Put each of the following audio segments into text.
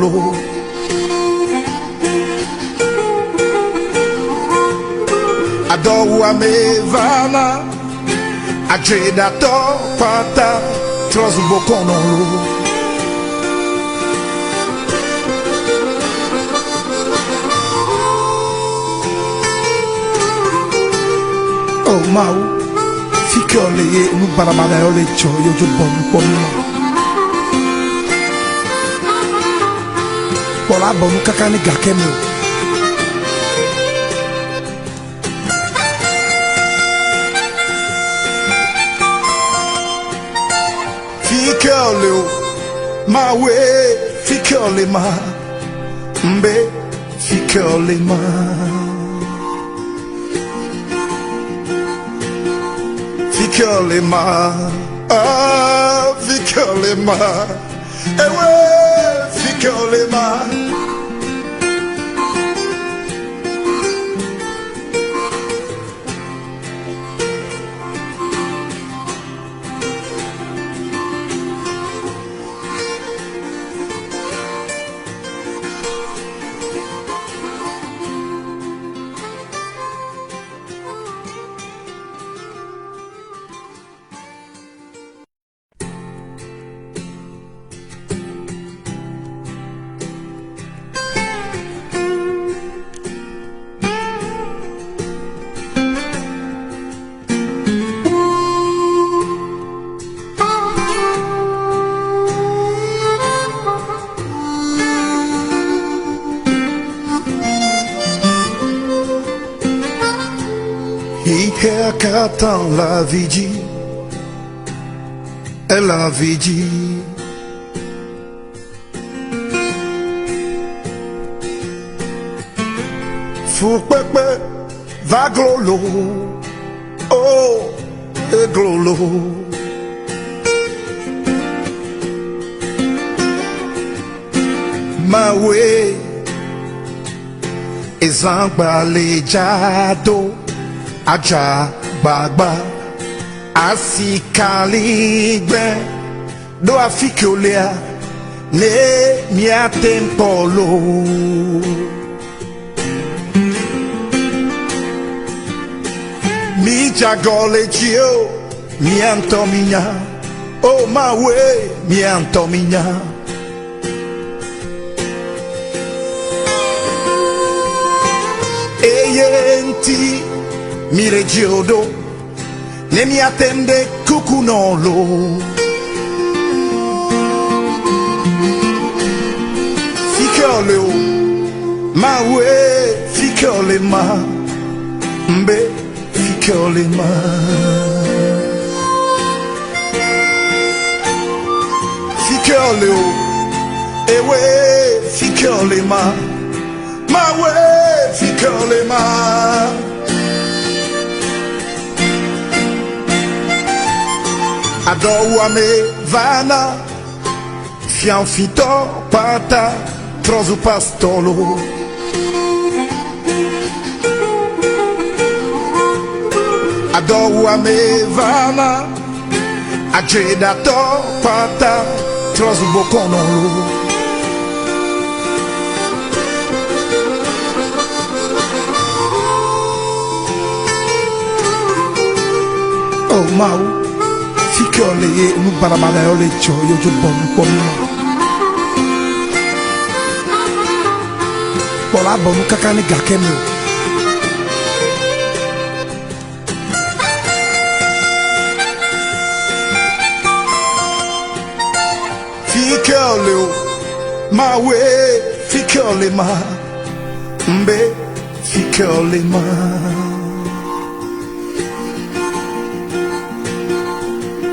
lo. Adɔwuame vana, adzeɖatɔ kpata trɔ zu bokɔnɔ lo. O Mawu, fi ke wòle ye nu baɖabaɖa yawo le dzɔ ye wodzo bɔ nu kpɔ mí ma. Kpɔ la bɔ nu kaka ne gake me o. Fi ke wòle o, Mawue, fi ke wòle ma, mbe fi ke wòle ma. Fi ke wòle ma, ah, fi ke wòle ma, ewe, fi ke wòle ma. Xexea katã le avi dzi, ele avi dzi. Fukpekpe va glolo, oh, eglolo. Mawe ezãgba le dza do adza gbagba asikaligbe ɖo afi ke wolea ne miate ŋu kpɔ loo. Midze agɔ le dzi o, mia ŋutɔ minya. O Mawue, mia ŋutɔ minya. Eye ŋuti mile dzi o ɖo, ne miate ŋu ɖe kuku nɔ loo. Fi ke wòle o, Mawue, fi ke wòle ma, mbe fi ke wòle ma. Fi ke wòle o, ewe, fi ke wòle ma, Mawue, fi ke wòle ma. Adɔwuame vana, fiafitɔ kpata trɔ zu pastɔ lo. Adɔwuame vana, adzeɖatɔ kpata trɔ zu bokɔnɔ lo. O Mawu, fi ke wòle ye nu baɖabaɖa yawo le dzɔ ye wodzo bɔ nu kpɔ mí ma. Kpɔ la bɔ nu kaka ne gake me o. Fi ke wòle o, Mawue, fi ke wòle ma, mbe fi ke wòle ma.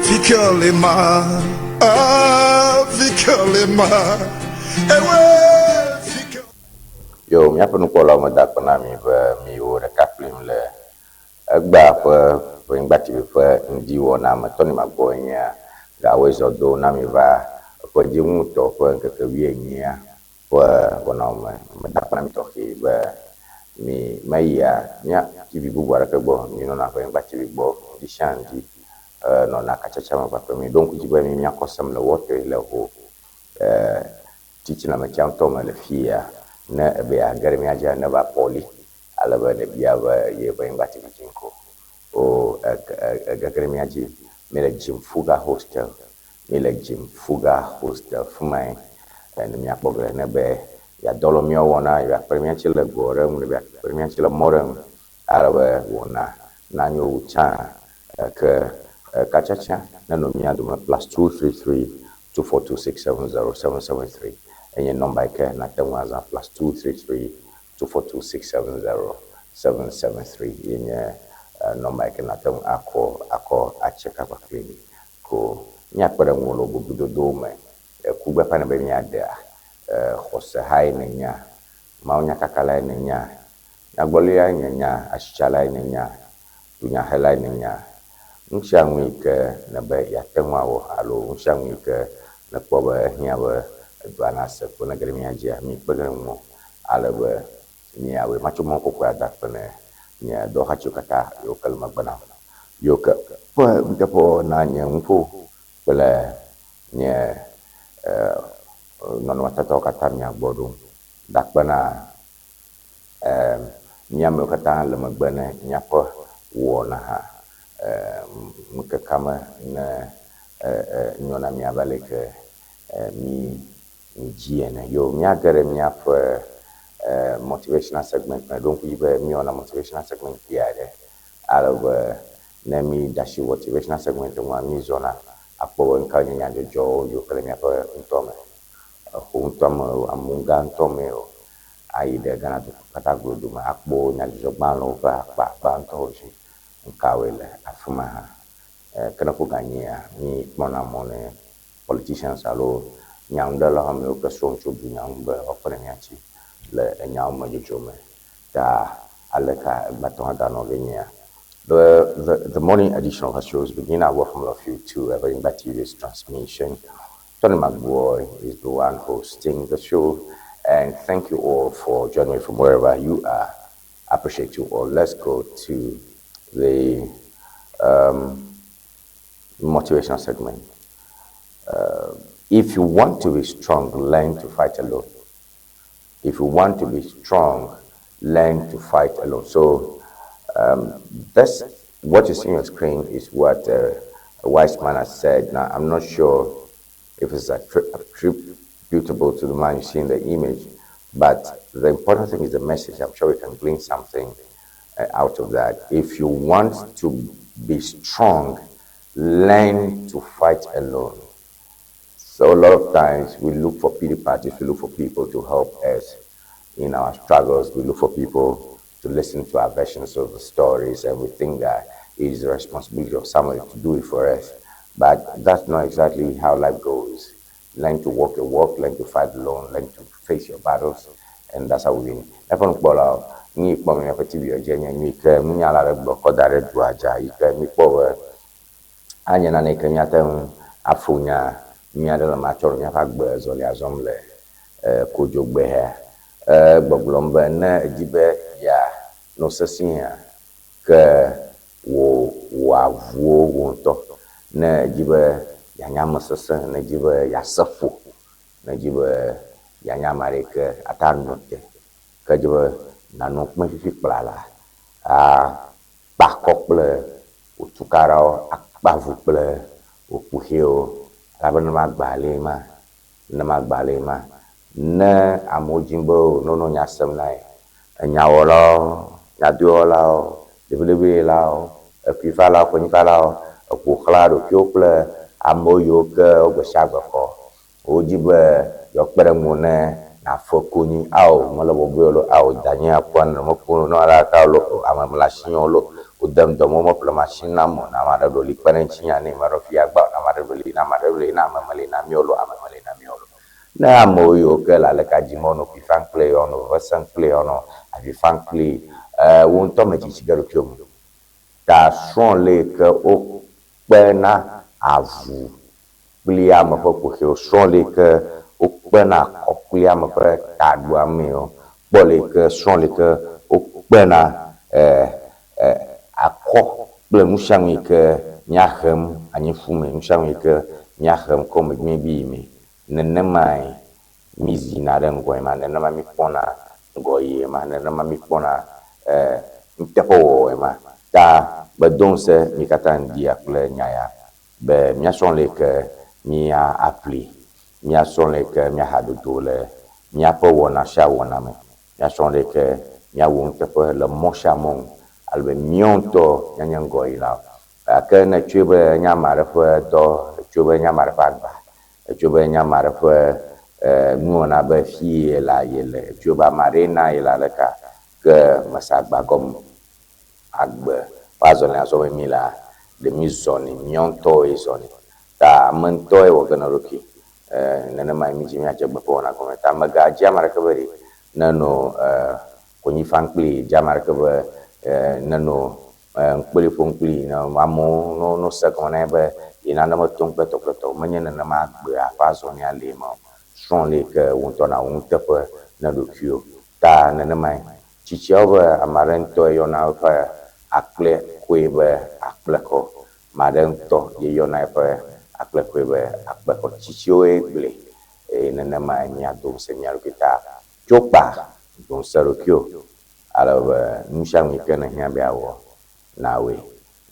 Fi ke wòle ma, ah, fi ke wòle ma, ewe, fi ke. Yo, míaƒe nukpɔlawo meda akpe na mi be miwò ɖeka kplim le egbea ƒe Ʋenyigba TV ƒe ŋdi wɔna me. Tony Magbɔe nye gawoe zɔ do na mi va eƒe dziŋutɔ ƒe ŋkeke wuienyia ƒe wɔnawo me. Meda akpe na mi tɔxɛ be mi meyia mía TV bubu aɖeke gbɔ o, mi nɔna Ʋenyigba TV gbɔ ŋdi sia ŋdi nɔna katsatsa me kpakple mi. Ɖo ŋku dzi be mi míakɔ sem le wɔtɔe le ho. Titina me tsia ŋutɔ me le fiya. Ne ebe yeage ɖe mía dzia, neva Pɔli ale be nebia be ye ƒe anyigba TV dzi ŋkɔ. O ege ɖe mía dzi. Míele Jimfuga Hostel. Míele Jimfuga Hostel. Fi mae ne míakpɔ ge ne be yeadɔ le míawo wɔna, yeakpe ɖe mía ŋuti le go ɖe ŋu, yeakpe ɖe mía ŋuti le mɔ ɖe ŋu ale be wɔna nanyo wu tsã. Ke katsatsa nenɔ mía dome +233 242 670 773 enye nɔmba yi ke nate ŋu azã +233 242 670 773 ye nye nɔmba yi ke nate ŋu akɔ akɔ atse kaba kpli mi ko míakpe ɖe ŋuwò le wò boblododowo me. Ku gbeƒã ne be míaɖea xɔsehae nènya, mawunyakakalae nènya, nyagblɔɖilae nènya, asitsalae nènya, dunyahelae nènya. Nu sia nu yi ke nèbe yeate ŋu awɔ alo nu sia nu yi ke nèkpɔ be ehiã be edɔa nase ko nege ɖe mía dzia, míkpe ɖe eŋu ale be míawɔe. Matsɔ mɔ kɔkɔe ada akpe ne nye dɔwɔhatiwo katã yiwo ke le megbe nam, yiwo ke ƒe nuteƒewɔwɔ na nye nuƒo kple nye nɔnɔmetatawo katã mia gbɔ ɖom. Da akpe na mía amewo katã le megbe ne míaƒe wɔna hã. Ŋkekea me ne nyɔ na mí abe aleke mí dzi ene. Yo, míage ɖe míaƒe motivational segment me. Ɖo ŋku dzi be míewɔna motivational segment kpui aɖe ale be ne mí de asi motivational segment ŋua, mízɔna akpɔ be nukawo nye nyadzɔdzɔwo yiwo ke le míaƒe ŋutɔ me. Exo ŋutɔ me o, amewo ŋutɔ me o. Ayi ɖe Ghana dukɔ katã glodo me akpɔ nyadzɔdzɔgbalẽwo ƒe akpa gbãtɔwo dzi. Nukawoe le afi ma hã. Ke ne ƒo ganyia, míkpɔna mɔ ne politicians alo nyanuɖelawo amewo ke srɔ̃ tso dunya ŋu be woakpe ɖe mía ŋuti le enyawo me dzodzro me. Ta aleka egbatɔ aganɔ ge nyea. The morning edition of our shows begin. I welcome all of you to Evenyigba TV's transmission. Tony McBoy is the one hosting the show, and thank you all for joining me from wherever you are. I appreciate you all. Let's go to the motivational segment. If you want to be strong, learn to fight alone. If you want to be strong, learn to fight alone. So this, what you see on your screen is what a wise man has said. Now, I'm not sure if it's attributable to the man you see in the image, but the important thing is the message. I'm sure we can glean something out of that. If you want to be strong, learn to fight alone. So a lot of times we look for pity parties, we look for people to help us in our struggles, we look for people to listen to our versions of the stories, and we think that it is the responsibility of somebody to do it for us. But that's not exactly how life goes. Learn to walk your walk, learn to fight alone, learn to face your battles, and that's how we win. Eƒe nukpɔlawo, nu yi kpɔm míaƒe TV dzi nye nu yi ke nunyala aɖe gblɔ kɔ da ɖe dua dza yi ke míkpɔ be anye nane yi ke míate ŋu aƒo nya nyui aɖe le eme atsɔ ɖe míaƒe agbe zɔlia zɔm le kodzogbe hea. Egbɔgblɔm be ne edzi be yeanɔ sesẽa, ke wò wò avuwo wò ŋutɔ. Ne edzi be yeanye ame sesẽ, ne edzi be yease ƒo, ne edzi be yeanye ame aɖe yi ke ate anɔ te, ke edzi be nànɔ kpe fifi kplala, akpa akɔ kple wò tukaɖawo, akpa avu kple wò kuxiwo elabe nenema agbalẽe ma, nenema agbalẽe ma. Ne amewo dzim be wonɔ nya sem na ye, enyawɔlawo, nyadɔwɔlawo, ɖeviɖevilawo, ekuifalawo, konyifalawo, eƒo xlã ɖokuiwo kple amewo yiwo ke wo gbe sia gbe xɔ. Wodzi be yewoakpe ɖe ŋuwò ne nàfe konyi. Ao, mele bɔbɔe o loo, ao, danye akpɔa ne mekpɔ nu alaka o loo, ame mele asinye o loo, wodem dɔ me womeƒle machine nam o, ne ame aɖe ɖo li kpe ɖe ŋutinye ne meɖo fi agba o, ne ame aɖe ɖo li, ne ame aɖe ɖo li, ne ame meli na mí o loo, ame meli na mí o loo. Ne amewo yiwo ke le aleka dzim woanɔ kui fam kpli, woanɔ veve sem kpli, woanɔ avi fam kpli, wò ŋutɔ medzidzi ge ɖokuiwò me. Ta srɔ̃ le yi ke wokpena avu kpli ame ƒe kuxiwo, srɔ̃ le yi ke wokpena akɔ kpli ame ƒe taɖuamewo, kpɔ le yi ke srɔ̃ le yi ke wokpena akɔ kple nu sia nu yi ke míahem anyi ƒu me, nu sia nu yi ke míahem kɔ megbe bi yi me. Nenemae mízina ɖe ŋgɔe ma, nenema míkpɔna ŋgɔyie ma, nenema míkpɔna nuteƒewɔwɔe ma. Ta medo ŋusẽ mí katã ŋdia kple nya ya be míasrɔ̃ le yi ke mía aƒli, míasrɔ̃ le yi ke míaha dodo le míaƒe wɔna sia wɔna me, míasrɔ̃ le yi ke míawɔ nuteƒe le mɔ sia mɔ nu ale be míawo ŋutɔ míanye ŋgɔyilawo. Gake ne ètsɔe be enye ame aɖe ƒe dɔ, ètsɔe be enye ame aɖe ƒe agba, ètsɔe be enye ame aɖe ƒe nuwɔna be fie yele yele, ètsɔe be ame aɖee na yele aleka, ke mese agba gɔme o. Agbe ƒe azɔlia zɔm mí lea, ɖe mí zɔnɛ, míawo ŋutɔwoe zɔnɛ. Ta ame ŋutɔe wɔ ge na eɖokui. Nenemae mídzi míadze gbe ƒe wɔna gɔme. Ta mègadzi ame aɖeke be ɖe nenɔ konyi fam kplii, dzi ame aɖeke be nenɔ ŋkpli ƒom kplii ne amewo no no se gɔme na ye be ye nane metom kple tɔ kple tɔ o. Menye nenema agbea ƒe azɔlia lee ma o. Srɔ̃ li ke wò ŋutɔ nàwɔ nuteƒe na ɖokuiwò. Ta nenemae. Tsitsiawo be ame aɖe ŋutɔe yɔna eƒe akplẽkɔe be akplẽkɔ. Ame aɖe ŋutɔ ye yɔna eƒe akplẽkɔe be akplẽkɔ. Tsitsiwoe gblɔe eye nenemae míado ŋusẽ mía ɖokui ta. Tso kpa, do ŋusẽ ɖokuiwò ale be nu sia nu yi ke nèhiã be yeawɔ, nàwɔe.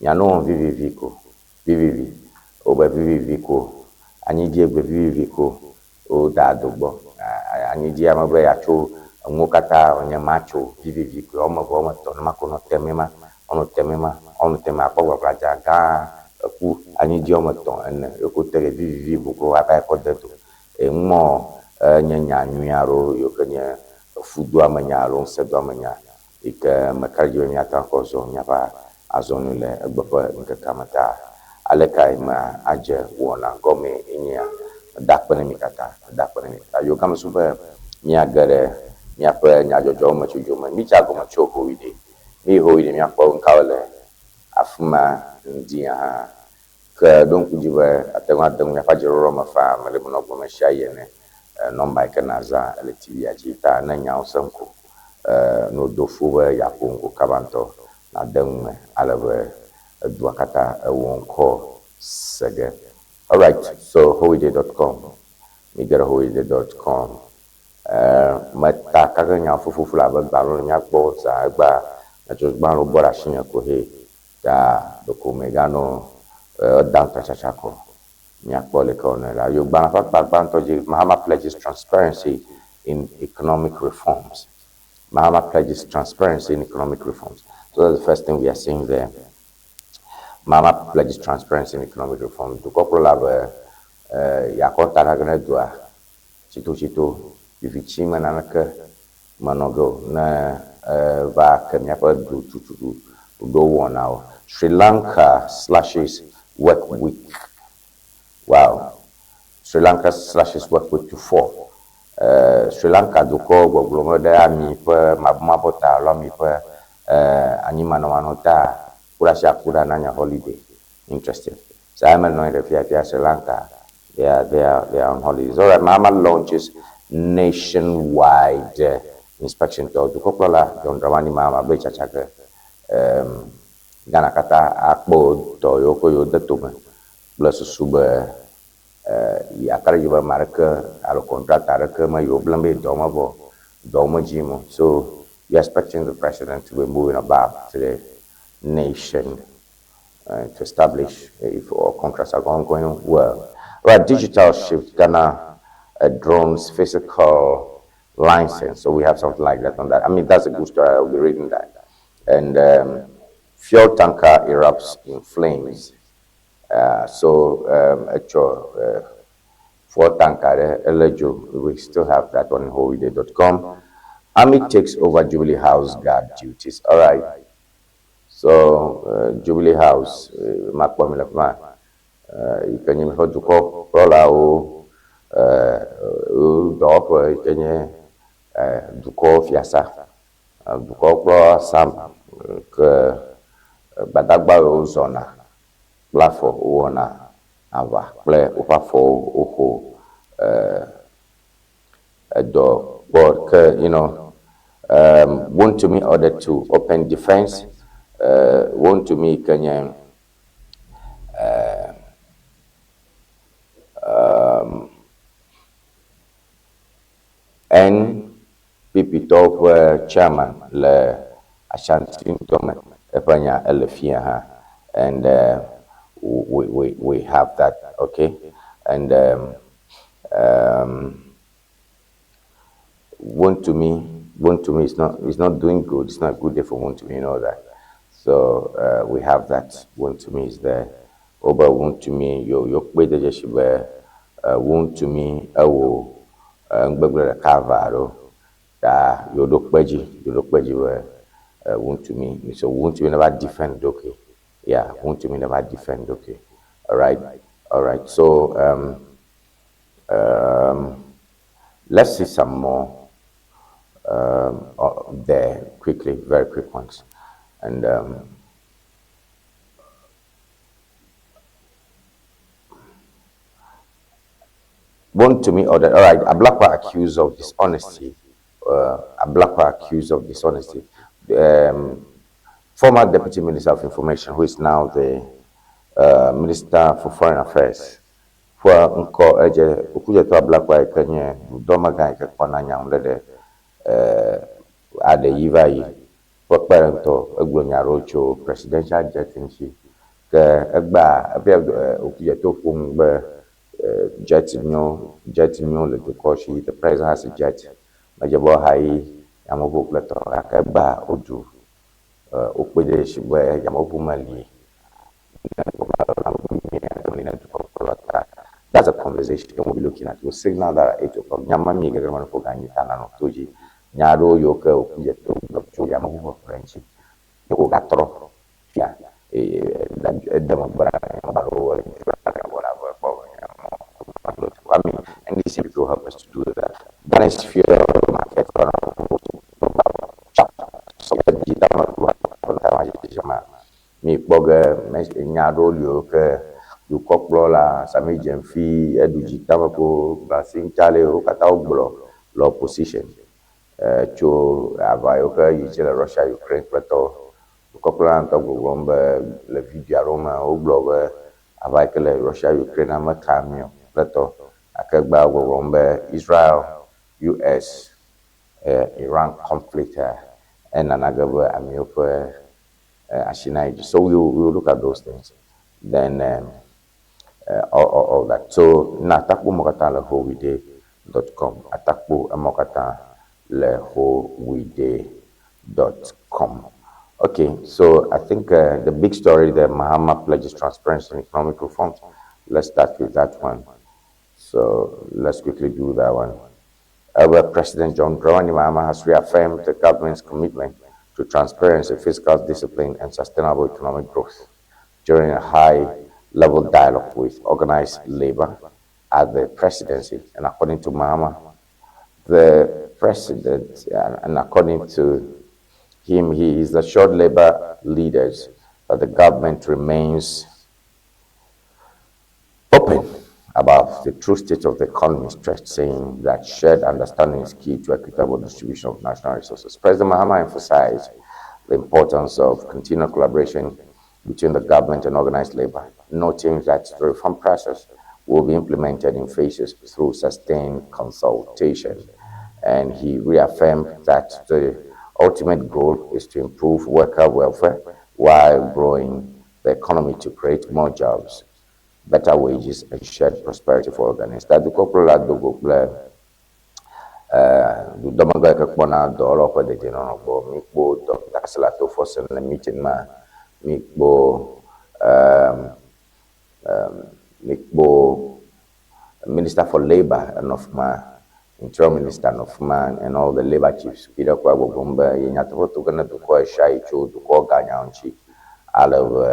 Miano wɔ vivivi ko, vivivi. Wobe vivivi ko, anyidzie gbe vivivi ko woda do gbɔ. Anyidzia mebe yeatso enuwo katã wònye matso vivivi koe. Woame eve, woame etɔ̃ nema ko nɔ temee ma, woanɔ temee ma, woanɔ temee akpɔ gbagbladza gã eku anyidzi woame etɔ̃, ene ye ko te ɖe vivivi vovovo ava yi kɔ de do. Eye numɔ enye nya nyui aɖewo yiwo ke nye efudoamenya alo ŋusẽdoamenya yi ke meka ɖe edzi be míate ŋu akɔ zɔ míaƒe azɔnu le egbe ƒe ŋkekea me ta. Alekae mea adze wɔna gɔmee enyea? Meda akpe na mi katã, meda akpe na mi katã. Yewo gã be míage ɖe míaƒe nyadzɔdzɔwo me tsodzo me. Mídze agɔme tso Howiɖe. Míyi Howiɖe míakpɔ nukawo le afi ma ŋdi hã. Ke ɖo ŋku dzi be ate ŋu ade ŋu míaƒe adzeɖoɖo me faa mele menɔ gblɔm ɣesiaɣi ene. Nɔmba yi ke nàzã le TV-a dzi ta ne nyawo sẽ ko ne wòdo fu be yeaƒo ŋgo kaba ŋutɔ nàde nu me ale be edua katã ewɔ ŋkɔ se ge. Alright, so howide.com. Mi ge ɖe howide.com. Meta kake nyawo fufufu le abe gbalẽ le míakpɔ zã egbea nyadzɔdzɔgbalẽwo bɔ ɖe asinye ko he ta ɖeko meganɔ edam tsatsatsa ko míakpɔ leke wònɔ la. Yo gbalẽ ƒe akpa gbãtɔ dzi Mahama pledges transparency in economic reforms. Mahama pledges transparency in economic reforms. So that's the first thing we are seeing there. Mahama pledges transparency in economic reforms. Dukɔkplɔla be yeakɔ ta ɖe ne dua tsitotsito vivitsi me naneke menɔ ge o ne va ke míaƒe du tututu ɖoɖo wɔnawo. Sri Lanka slashes work week. Wow. Sri Lanka slashes work week to four. Sri Lanka dukɔ gbɔgblɔ me ɖe ami ƒe mabumabɔ ta alo ami ƒe anyimanɔmanɔ ta ku ɖe asia ku ɖa na nye holiday. Interesting. So I'm annoyed if you Sri Lanka, they are on holidays. All right, Mahama launches nationwide inspection to dukɔkplɔla John Dramani Mahama be tsatsa ke Ghana katã akpɔ dɔ yiwo ke yewo de tome kple susu be yeaka ɖe edzi be ame aɖeke alo contractor aɖeke me yewo gblẽ be dɔ mevɔ dɔwo medzi yim o. So we are expecting the president to be moving about to the nation to establish if all contracts are going well. Right, digital shift, Ghana drones physical license. So we have something like that on that. I mean, that's a good story. I'll be reading that. And fuel tanker erupts in flames. So, actual fuel tanker, Elejo, we still have that on howide.com. Army takes over Jubilee House guard duties. All right. So, Jubilee House, makpɔ mi le fi ma, yi ke nye míaƒe dukɔ kplɔlawo dɔwɔƒe yi ke nye dukɔ fiasa, dukɔ kplɔla Sam ke gbadagbawo zɔna kple afɔ wowɔna aʋa kple woƒe afɔwo woxo edɔ kpɔ ke Wontumi ordered to open defense. Wontumi ke nye PPtɔwo ƒe chairman le Ashanti ŋutɔ me eƒe nya ele fia hã and we have that, okay? And Wontumi is not doing good. It's not a good day for Wontumi, you know that. So we have that. Wontumi is there. Wobe Wontumi yo yo kpe de dzesi be Wontumi ewo ŋgbegble ɖeka eve alo ta yo ɖo kpe dzi yo ɖo kpe dzi be Wontumi, so Wontumi never defend, okay? Yeah, Wontumi never defend, okay? All right. So let's see some more there quickly, very quick ones. And Wontumi ordered, all right, Ablakwa accused of dishonesty. Ablakwa accused of dishonesty. Former Deputy Minister of Information, who is now the Minister for Foreign Affairs, ƒe ŋkɔ edze Okudzeto Ablakwa yi ke nye dudɔmegã yi ke kpɔna nya ŋu ɖe ɖe aɖe yi va yi ƒe kpeɖeŋutɔ egblɔ nya aɖewo tso presidential jet ŋuti ke egbea ebe Okudzeto ƒo nu be jet nyo jet nyo le dukɔ si, the president has a jet medze be woaha yi yameʋu kple tɔ gake egbea wodu wokpe ɖe si be yameʋu meli. That's a conversation we'll be looking at. We'll signal that at 8 o'clock. Nyama mi gege mano ko ganyi tana no toji. Nya aɖewo yiwo ke Okudzeto gblɔ tso yameʋu ƒeƒle ŋuti. Ye wògatrɔ fia ede megbe na alo. I mean, NDC people help us to do that. Ghana's fuel market so mi kpɔ ge nya aɖewo li wo ke dukɔkplɔla Sammy Gyamfi eɖu dzi tame ko Brasing Chale wo katã wogblɔ le opposition tso aʋa yiwo ke yi dzi le Russia Ukraine kple tɔwo. Dukɔkplɔla ŋutɔ gbɔgblɔm be le video aɖewo me wogblɔ be aʋa yi ke le Russia Ukraine meka mi o kple tɔ gake gbea gbɔgblɔm be Israel US Iran conflict enana ge be amewo ƒe asi na yi dzi. So we will look at those things. Then all that. So na atakpo mɔ katã le howide.com. Atakpo emɔ katã le howide.com. Okay, so I think the big story there, Mahama pledges transparency and economic reforms. Let's start with that one. So let's quickly do that one. Our President John Dramani Mahama has reaffirmed the government's commitment to transparency, fiscal discipline, and sustainable economic growth during a high-level dialogue with organized labor at the presidency. And according to Mahama, the president, and according to him, he is assured labor leaders that the government remains open about the true state of the economy, stressing that shared understanding is key to equitable distribution of national resources. President Mahama emphasized the importance of continued collaboration between the government and organized labor, noting that the reform process will be implemented in phases through sustained consultation. And he reaffirmed that the ultimate goal is to improve worker welfare while growing the economy to create more jobs, better wages, and shared prosperity for all Ghanaians. Dukɔkplɔla do go kple dudɔmegã yi ke kpɔna dɔwɔlawo ƒe dedienɔnɔ gbɔ. Mikpɔ Dr. Cassiel Ato Forson le meeting ma. Mikpɔ Minister for Labour enɔ fi ma, Interior Minister nɔ fi ma, and all the labour chiefs. Yi ɖe kɔe gbɔgblɔm be ye nyateƒe to ge ne dukɔ ɣesia ɣi tso dukɔ ganya ŋuti ale be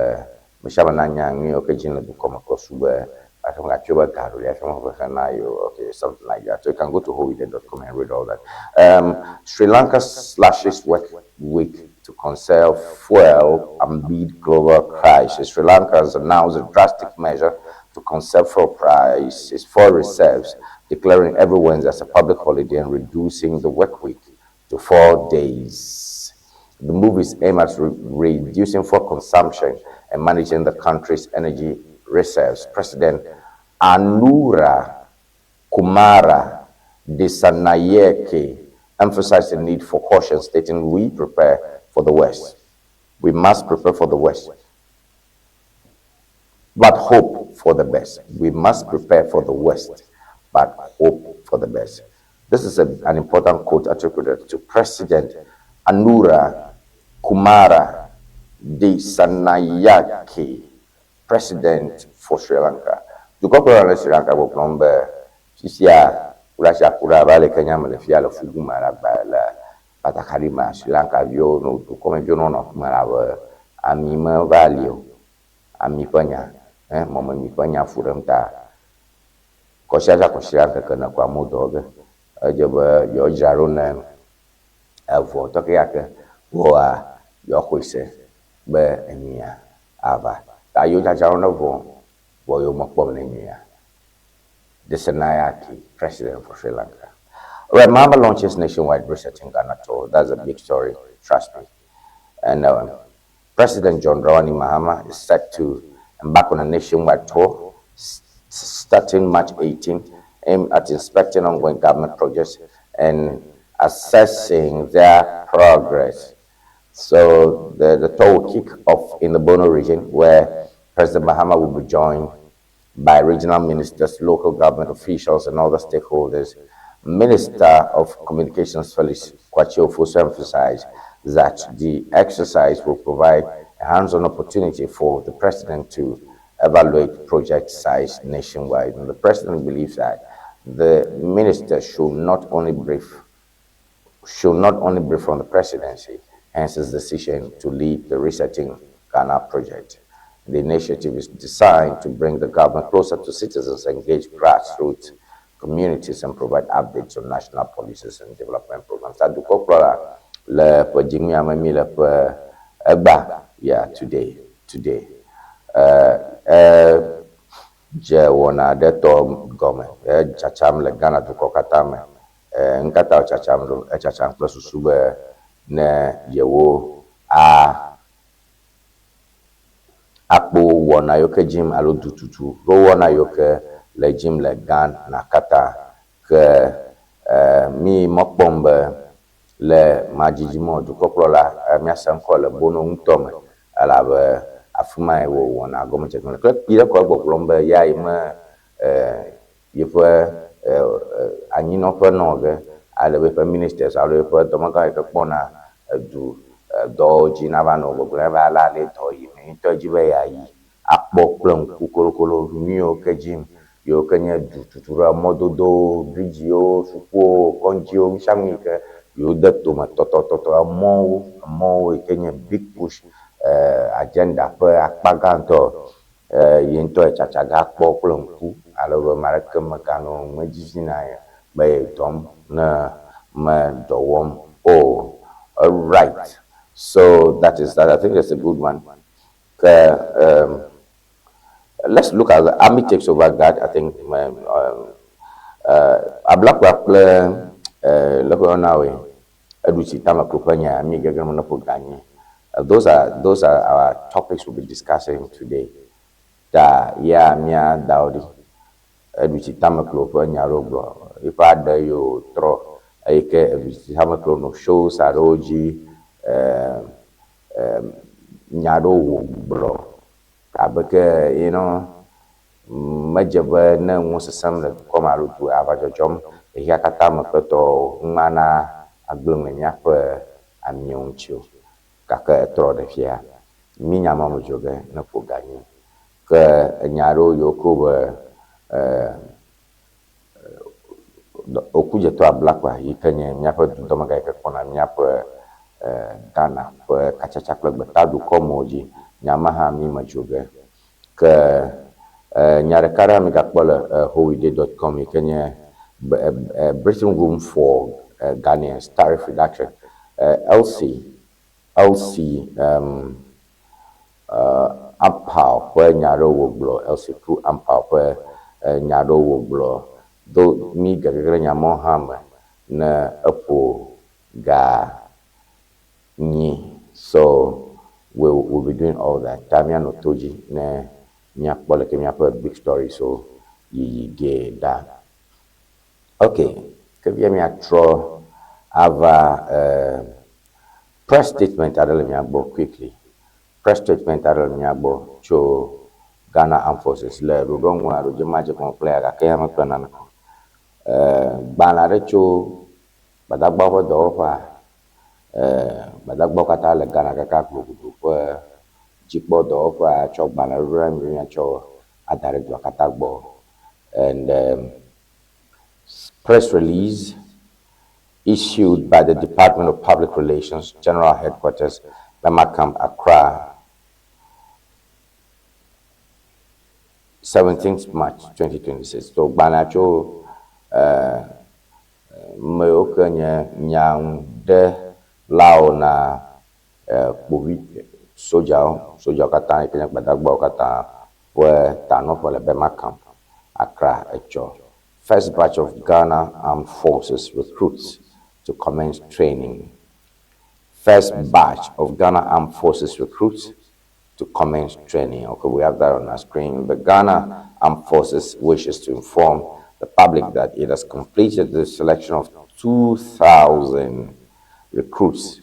ame sia ame nanya nu yiwo ke dzi le dukɔ me kple su be hafi gatso be ga ɖo ɖi hafi meƒe na yewo. Okay, something like that. So you can go to howide.com and read all that. Sri Lanka slashes work week to conserve fuel amid global crisis. Sri Lanka has announced a drastic measure to conserve fuel prices, fuel reserves, declaring every Wednesday as a public holiday and reducing the work week to 4 days. The move is aimed at reducing fuel consumption and managing the country's energy reserves. President Anura Kumara Dissanayake emphasized emphasized the need for caution, stating, We prepare for the worst. We must prepare for the worst, but hope for the best. We must prepare for the worst, but hope for the best. This is an important quote attributed to President Anura Kumara Dissanayake, president for Sri Lanka. Dukɔkplɔla le Sri Lanka gbɔgblɔm be fifia Russia ku ɖe abe aleke nye ame le fia le fugu me le agba le batakari me Sri Lanka viwo no dukɔmeviwo nɔ nɔ me elabe ami meva li o. Ami ƒe nya, eh, mɔmemi ƒe nya fu ɖem ta kɔsia kɔsia ŋkeke ne ko amewo dɔ ge. Edze be yewodzra ɖo ne evɔ tɔ kekeake vɔa yewoaxɔe se be enyuia ava. Ta yewo dzadzra ɖo ne vɔ vɔ yewo mekpɔm ne nyuia. Dissanayake, president for Sri Lanka. All right, Mahama launches nationwide resetting Ghana tour. That's a big story, trust me. And President John Dramani Mahama is set to embark on a nationwide tour starting March 18, aimed at inspecting ongoing government projects and assessing their progress. So the tour will kick off in the Bono region, where President Mahama will be joined by regional ministers, local government officials, and other stakeholders. Minister of Communications Felix Kwakye Ofosu emphasized that the exercise will provide a hands-on opportunity for the president to evaluate project size nationwide. And the president believes that the minister should not only brief from the presidency, hence his decision to lead the Resetting Ghana project. The initiative is designed to bring the government closer to citizens, engage grassroots communities, and provide updates on national policies and development programs. Dukɔkplɔla le ƒe dziŋuia me mi le ƒe egba yeah today dze wɔna aɖe tɔ gɔme etsatsam le Ghana dukɔ katã me. Ŋkata wòtsatsam ɖo etsatsam kple susu be ne yewo a akpo wɔna yiwo ke dzim alo dututu ƒe wɔna yiwo ke le dzim le Ghana katã ke mi mɔ kpɔm be le madzidzimɔ dukɔkplɔla míase ŋkɔ le Bono ŋutɔ me elabe afi mae wòwɔna gɔmedzedze le kple kpi ɖe kɔ gbɔgblɔm be ya yi me yeƒe anyinɔƒe nɔ ge ale be eƒe ministers alo eƒe dɔmegã yi ke kpɔna edu dɔwo dzi nava nɔ gbɔgblɔm be ale ale dɔ yi me ŋutɔ dzi be yeayi akpɔ kple ŋku kolokolo nu yiwo ke dzim yiwo ke nye dututu ɖe mɔdodowo, bridziwo, sukuwo, kɔdziwo, nu sia nu yi ke yewo de tome tɔtɔtɔtɔ emɔwo emɔwo yi ke nye big push agenda ƒe akpa gãtɔ ye ŋutɔ etsatsa ga kpɔ kple ŋku ale be ame aɖeke meganɔ ŋudzidzi na ye be ye dɔm ne me dɔ wɔm o. All right, so that is that. I think that's a good one. Ke let's look at the army takes over guard. I think Ablakwa kple leke woyɔna woe Edudzi Tamaklo ƒe nya mi gege me ne ƒo ganyi. Those are our topics we'll be discussing today. Ta ya mía da wo ɖi. Edudzi Tamaklo ƒe nya ɖewo gblɔ eƒe aɖe yiwo trɔ eyi ke Edudzi Tamaklo nɔ shows aɖewo dzi nya ɖewo wògblɔ abe ke medze be ne ŋu sesẽm le dukɔ me alo du ava dzɔdzɔm xexea katã me kple tɔwo ŋmana agblẽ le míaƒe amiwo ŋuti o. Gake etrɔ ɖe fia mi nya ma me dzro ge ne ƒo ganyi. Ke enya aɖewo yiwo ke be Okudzeto Ablakwa yi ke nye míaƒe dudɔmegã yi ke kpɔna míaƒe Ghana ƒe katsatsa kple gbetadukɔmewo dzi nya ma hã mi me dzro ge. Ke nya ɖeka ɖe mi gakpɔ le howide.com yi ke nye Breathing room for Ghanaians tariff reduction. Elsie Ampaw ƒe nya aɖewo wògblɔ Elsie Pru Ampaw ƒe nya aɖewo wògblɔ do mi gege ɖe nya mawo hã me ne eƒo ga nyi. So we'll be doing all that. Ta míanɔ to dzi ne míakpɔ leke míaƒe big story so yiyi ge ɖa. Okay, ke fia míatrɔ ava eh, press statement aɖe le mía gbɔ quickly. Press statement aɖe le mía gbɔ tso Ghana Armed Forces le ɖoɖoa ŋua ɖo dze madze gɔme kple ya gake ya mekple naneke o. Eh, gbalẽ aɖe tso Gbadagbawo ƒe dɔwɔƒea, eh, Gbadagbawo katã le Ghana kaka globodo ƒe dzikpɔdɔwɔƒea tsɔ gbalẽ ɖo ɖe mí be míatsɔ ada ɖe dua katã gbɔ. And um, press release issued by the Department of Public Relations, General Headquarters, Burma Camp, Accra, 17th March 2026. So gbalẽa tso eh, ame yiwo ke nye nyaŋuɖelawo na eh, kpovi sodzawo, sodzawo katã yi ke nye gbadagbawo katã ƒe tanɔƒe le Burma Camp, Accra etsɔ. First batch of Ghana Armed Forces recruits to commence training. First batch of Ghana Armed Forces recruits to commence training. Okay, we have that on our screen. The Ghana Armed Forces wishes to inform the public that it has completed the selection of 2,000 recruits,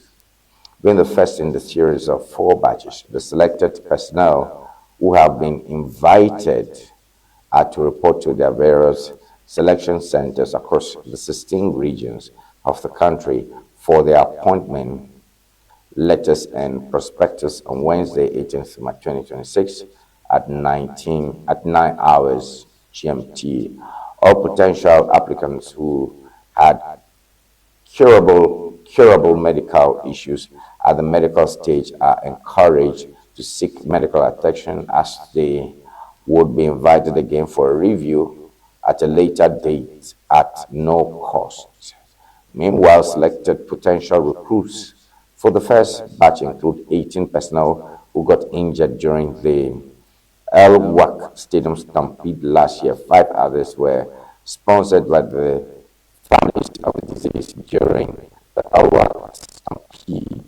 being the first in the series of four batches. The selected personnel who have been invited are to report to their various selection centers across the 16 regions of the country for their appointment letters and prospectus on Wednesday, 18th March 2026 at 19 at 9 hours GMT. All potential applicants who had curable curable medical issues at the medical stage are encouraged to seek medical attention as they would be invited again for a review at a later date at no cost. Meanwhile, selected potential recruits for the first batch include 18 personnel who got injured during the Elwak Stadium stampede last year. 5 others were sponsored by the families of the deceased during the Elwak stampede.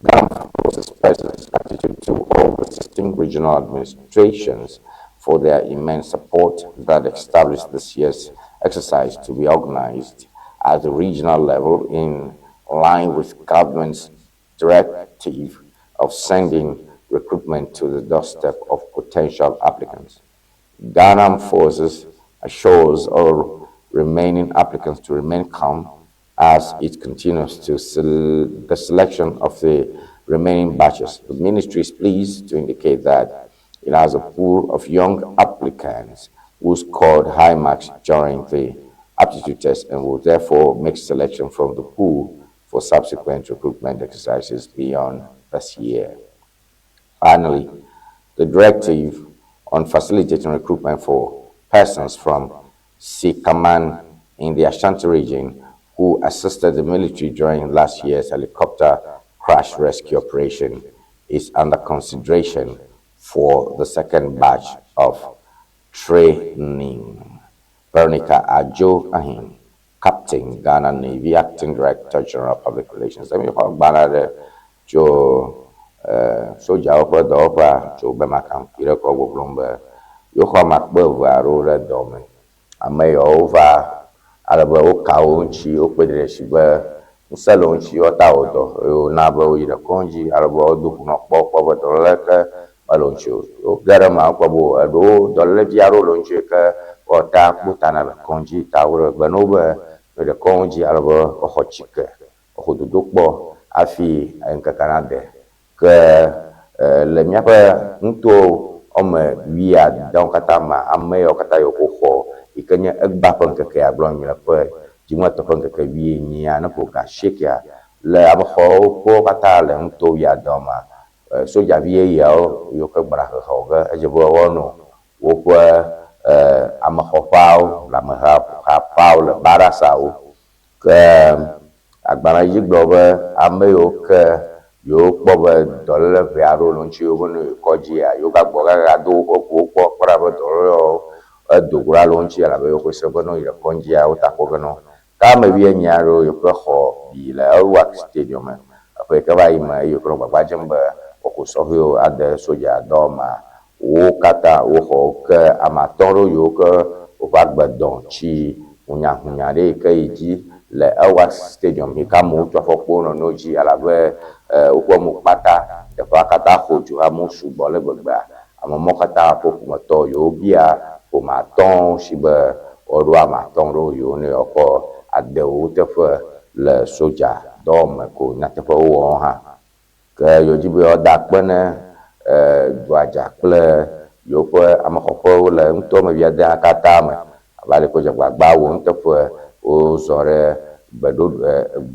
Ghana Forces expresses gratitude to all the 16 regional administrations for their immense support that established this year's exercise to be organized at the regional level in line with government's directive of sending recruitment to the doorstep of potential applicants. Ghana Armed Forces assures all remaining applicants to remain calm as it continues to the selection of the remaining batches. The ministry is pleased to indicate that it has a pool of young applicants who scored high marks during the aptitude test and will therefore make selection from the pool for subsequent recruitment exercises beyond this year. Finally, the directive on facilitating recruitment for persons from Sikaman in the Ashanti region who assisted the military during last year's helicopter crash rescue operation is under consideration for the second batch of training. Veronica Ajo Ahim, Captain, Ghana Navy, Acting Director General Public Relations. Emi xɔ agbalẽ aɖe tso sodzawo ƒe dɔwɔƒea tso Burma Camp yi ɖe kɔ gbɔgblɔm be yewoxɔ ame akpe eve aɖewo ɖe dɔ me. Ame yawo va ale be woka wo ŋuti, wokpɔe ɖe shigbe ŋusẽ le wo ŋuti woata wɔ dɔ eye wona be woyi ɖe kɔdzi ale be wodo ʋu nɔ kpɔ kpɔ be dɔléle ke mele wo ŋuti o. Woge ɖe eme wokpɔ be eɖewo dɔléle vi aɖewo le wo ŋuti yi ke woata kpo ta na le kɔdzi ta woɖe gbe na wo be woyi ɖe kɔdzi ale be woaxɔ tsike, woaxɔ dodokpɔ hafi ŋkekea nade. Ke le míaƒe nuto wɔme wuiadewo katã mea, ame yawo katã yiwo ke woxɔ yi ke nye egbea ƒe ŋkekea gblɔm míele ƒe dziŋuetɔ ƒe ŋkeke wuienyia ne ƒo ga asiekea le amexɔwo ƒewo katã le nuto wuiadewo mea, sodzavi yeyeawo yiwo ke gbɔna hehe wɔ ge edze be woano woƒe amexɔƒeawo le amehaƒeawo le barasawo. Ke agbalẽ dzi gblɔ be ame yiwo ke yewokpɔ be dɔléle ʋɛ aɖewo le wo ŋuti wobe ne yewo kɔdzia, yewogagbɔ gagado woƒe ʋuwo kpɔ kpɔ ɖa be dɔlélewo edo go ɖa le wo ŋuti elabe yewoxɔe se be ne woyi ɖe kɔdzia wota kpɔ ge na wo. Ke ame wuienyi aɖewo yiwo ke xɔ bi le Elwak Stadium me eƒe yi ke va yi me eye wokɔ nɔ gbagba dzem be woaxɔ sɔhɛwo ade sodza dɔ mea, wo katã woxɔ wo. Ke ame atɔ̃ aɖewo yiwo ke woƒe agbe dɔ̃ tsi hunyahunya ɖe yi ke yi dzi le Elwak Stadium yi ke amewo tu afɔkpo wo nɔnɔewo dzi elabe woƒe mo kpata teƒea katã ƒo dzo amewo sugbɔ ale gbegbea. Ame mawo katã ƒe ƒometɔ yewobia ƒome atɔ̃wo si be woaɖo ame atɔ̃ ɖewo yewo ne yewoakɔ ade wo teƒe le sodza dɔwɔme ko nyateƒe wowɔ hã. Ke yewodi be yewoada akpe ne dua dza kple yewoƒe amexɔƒewo le nutoa me ʋiadea katã me abe ale ke wodze agbagba wɔ nuteƒe wozɔ ɖe gbeɖo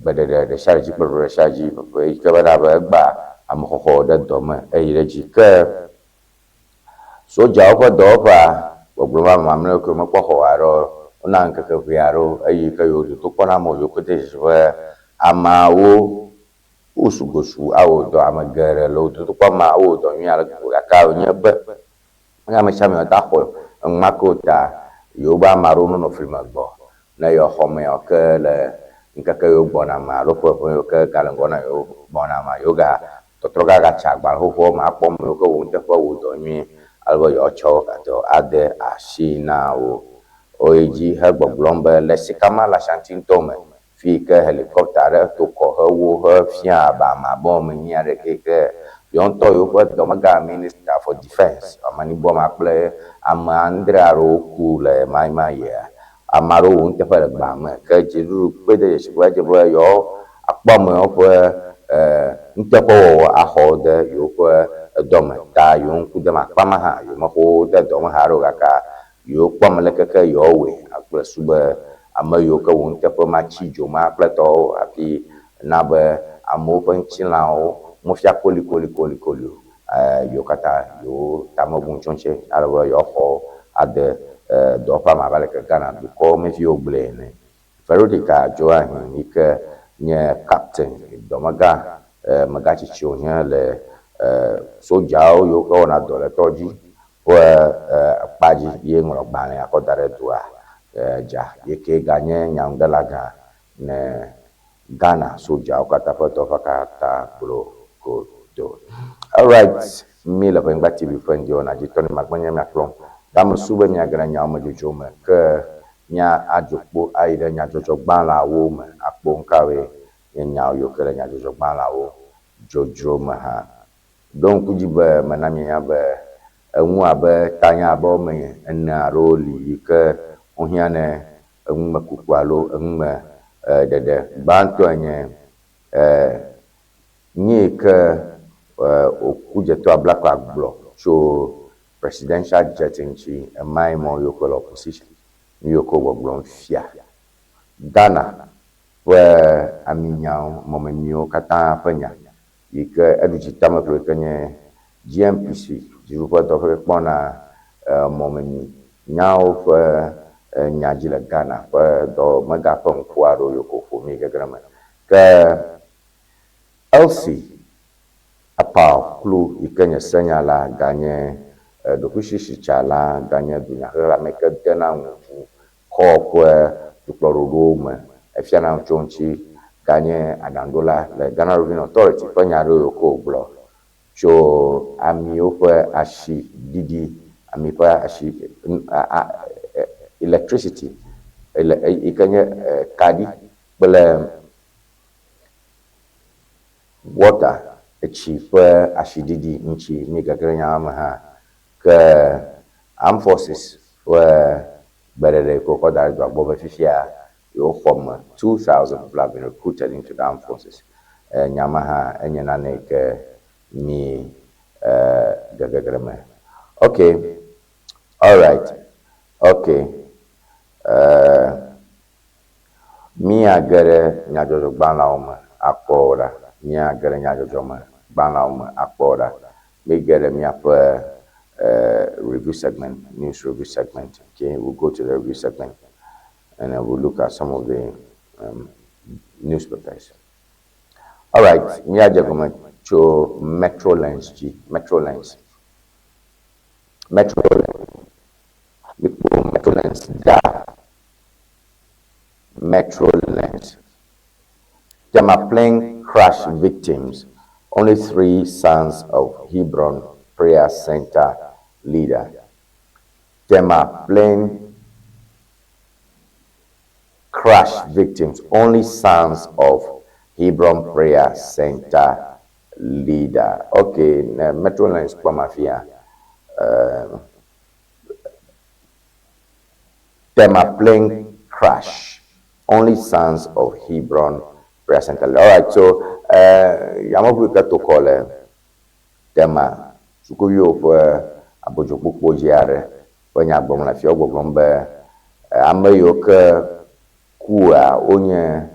gbeɖeɖe ɖe sia ɖe dzi kple ɖoɖo ɖe sia ɖe dzi yi ke bena be egbea amexɔxɔ ɖe dɔ me eyi ɖe edzi. Ke sodzawo ƒe dɔwɔƒea gbɔgblɔ be ame mamlɛwo ke mekpɔ xɔ haɖe o wona ŋkeke ʋɛ aɖewo eye ke yewo dodokpɔ na amewo yewo ke de dzesi be ameawo Wo sugosu awɔ dɔ ame geɖe le wo dodokpɔ ma wowɔ dɔ nyui ale gbegbe gake wònye be menye ame sia ame ate axɔ enu ma ke o ta yewo be ame aɖewo nonɔ fli me gbɔ ne yewoaxɔ ame yawo ke le ŋkeke yiwo gbɔna me alo ƒe ʋɛ yiwo ke gale ŋgɔ na yewo gbɔna mea, yewo ga tɔtrɔ ge agatsa agbalẽ xoxoawo me akpɔ ame yiwo ke wɔ nuteƒe wɔ dɔ nyuie ale be yewoatsɔ dɔ ade asi na wo. Woyi edzi hegbɔgblɔm be le Sikama le Ashanti ŋutɔ me Fi yi ke helikɔpta aɖe to kɔ hewo hefia abe ame abe wɔme enyi aɖe ke ke yewo ŋutɔ yewoƒe dɔmegã Minister for Defence Amanibɔma kple ame andre aɖewo ku le ɣemaɣi yia. Ame aɖewo wɔ nuteƒe le gbea me ke dziɖuɖu kpɔe de dzesi be edze be yewo akpɔ amewo ƒe nuteƒewɔwɔ axɔ wo de yewoƒe dɔ me ta yewo ŋku dem akpa ma hã yewo mexɔ wo de dɔ me haɖe o gake Yewo kpɔ ame leke ke yewoawɔe akple su be ame yiwo ke wɔ nuteƒe matsi dzo ma kple tɔwo hafi na be amewo ƒe ŋutilãwo mefia kolikoliikolikoli o. Yewo katã yewo tamebuŋutsɔtsɛ ale be yewoaxɔ wo ade dɔwɔƒea me abe aleke Ghana dukɔ me viwo gblɔe ene. Veronica Joachim yi ke nye captain, dɔmegã, megatsitsi wònye le sodzawo yiwo ke wɔna dɔ le tɔ dzi ƒe akpa dzi ye ŋlɔ gbalẽa kɔ da ɖe dua dza. Ye kee ganye nyanuɖelagã ne Ghana sodzawo katã ƒe dɔwɔƒe katã glo godo. Alright, mi le Ʋenyigba TV ƒe ŋdi wɔna dzi Tony Magbenye miakplɔm. Game su be miage ɖe nyawo me dzodzro me ke mía adzo kpo ayi ɖe nyadzɔdzɔgbalẽawo me akpɔ nukawoe nye nyawo yiwo ke le nyadzɔdzɔgbalẽawo dzodzro me hã. Ɖo ŋku dzi be mena mianya be enu abe tanya abe woame ene aɖewo li yi ke wohiã ne enumekuku alo enume ɖeɖe. Gbãtɔe nye nu yi ke Okudzeto Ablakwa gblɔ tso presidential jet ŋuti emae mɔ yiwo ke le opposition nu yiwo ke wogbɔgblɔm fia. Ghana ƒe aminyawo, mɔmemiwo katã ƒe nya yi ke eɖu dzi tame kple yi ke nye GNPC, dziɖuƒe dɔwɔƒe ke kpɔna mɔmemi nyawo ƒe nya dzi le Ghana ƒe dɔmega ƒe ŋku aɖewo yiwo ke woƒo mí gegre me. Ke Elsie Apaw Klu yi ke nye senyala ganye ɖokuisisitsala ganye dunyahela ame yi ke dena ŋu dukɔ ƒe dukplɔɖoɖowo me efiana nu tso eŋuti ganye aɖaŋuɖola le Ghana Revenue Authority ƒe nya aɖewo yiwo ke wògblɔ tso amiwo ƒe asi ɖiɖi, ami ƒe asi electricity yi ke nye kaɖi kple water, etsi ƒe asiɖiɖi ŋuti mi gege ɖe nya me hã. Ke Armed Forces ƒe gbeɖeɖe yi ke wokɔ da ɖe dua gbɔ be fifia yewoxɔ ame 2,000 people have been recruited into the armed forces. Nya ma hã enye nane yi ke mi gege ɖe me. Okay, alright, okay. Míage ɖe nyadzɔdzɔgbalẽawo me akpɔ wo ɖa. Míage ɖe nyadzɔdzɔ me gbalẽawo me akpɔ wo ɖa. Míge ɖe míaƒe review segment, news review segment. Okay, we'll go to the review segment and then we'll look at some of the newspapers. All right, míadze gɔme tso Metro Lens dzi. Metro Lens. Metro Lens. Míkpɔ Metro Lens ɖa. Metro Lens. Tema plane crash victims, only three sons of Hebron Prayer Center leader. Tema plane crash. crash victims, only sons of Hebron Prayer Center leader. Okay, ne Metro Lines kpɔm afia. Tema plane crash, only sons of Hebron Prayer Center. All right, so yameʋu yi ke to kɔ le Tema sukuviwo ƒe abodzokpokpo dzi aɖe ƒe nya gblɔm le afia. Wogbɔgblɔm be ame yiwo ke kua wonye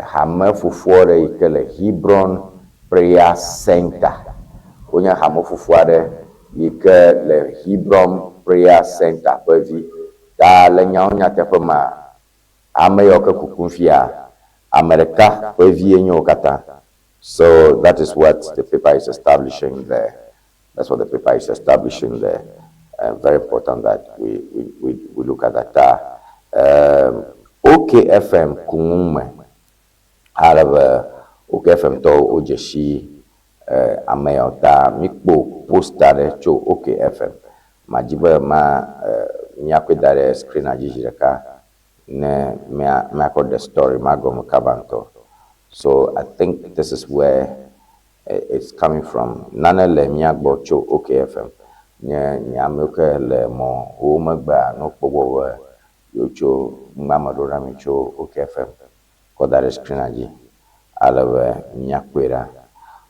hame fofo aɖe yi ke le Hebron Prayer Center. Wonye hame fofo aɖe yi ke le Hebron Prayer Center ƒe vi. Ta le nyawo nyateƒe ma, ame yiwo ke kukum fia, ame ɖeka ƒe vie nye wo katã. So that is what the paper is establishing there. That's what the paper is establishing there. Very important that we look at that. OKFM kuŋume ale be OKFM tɔwo wodze si ame yawo ta mikpɔ poster ɖe tso OKFM. Madzi be ma míakɔe da ɖe screen dzi zi ɖeka ne míakɔ ɖe story ma gɔme kaba ŋutɔ. So I think this is where it's coming from. Nane le mía gbɔ tso OKFM. Nye nye amewo ke le mɔ wo megbea ne wokpɔ gbɔ be yewotso ŋgbame ɖo ɖa mi tso OKFM kɔ da ɖe screen dzi ale be míakpɔe ɖa.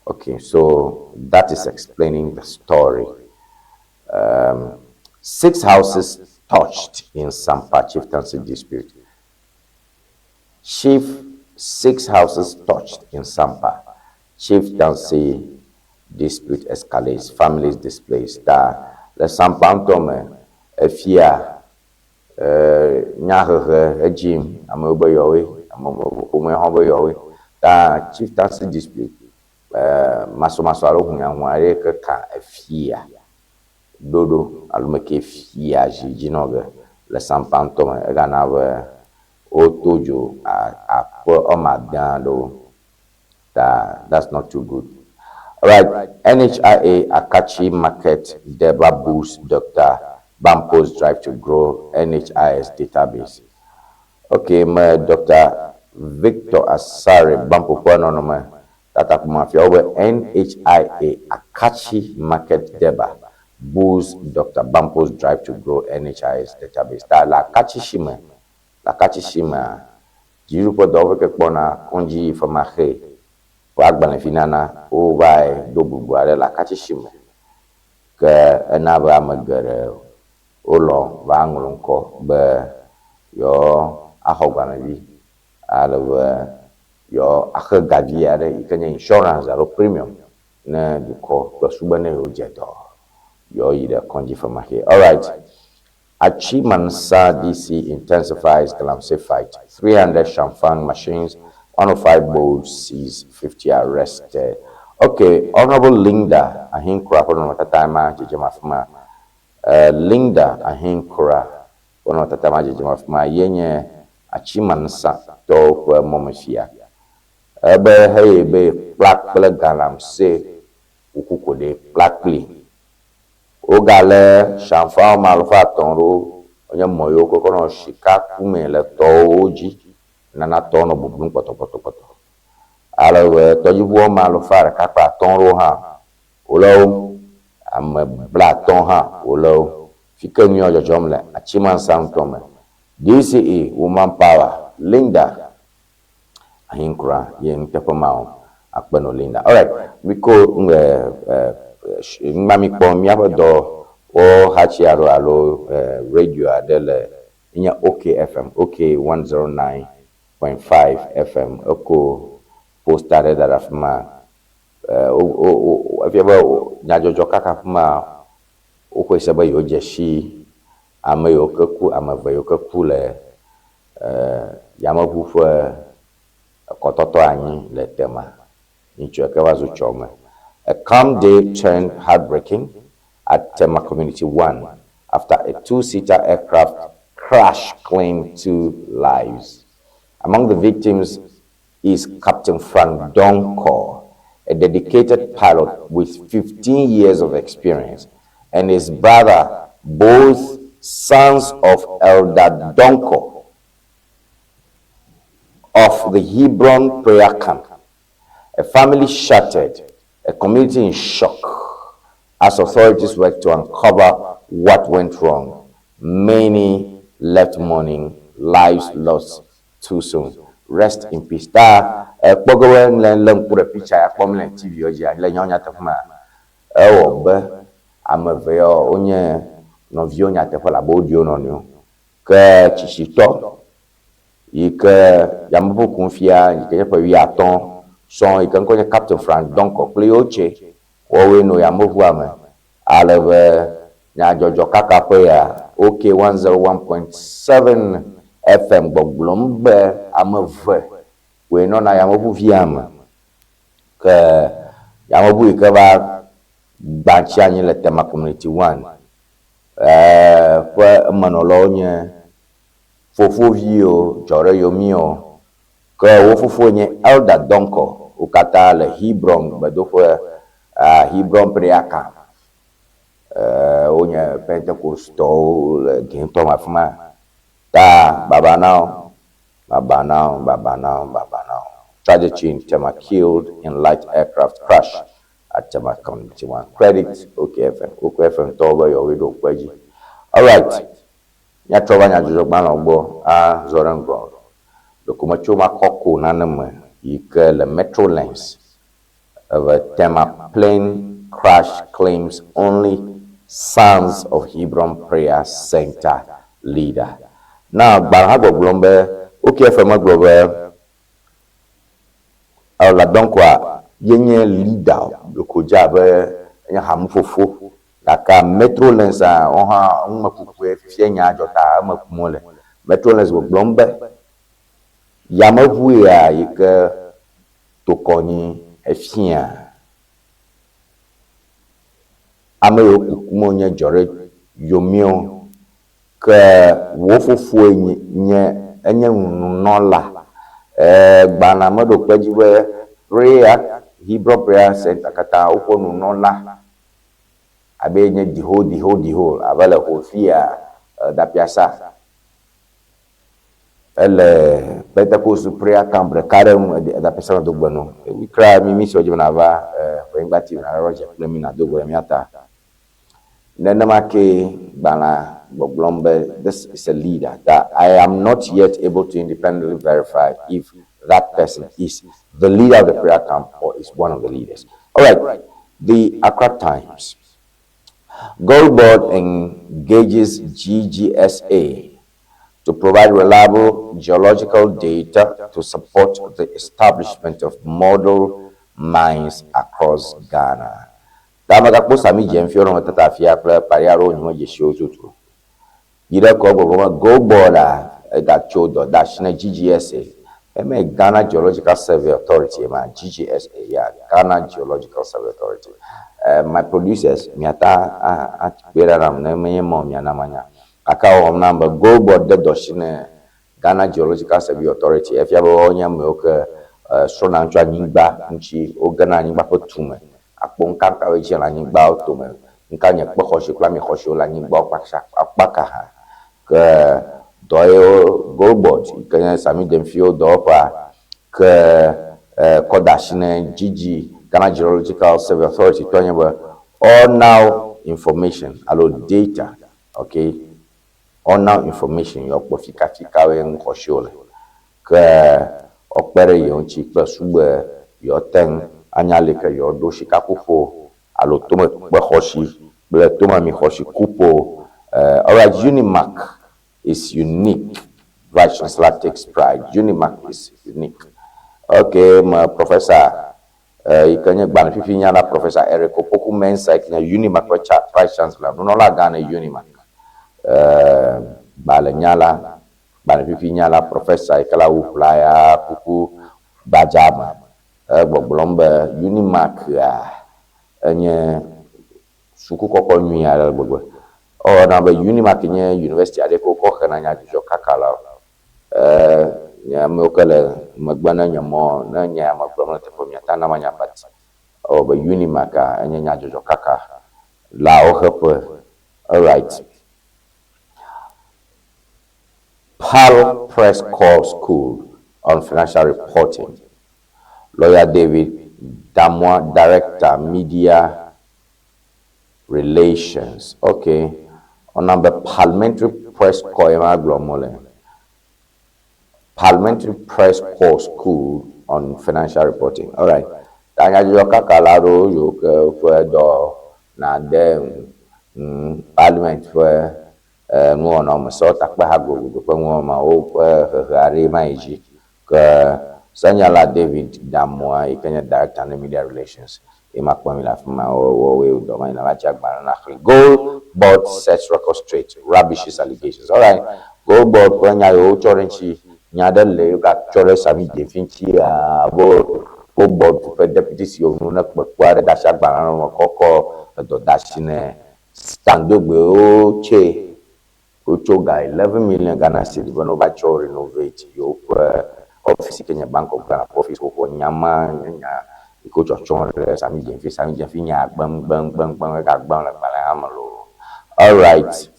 Okay, so that is explaining the story. Six houses torched in Sampa chieftaincy dispute. Chief, six houses torched in Sampa. Chieftaincy dispute escalates, families displaced. Ta le Sampa ŋutɔ me, efia nyahehe edzi amewo be yɔwoe, ame ƒome hã be yɔwoe. Ta chieftaincy dispute masɔmasɔ alo hunyahunya aɖe ke ka efia ɖoɖo alo me ke fia zi dzi nɔ ge le Sampa ŋutɔ me. Egana be woto dzo aƒe woame ade aɖewo. Ta that's not too good. All right, NHIA Akatsi Market Durbar boost Dr. Bampo's drive to grow NHIS database. Okay, me Dr. Victor Asare Bampo ƒe nɔnɔme tatakpɔmafiawo be NHIA Akatsi Market Durbar boost Dr. Bampo's drive to grow NHIS database. Ta le Akatsi si me, le Akatsi si mea, dziɖuɖu ƒe dɔwɔƒe ke kpɔna kɔdzi femaxee ƒe agbalẽvi nana wovae ɖo bubu aɖe le Akatsi si me ke ena be ame geɖe wolɔ va ŋlɔ ŋkɔ be yewoa axɔ gbalẽvi ale be yewoa axe gavi aɖe yi ke nye insurance alo premium ne dukɔ kple sugbe ne yewodze dɔ yewoa yi ɖe kɔdzi femaxee. All right. Achimansa DC intensifies Galamsey fight. 300 Shamfang machines, 105 boats seized, 50 arrested. Okay, Honorable Linda Ahinkura, ƒe tatama dzedzem afi ma. Linda Ahinkura ƒe nɔnɔmetata tatama dzedzem afi ma ye nye Achimansa tɔwo ƒe mɔmefia. Ebe heye be kpla kple Galamsey kuku ɖe kpla kpli. Wogale Shamfa woame alafa etɔ̃ ɖewo wonye mɔ yiwo ke kɔ nɔ sika kume le tɔwo dzi nana tɔwo nɔ bublum kpɔtɔkpɔtɔkpɔtɔ. Ale be tɔdziʋu woame alafa ɖeka kple atɔ̃ ɖewo hã wole wo ame blaatɔ̃ hã wole wo. Fi ke nu yawo dzɔdzɔm le Achimansa ŋutɔ me. DCE Woman Power Linda Ahinkura ye nuteƒe mawo akpe no Linda. Alright, miko ŋgbe ŋgba mi kpɔ míaƒe dɔ wo hatsi aɖewo alo radio aɖe le nye OK FM, OK 109.5 FM. Eko poster aɖe da ɖe afi ma. Efia be nyadzɔdzɔ kaka afi ma woxɔe se be yewodze si ame yiwo ke ku ame eve yiwo ke ku le yameʋu ƒe kɔtɔtɔ anyi le Tema. Ŋutsu ke va zu tsɔ me. A calm day turned heartbreaking at Tema Community 1 after a two-seater aircraft crash claimed two lives. Among the victims is Captain Frank Donkor, a dedicated pilot with 15 years of experience, and his brother, both sons of Elder Donkor. of the Hebron prayer camp. A family shattered, a community in shock as authorities work to uncover what went wrong. Many left mourning, lives lost too soon. Rest in peace. Ta ekpɔ ge be le lé ŋku ɖe picture ya kpɔm le TV dzia le nyawo nyateƒe mea, ewɔ be ame eve yawo wonye nɔviwo nyateƒe labe woɖi wo nɔnɔewo. Ke tsitsitɔ yi ke yameʋu kum fia yi ke nye ƒe wuiatɔ̃ sɔŋ yi ke ŋkɔ nye Captain Frank Donkor kple yewo tse woawoe nɔ yameʋua me ale be nyadzɔdzɔ kaka ƒe ya OK 101.7 FM gbɔgblɔm be ame eve koe nɔna yameʋuvia me. Ke yameʋu yi ke va gbã tsi anyi le Tema Community 1 ƒe emenɔlawo nye fofoviwo dzɔ ɖe yomiwo. Ke wo fofoe nye Elder Donkor. Wo katã le Hebron gbedoƒe Hebron prayer camp. Wonye Pentecosttɔwo le gɛntɔ me afi ma. Ta baba na wo, baba na wo, baba na wo, baba na wo. Tragedy in Tema killed in light aircraft crash at Tema Community 1. Credit OKFM. OKFM tɔwo be yewoe ɖo kpe dzi. Alright. Míatrɔ va nyadzɔdzɔgbalẽwo gbɔ azɔ ɖe ŋgɔ. Ɖeko metso makɔ ko nane me yi ke le Metro Lens. The Tema plane crash claims only sons of Hebron Prayer Center leader. Now, gbalẽ hã gbɔgblɔm be OKFM megblɔ be Elder Donkor yenye leader ɖeko dze abe enye hamefofo gake Metro Lens a wo hã numekukue fifia nya dzɔ ta eme kum wole. Metro Lens gbɔgblɔm be yameʋu ya yi ke tokɔ nyi efia ame yiwo kukum nye dzɔ ɖe yomiwo ke wo fofoe nye enye nunɔla. Gbalẽa meɖo kpe dzi be prayer Hebron Prayer Center katã woƒe nunɔla abe nye diho diho diho abe le Hofia Dapiasa ele Pentecost prayer camp ɖeka ɖe ŋu Dapiasa me dogbe no. Kra mi mi sɔ dzi be nava Ƒenyigba TV na ɖe dze kple mi na do gbe ɖe mía ta. Nenema ke gbalẽa gbɔgblɔm be this is a leader that I am not yet able to independently verify if that person is the leader of the prayer camp or is one of the leaders. All right, the Accra Times. Gold Board engages GGSA to provide reliable geological data to support the establishment of model mines across Ghana. Ta megakpɔ Sami Gyamfi wɔnɔ tata fia kple kpari aɖewo nyime dzesiwo tutu. Yi ɖe kɔ gbɔgbɔ me Gold Board a egatso dɔ de asi na GGSA. Eme Ghana Geological Survey Authority ma GGSA ya Ghana Geological Survey Authority. My producers miata akpe ɖe nam ne menye mɔ miana manya. Gake wɔm nam be Gold Board de dɔ asi ne Ghana Geological Survey Authority efia be woanye amewo ke srɔ̃na tso anyigba ŋuti wogena anyigba ƒe tume akpɔ ŋkakawoe dze le anyigbawo tome ŋka nye kpe xɔasi kple ami xɔasiwo le anyigbawo kpaka hã ke dɔ yiwo Gold Board yi ke nye Sami Gyamfiwo dɔwɔƒea ke kɔ de asi ne GG Ghana Geological Survey Authority tɔ nye be all now information alo data okay all now information yɔ kpɔ fika fikawoe nu xɔasiwo le ke wokpe ɖe yewo ŋuti kple sugbe yewo te anya leke yewo ɖo sikakuƒo alo tome kpe xɔasi kple tomemi xɔasi kuƒo. Alright, Unimac is unique. Vice Chancellor takes pride. Unimac is unique. Okay, my professor, yi ke nye gbalẽ fifi nyala Professor Eric Opoku Mensah yi ke nye Unimac ƒe Vice Chancellor nunɔla gã ne Unimac. Gbalẽ nyala, gbalẽ fifi nyala Professor yi ke le awu ʋlaya kuku gbadza me egbɔgblɔm be Unimac enye suku kɔkɔ nyui aɖe gbegbe. Ewɔna be Unimac nye university aɖe ke wokɔ hena nyadzɔdzɔ kaka la. Nye amewo ke le megbe ne nye mɔ ne nye ame gblɔm le teƒe miata na manya but ewɔ be Unimac enye nyadzɔdzɔ kaka la woheƒe. Alright. PAL Press Corps School. on Financial Reporting. Lawyer David Damoah, Director, Media Relations. Okay. On the Parliamentary Press Corps, Parliamentary Press Corps School on Financial Reporting. All right. Ta nyadzɔdzɔ kaka la ɖewo yiwo ke woƒe dɔ nade parliament ƒe nuwɔna me sewɔtakpeha gogogo ƒe nuwɔna woƒe hehe aɖee ma yi dzi ke senyala David Damoah yi ke nye Director ne Media Relations ye ma kpɔ mi le afi ma wowoe dɔ ma yina va tsi agbalẽ na xlẽ. Gold Board sets record straight, rubbishes allegations. All right. Gold Board ƒe nya yiwo wotsɔ ɖe ŋuti nya ɖe le yiwo gatsɔ ɖe Sami Gyamfi ŋuti abo Gold Board ƒe deputy CEO nu ne kpekpe aɖe de asi agbalẽ me kɔkɔ edɔdeasi ne Standogbewo tse wotso ga 11 million Ghana cedi be ne wova tsɔ renovate yewoƒe office yi ke nye Bank of Ghana ƒe office xoxo. Nya ma nye nya yi ke wotsɔtsɔ ɖe Sami Gyamfi. Sami Gyamfi nya gbem gbem gbem gbem egagbem le gbalẽ hã me loo. All right.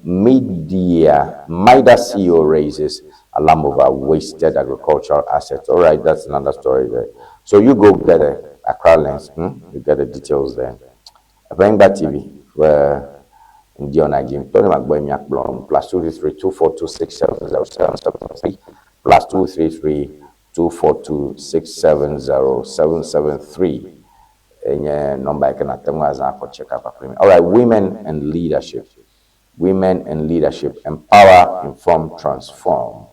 Media, MIDA CEO raises alarm over wasted agricultural assets. All right, that's another story there. So you go get a Accra Lens, You get the details there. Eʋenyigba TV ƒe ŋdi dzi Tony Magboe miakplɔ +233 242 670 773, +233 242 670 773 enye nɔmba yi ke nate ŋu azã akɔ check up akple mi. All right, women and leadership. Women and leadership. Empower, inform, transform.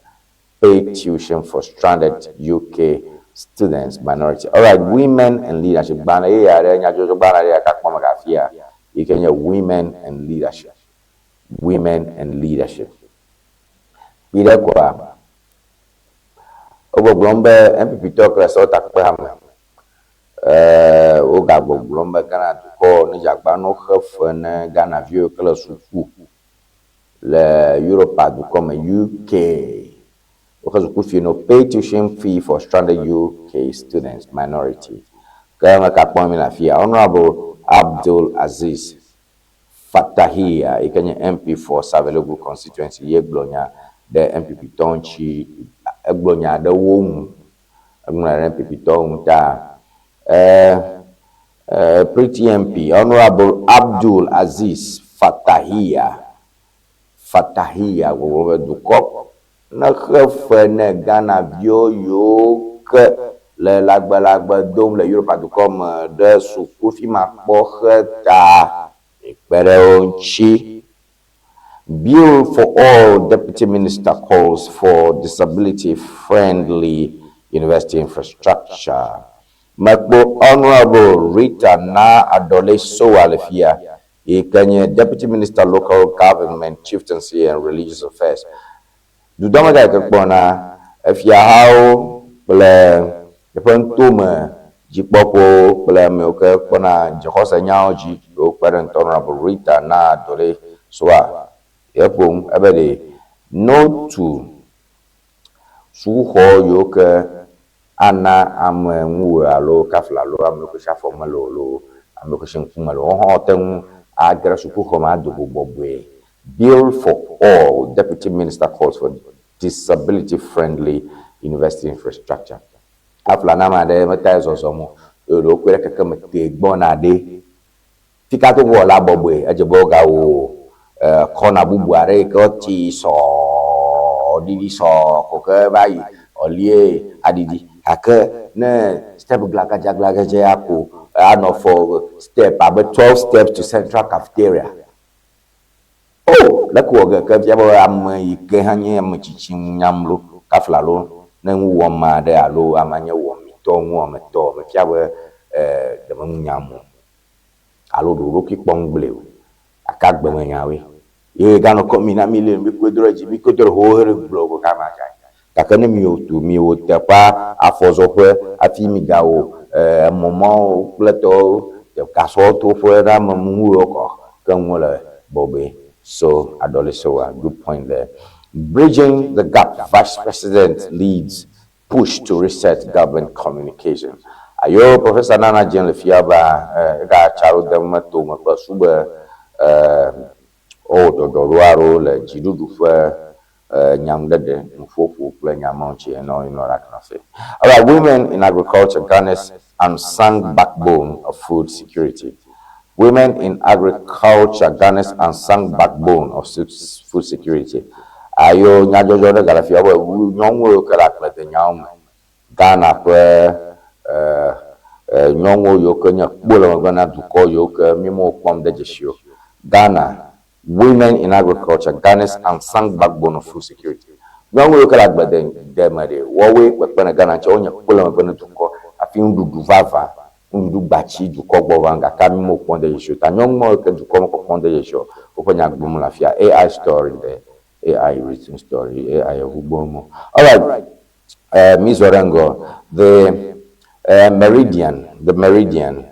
Pay tuition for stranded UK students, minority. All right, women and leadership. Gbana ye ya ɖe nyadzɔdzɔ gbana ɖe ya ka kpɔm gafia yi ke nye women and leadership. Women and leadership. Kpi ɖe koa, wogbɔgblɔm be NPP tɔ kple sewɔtakpe hame wogagbɔgblɔm be Ghana dukɔ ne dzagba no xe fe ne Ghana viwo ke le suku le Europa dukɔ me, UK. Woxe suku fee no, pay tuition fee for stranded UK students minority. Ke me ka kpɔm mi le afia, Honourable Abdul Aziz Fatahia yi ke nye MP for Savelugu constituency ye gblɔ nya ɖe NPP tɔwo ŋuti, egblɔ nya ɖe wo ŋu, egblɔ nya ɖe NPP tɔwo ŋu ta Pretty MP Honourable Abdul Aziz Fatahia Fatahia gbɔgblɔ be dukɔ ne xe fe ne Ghana viwo yiwo ke le lagbelagbe dom le Europa dukɔ me ɖe suku fi ma kpɔ xe ta kpe ɖe wo ŋuti. Bill for all deputy minister calls for disability friendly university infrastructure. Mekpɔ Honourable Rita Naa Adoley Sowah le fia yi ke nye Deputy Minister, Local Government, Chieftaincy and Religious Affairs. Dudɔmegã yi ke kpɔna efiahawo kple eƒe ŋutome dzikpɔƒewo kple amewo ke kpɔna dzixɔsenyawo dzi wokpe ɖe ŋutɔ Honourable Rita Naa Adoley Sowah eƒom ebe ɖe no to sukuxɔ yiwo ke ana ame ŋuwò alo kafla alo amewo ke si afɔ mele o alo amewo ke si ŋku mele o wohã woate ŋu age ɖe sukuxɔ me ado go bɔbɔe. Bill for all deputy minister calls for disability friendly university infrastructure. Kafla na ame aɖe meta zɔzɔm o eye ɖewo kɔe ɖe keke me tee gbɔna ɖe fika to wɔ la bɔbɔe edze be wogawo kɔna bubu aɖe yi ke wotsi sɔɔ ɖiɖi sɔɔ ko ke va yi ɔlie aɖiɖi gake ne step glagadza glagadza ya ko anɔ for step abe 12 steps to central cafeteria o le ko wɔ ge ke fia be ame yi ke hã nye ame tsitsi ŋu lo kafla lo ne nu wɔm aɖe alo ame nye wɔmitɔ ŋuwɔmetɔ mefia be ɖe me ŋu nyam o alo ɖe ɖokui kpɔm gblẽ o gake agbemenyawoe ye ganɔ kɔ mi na mi le mi koe do ɖe dzi mi koe do ɖe ho he gblɔ ko kama dza gake ne mi tu mi wò teƒea afɔzɔƒe hafi mi gawo emɔmɔwo kple tɔwo gasɔwo toƒe ɖe ame ŋuwo kɔ ke ŋu le bɔbɔe. So Adoley Sowah, good point there. Bridging the gap, Vice President leads push to reset government communication. Ayo Professor Nana Jane le fia ba ega tsaro dem to me kple su be o ɖɔɖɔɖo aɖewo le dziɖuɖu ƒe Nyaŋuɖeɖe, nuƒoƒo kple nya mawo ŋuti eno you know that kind of thing. All right, women in agriculture Ghana's unsung backbone of food security. Women in agriculture Ghana's unsung backbone of food security. Ayo nyadzɔdzɔ ɖe gale fia be nyɔnuwo yiwo ke le agbledenyawo me Ghana ƒe nyɔnuwo yiwo ke nye kpo le megbe na dukɔ yiwo ke mi me kpɔm de dzesi o. Ghana Women in agriculture Ghana's unsung backbone of food security. Nyɔnuwo yiwo ke le agblede me ɖe, woawoe kpekpe ne Ghana ŋuti, wonye kpo le megbe ne dukɔ hafi nuɖuɖu vavã, nuɖuɖu gbatsi dukɔ gbɔ vam gake mi me kpɔm de dzesi o. Ta nyɔnu mawo yi ke dukɔ me kpɔkpɔm de dzesi o, woƒe nya gblɔm le afia. AI story the AI written story AI eŋu gbɔm mo. Alright, mi zɔ ɖe ŋgɔ. The Meridian, the Meridian.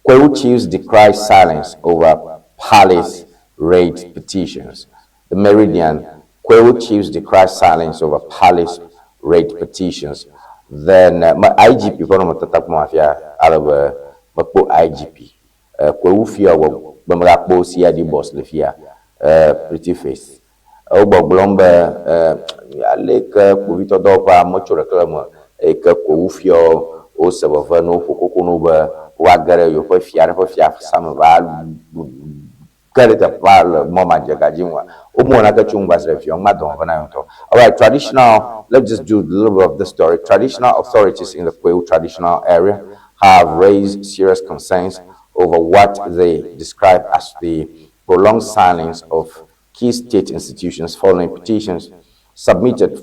Kwahu chiefs decry silence over palace raid petitions. The Meridian, Kwahu chiefs decry silence over palace raid petitions. Then IGP ƒe nɔnɔmetata kpɔm afia ale be mekpɔ IGP. Kwahu fia wɔ be megakpɔ CID boss le fia. Pretty face. Wogbɔgblɔm be ale ke kpovitɔ dɔwɔƒea metso ɖeke le eme eye ke Kwahu fiawo wose veve ne woƒo koko na wo be woage ɖe yewoƒe fia ɖe ƒe fiasa me va ge ɖe teƒea le mɔ madzega dzi ŋua. Womewɔ naneke tso ŋu va se ɖe fia o. Ŋma dɔme ve na yewo ŋutɔ. Alright, traditional, let's just do a little bit of the story. Traditional authorities in the Kwahu traditional area have raised serious concerns over what they describe as the prolonged silence of key state institutions following petitions submitted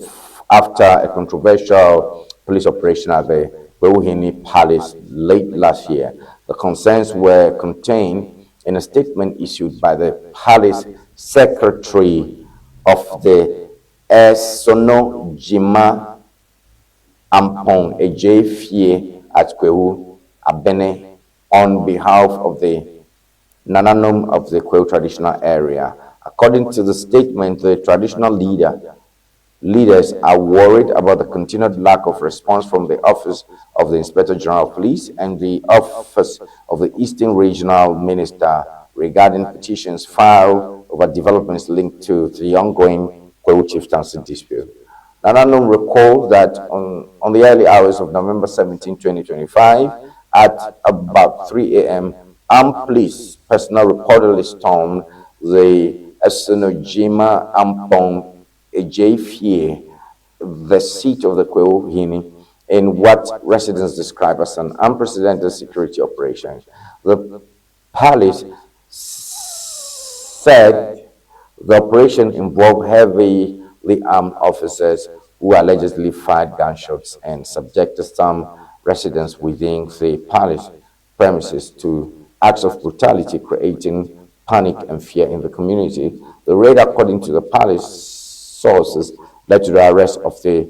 after a controversial police operation at the Kwahuhene Palace late last year. The concerns were contained in a statement issued by the palace secretary of the Esono Jima Ampong Ejefie at Kwahu Abene on behalf of the Nananom of the Kwahu traditional area. According to the statement, the traditional leaders are worried about the continued lack of response from the Office of the Inspector General of Police and the Office of the Eastern Regional Minister regarding petitions filed over developments linked to the ongoing Kwahu chieftaincy dispute. Nananom recalled that on the early hours of November 17, 2025, at about 3 a.m., armed police personnel reportedly stormed the Esunojima Ampong Ejefie, the seat of the Kwahuhene, in what residents describe as an unprecedented security operation. The palace said the operation involved heavily armed officers who allegedly fired gunshots and subjected some residents within the palace premises to acts of brutality, creating panic and fear in the community. The raid, according to the palace sources, led to the arrest of the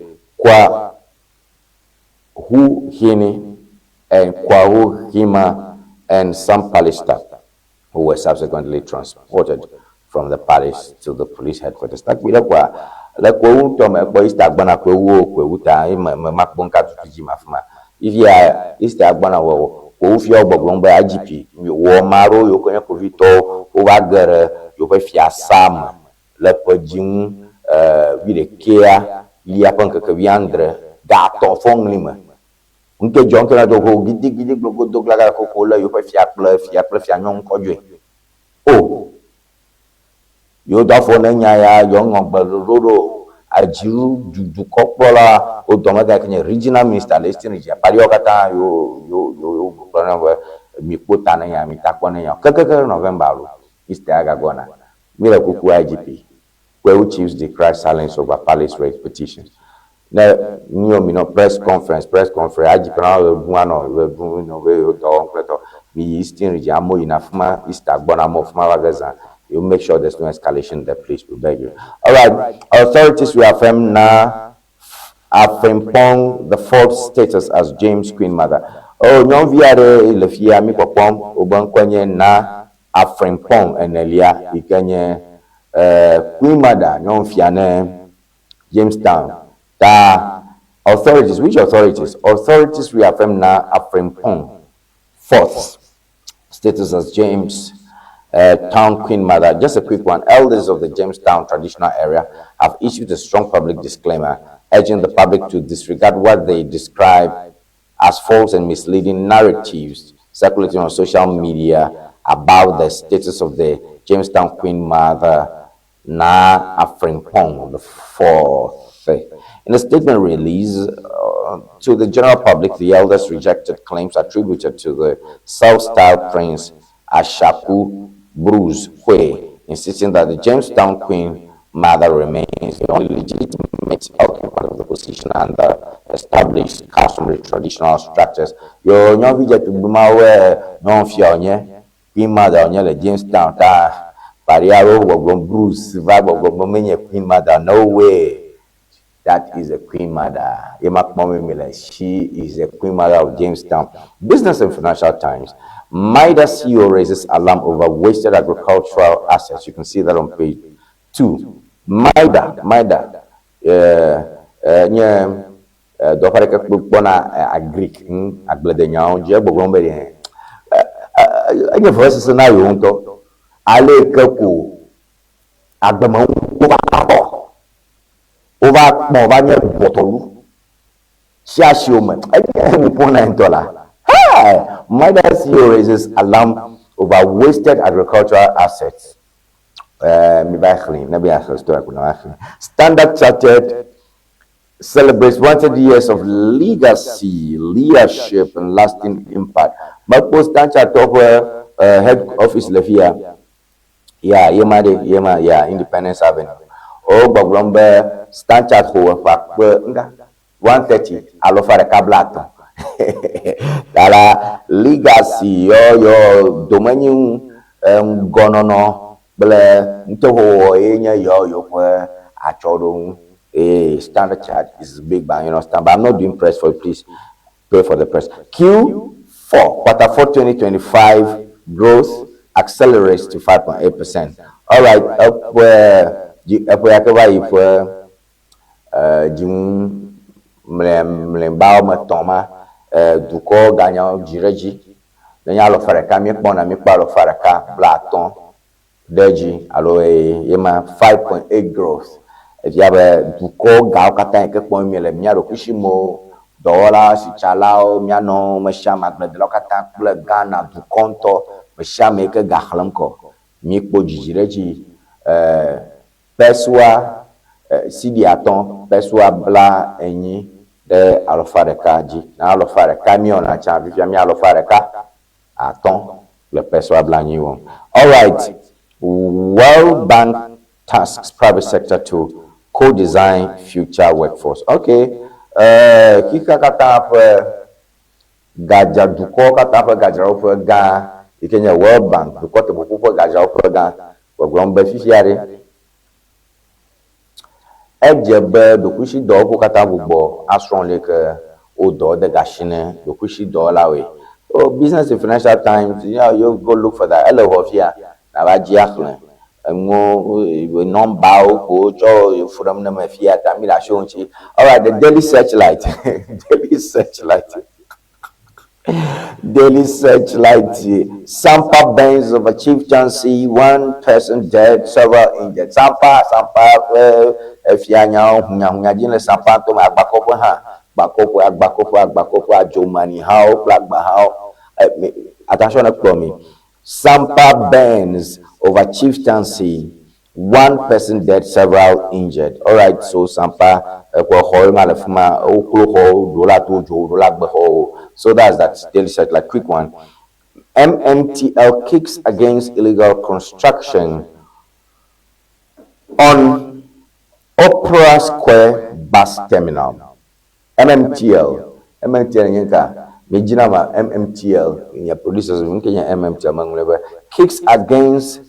Kwahuhene and Kwahuhemaa and some palace staff, who were subsequently transported from the palace to the police headquarters. Takpi ɖe kɔa le Kwahu ŋutɔ me kpɔ Easter gbɔna Kwahu Kwahu ta ye me me makpɔ ŋka tutu dzi ma fi ma. Fifia Easter gbɔna wɔ Kwahu fiawo gbɔgblɔm be IGP wɔ ame aɖewo yiwo ke nye kpovitɔwo wova ge ɖe yewoƒe fiasa me le ƒe dzinu wuiɖekɛa lia ƒe ŋkeke wuiadre gatɔ fɔŋli me. Ŋke dzɔ ŋke na do ho gidigidi gbogbo glaga koko le yewoƒe fia kple fia kple fia nyɔnu kɔ dzoe. O yewo do afɔ ne nya ya yewo ŋlɔ gbe ɖoɖo ɖo adziɖu dukɔkplɔla wo dɔmegã yi ke nye regional minister le Eastern Region apaɖiwo katã yewo yewo yewo gblɔ na be mi kpo ta ne nya mi ta kpɔ ne nya kekeke November alo Easter agagbɔna. Mi le kuku IGP. Kwahu chiefs decry silence over palace raid petitions. Ne nyo mi nɔ press conference press conference IGP na ɣe ɖum anɔ ɣe ɖum nɔ be yewo dɔ wɔm kple tɔ. Mi yi Eastern Region amewo yina fi ma Easter gbɔna amewo fi ma va ge zã. You make sure there's no escalation there, please. We beg you. All right. Authorities reaffirm Naa Afrimpong the fourth status as James Queen Mother. Oh, nyɔnuvi aɖe le fia mi kpɔkpɔm wobe ŋkɔe nye Naa Afrimpong enelia yi ke nye Queen Mother nyɔnufia ne Jamestown. Ta authorities, which authorities? Authorities reaffirm Naa Afrimpong fourth status as James Town Queen Mother. Just a quick one. Elders of the Jamestown traditional area have issued a strong public disclaimer urging the public to disregard what they describe as false and misleading narratives circulating on social media about the status of the Jamestown Queen Mother Naa Frimpong the fourth. In a statement released to the general public, the elders rejected claims attributed to the self-styled Prince Ashaku Bruce Quay, insisting that the Jamestown Queen Mother remains the only legitimate occupant of the position under established customary traditional structures. Yo nyɔvi dzetugbe mawoe nyɔnufia wònye, Queen Mother wònye le Jamestown ta Paria ɖewo gbɔgblɔm Bruce va gbɔgblɔm be menye Queen Mother. No way. That is a Queen Mother. Ye ma kpɔm mi le. She is a Queen Mother of Jamestown. Business and Financial Times. MIDA CEO raises alarm over wasted agricultural assets. You can see that on page 2. MIDA, nye dɔwɔƒe aɖeke kpɔna agric agbledenyawo dzi egbɔgblɔm be ɖe enye vevesese na yewo ŋutɔ ale yi ke ko agbemenuwo va kpɔ wova kpɔ va nye bɔtɔlu sia siwo me enye nuƒo na ŋutɔ la. Hey! MIDA CEO raises alarm over wasted agricultural assets. Mi va xlẽ ne be yaxlẽ story ko na va xlẽ. Standard Chartered celebrates 130 years of legacy, leadership, and lasting impact. Mekpɔ Standard Chartered ƒe head office le fia. Ya, yema ɖe, yema, ya, Independence Avenue. Wo gbɔgblɔm be Standard Chartered xɔ eƒe akpe nga 130 130. Ta la legacy yɔ yɔ domenyi ŋgɔnɔnɔ kple nuteƒewɔwɔ ye nye yɔ yewoƒe atsɔɖonu. Hey, Standard Chartered is a big bank, you understand? But I'm not doing press for you, please pray for the press. Q4, quarter 4 2025 growth accelerates to 5.8%. All right, up where up where ƒe dziŋu mlɔeba woame etɔ̃ ma dukɔ ganyawo dzi ɖe edzi. Nenye 1.5 míekpɔna míekpɔ 1.50 ɖe edzi alo ye ma 5.8 growth. Efia be dukɔ gawo katã yi ke kpɔm míele mía ɖokuisimewo, dɔwɔla, sitsalawo, mía nɔwo, me sia ame, agbledelawo katã kple Ghana dukɔ ŋutɔ, me sia ame yi ke ga xlẽm kɔ. Míekpɔ dzidzi ɖe edzi pesewa cedi 5 pesewa 40 ɖe 1.5 dzi. Na 1.5 míewɔna tsã fifia mía 1.5 kple pesewa 40 wɔm. All right, World Bank tasks private sector to co-design future workforce. Okay, xixea katã ƒe gadza dukɔwo katã ƒe gadzraɖoƒe gã yi ke nye World Bank dukɔ teƒoƒu ƒe gadzraɖoƒe gã gbɔgblɔm be fifia ɖe edze be ɖokuisidɔwɔƒewo katã gbugbɔ asrɔ̃ le ke wo dɔ de gasi ne ɖokuisidɔwɔlawoe. So Business and Financial Times, yeah, you go look for that. Ele xɔ fia nava dzi axlẽ enuwo nɔmbawo ko wotsɔ fu ɖem ne me fia ta mi le asi wo ŋuti. Alright, the Daily Searchlight, Daily Searchlight. Daily Searchlight. Sampa burns over chieftaincy, one person dead, several injured. Sampa, Sampa, efia nyawo hunyahunya dzi le Sampa to me agbakɔƒe hã, agbakɔƒe, agbakɔƒe, agbakɔƒe, adzomanihawo kple agbahawo. Attention ne kplɔ mi. Sampa burns over chieftaincy, one person dead, several injured. All right, so Sampa ekɔ xɔ ma le fi ma, woklo xɔwo, ɖewo la to dzo, ɖewo la gbe xɔwo. So that's that Daily Searchlight, quick one. MMTL kicks against illegal construction on Opera Square Bus Terminal. MMTL. MMTL nye ka? Medzina ma MMTL. Nye producers nke nye MMTL meŋlɔe be kicks against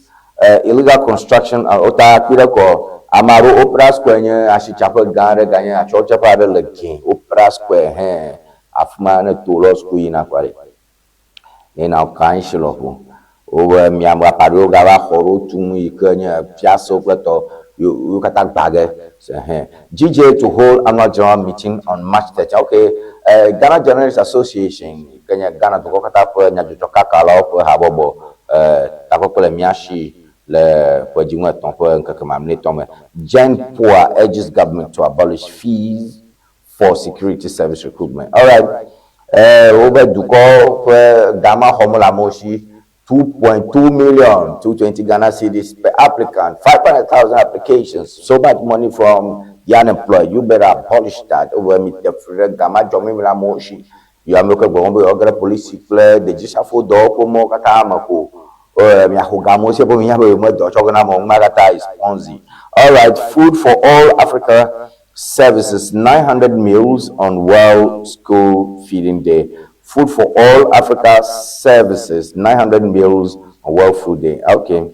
illegal construction wota kpi ɖe kɔ ame aɖewo Opera Square nye asitsaƒe gã aɖe ganye atsyɔ̃tseƒe aɖe le Gẽ Opera Square hẽ afi ma ne to lɔ suku yina kɔ ɖe. Ne na kan si lɔƒo. Wobe miame apaɖewo gava xɔ ɖewo tum yi ke nye fiasewo kple tɔ wo katã gbã ge. Hẽ. GJ to hold annual general meeting on March 30. Okay, Ghana Journalists Association yi ke nye Ghana dukɔ katã ƒe nyadzɔdzɔkakalawo ƒe habɔbɔ Takpekpe le mía si le ƒe dziŋuetɔ̃ ƒe ŋkeke mamlɛtɔ me. Jen Poa urges government to abolish fees for security service recruitment. Alright, wobe dukɔ ƒe ga ma xɔm le amewo si 2.2 million, 220 Ghana cedis per applicant, 500,000 applications, so much money from the unemployed. You better abolish that. Wobe mi te fli ɖe ga ma dzɔm mi le amewo si. Yɔ amewo ke gbɔgbɔm be yewoage ɖe polisi kple dedzisafo dɔwɔƒe mɔwo katã me ko. Miaxɔ ga amewo si be minya be yewome dɔ tsɔ ge na amewo. Numa katã is Ponzi. Alright, food for all Africa services 900 meals on World School Feeding Day. Food for all Africa services 900 meals on World Food Day. Okay.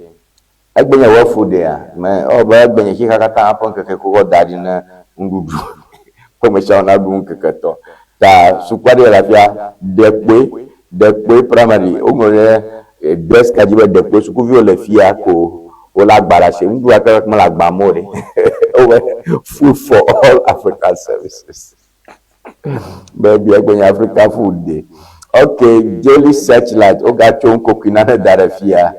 Egbe nye World Food Day a, me ewɔ be egbe nye xexea katã ƒe ŋkeke ko wokɔ da ɖi ne nuɖuɖu ƒe me siawo naɖu ŋkeke etɔ̃. Ta suku aɖe le afia, Ɖekpoe, Ɖekpoe Primary, woŋlɔ ɖe desk dzi be Ɖekpoe, sukuviwo le fia ko wole agba ɖe asi. Nuɖuɖua ke mele agba me o ɖe. Wowɔe Food for all African Services. Be ebia egbe nye Africa Food Day. Okay, Daily Searchlight, wogatso ŋkokui nane da ɖe fia.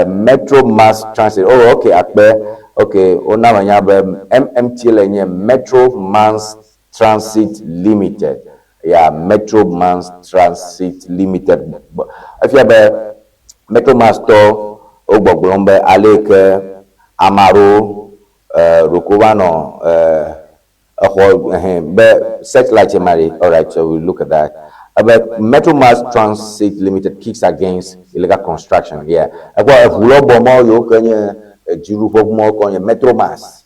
Metro Mass Transit, oh okay, akpe, okay, wona menya be MMT le nye Metro Mass Transit Limited. Ya, Metro Mass Transit Limited. Efia be Metro Mass tɔ wo gbɔgblɔm be ale yi ke ame aɖewo ɖeko va nɔ exɔ ɛhɛn be searchlight ma ɖe. Alright, so we look at that. Ebe Metro Mass Transit Limited kicks against illegal construction. Yeah. Ekpɔ eʋu lɔbɔ mɔ yiwo ke nye dziɖuƒe ʋu mɔwo kɔ nye Metro Mass.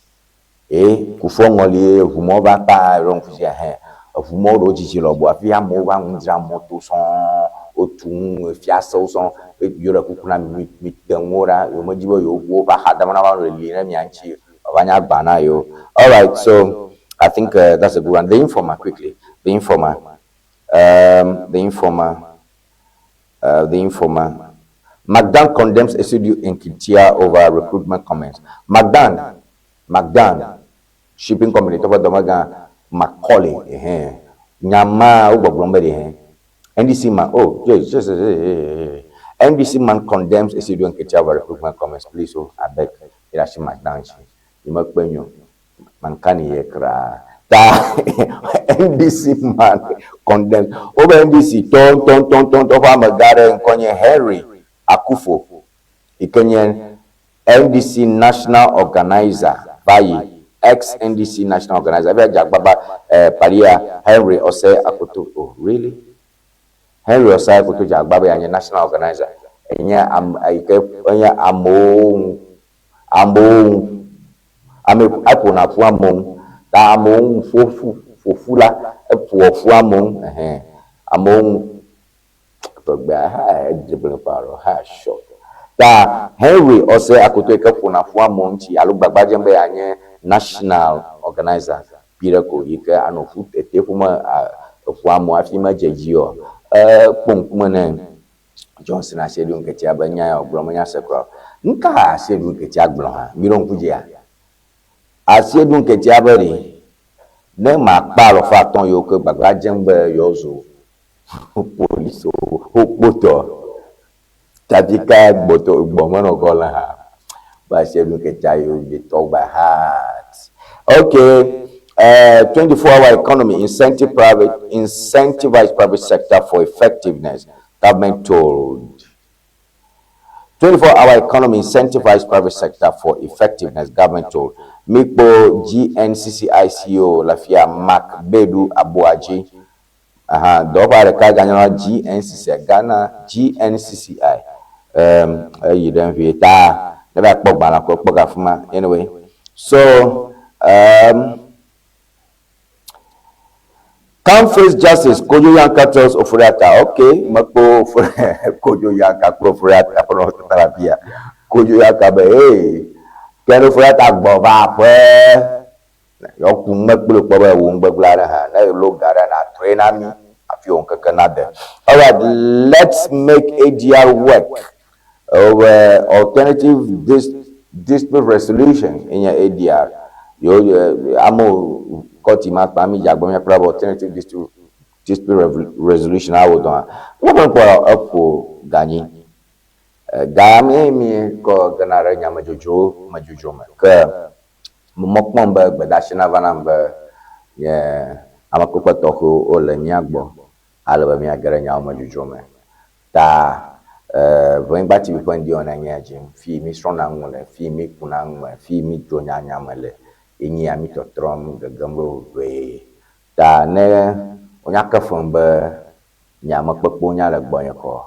Ee, Kufuor ŋɔli ʋu mɔ va kpa ɖo ŋku dzi ɛhɛn. Eʋu mɔwo ɖewo dzidzi lɔbɔ hafi amewo va ŋu dzra mɔto sɔŋ. Wotu nu fiasewo sɔŋ. Yewo ɖe kuku na mi mi te ŋuwo ɖa. Yewo medzi be yewo woƒe axadame nava nɔ li ɖe mia ŋuti wòava nye agba na yewo. Alright, so I think that's a good one. The Informer, quickly. The Informer. The Informer. The Informer. McDan condemns Asiedu Nketia over recruitment comments. McDan, McDan, shipping company tɔƒe dɔmegã Macaulay, ɛhɛn. Nya ma wo gbɔgblɔm be ɖe hɛn. NDC man, oh, yes, yes, yes, yes, yes. NDC man condemns Asiedu Nketia over recruitment comments. Please, oh, I beg. Irashi McDan chi. Yimekpe nyo. Mankani ye kra. Ta NDC man condemns. Wobe NDC tɔ tɔ tɔ tɔ tɔ ƒe amegã ɖe ŋkɔ nye Henry Akufo yi ke nye NDC national organizer va yi ex NDC national organizer ebi adze agbagba paria Henry Osei Akoto. Oh, really? Henry Osei Akoto dze agbagba be yeanye national organizer. Enye am yi ke enye amewo ŋu amewo ŋu ame eƒona ƒu amewo ŋu ta amewo ŋu ƒoƒu ƒoƒu la eƒoa ƒu amewo ŋu ɛhɛn amewo ŋu tɔgbea ha edrible ƒe alo ha short ta Henry Osei Akoto yi ke ƒona ƒu amewo ŋuti alo gbagba dzem be yeanye national organizer pi ɖe ko yi ke anɔ ƒu tete ƒome eƒu amewo hafi medze dzi o. Ekpɔ ŋkume ne Johnson Asiedu Nketia be nya ya wògblɔ menya se kura o. Nu ka Asiedu Nketia gblɔ hã? Mi ɖo ŋku dzia? Asiedu Nketia be ɖe ne makpa alɔfa atɔ̃ yiwo ke gbagba dzem be yewoazu polisiwo wokpotɔ tsafi ka gbɔtɔ gbɔ menɔ gɔ le hã. Be Asiedu Nketia you dey talk by heart. Okay. 24-hour economy incentive private incentivize private sector for effectiveness. Government told. 24-hour economy incentivize private sector for effectiveness. Government told. Mikpo GNCCI CEO Lafia Mark Bedu Abuaji. Aha, dɔwɔƒe ɖeka ganyɔna GNCCI, Ghana GNCCI. Eyi ɖe vie ta ne va kpɔ gbalẽ kɔ kpɔ ga fi ma. Anyway, so Come face justice. Kojo Yanka tells Ofori-Atta. Okay, mekpo Kojo Yanka kple Ofori-Atta ƒe nɔnɔmetata le afia. Kojo Yanka be, hey, Ken Ofori-Atta gbɔ va aƒe. Yewoku ŋme kple kpɔ be wò ŋgbegblẽ aɖe hã. Ne yelo ga ɖe natrɔe na mí hafi wò ŋkeke nade. Alright, let's make ADR work. Over alternative dispute resolution in your ADR. Yo, amewo kɔti ma kpa mi dze agbɔ míakpɔ be alternative dispute resolution awo dɔn. Woƒe kpɔ eƒo ganyi. Ga mee míekɔ gena ɖe nyamedzodzro me dzodzro me. Ke mɔ kpɔm be gbedeasi nava nam be nye amekpekpe tɔxɛwo wole mía gbɔ ale be míage ɖe nyawo me dzodzro me. Ta Ʋenyigba TV ƒe ŋdi wɔna nye ya dzim, fi mísrɔ̃na nu le, fi míkuna nu me, fi mídzrona nya me le ye nye ya mítɔtrɔm gegem ɖo ʋee. Ta ne wonya ke fem be nye amekpekpewo nya le gbɔnye kɔ,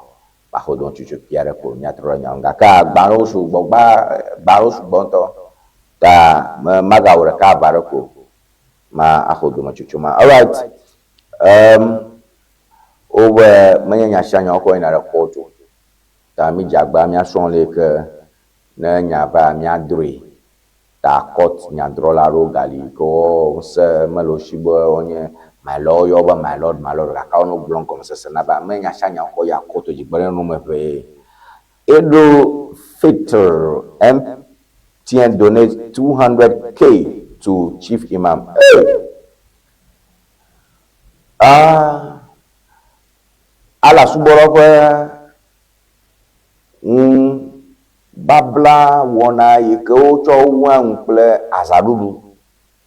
maxɔ do ŋutsutsu kpui aɖe ko míatrɔ ɖe nyawo ŋu. Gake agbalẽwo sugbɔ gba, agbalẽwo sugbɔ ŋutɔ. Ta me magawɔ ɖeka eve aɖe ko ma axɔ dometsotso ma. Alright. Um, wobe menye nya sia nya wokɔ yina ɖe kɔtu o. Ta mídze agbagba míasrɔ̃ le yi ke ne nya va míadrɔe. Ta court nyadrɔla aɖewo gali yi ke wo ŋusẽ mele wo si be wonye my lord, woyɔ wo be my lord, my lord gake wonɔ gblɔm gɔmesese na be menye nya sia nya wokɔ yia court o dzigbɔ ɖe nu me ʋee. Eɖo Fitr MTN donate 200k to Chief Imam. Hey! Ah, Allah subɔlawo ƒe nubabla wɔna yi ke wotsɔ wua nu kple azãɖuɖu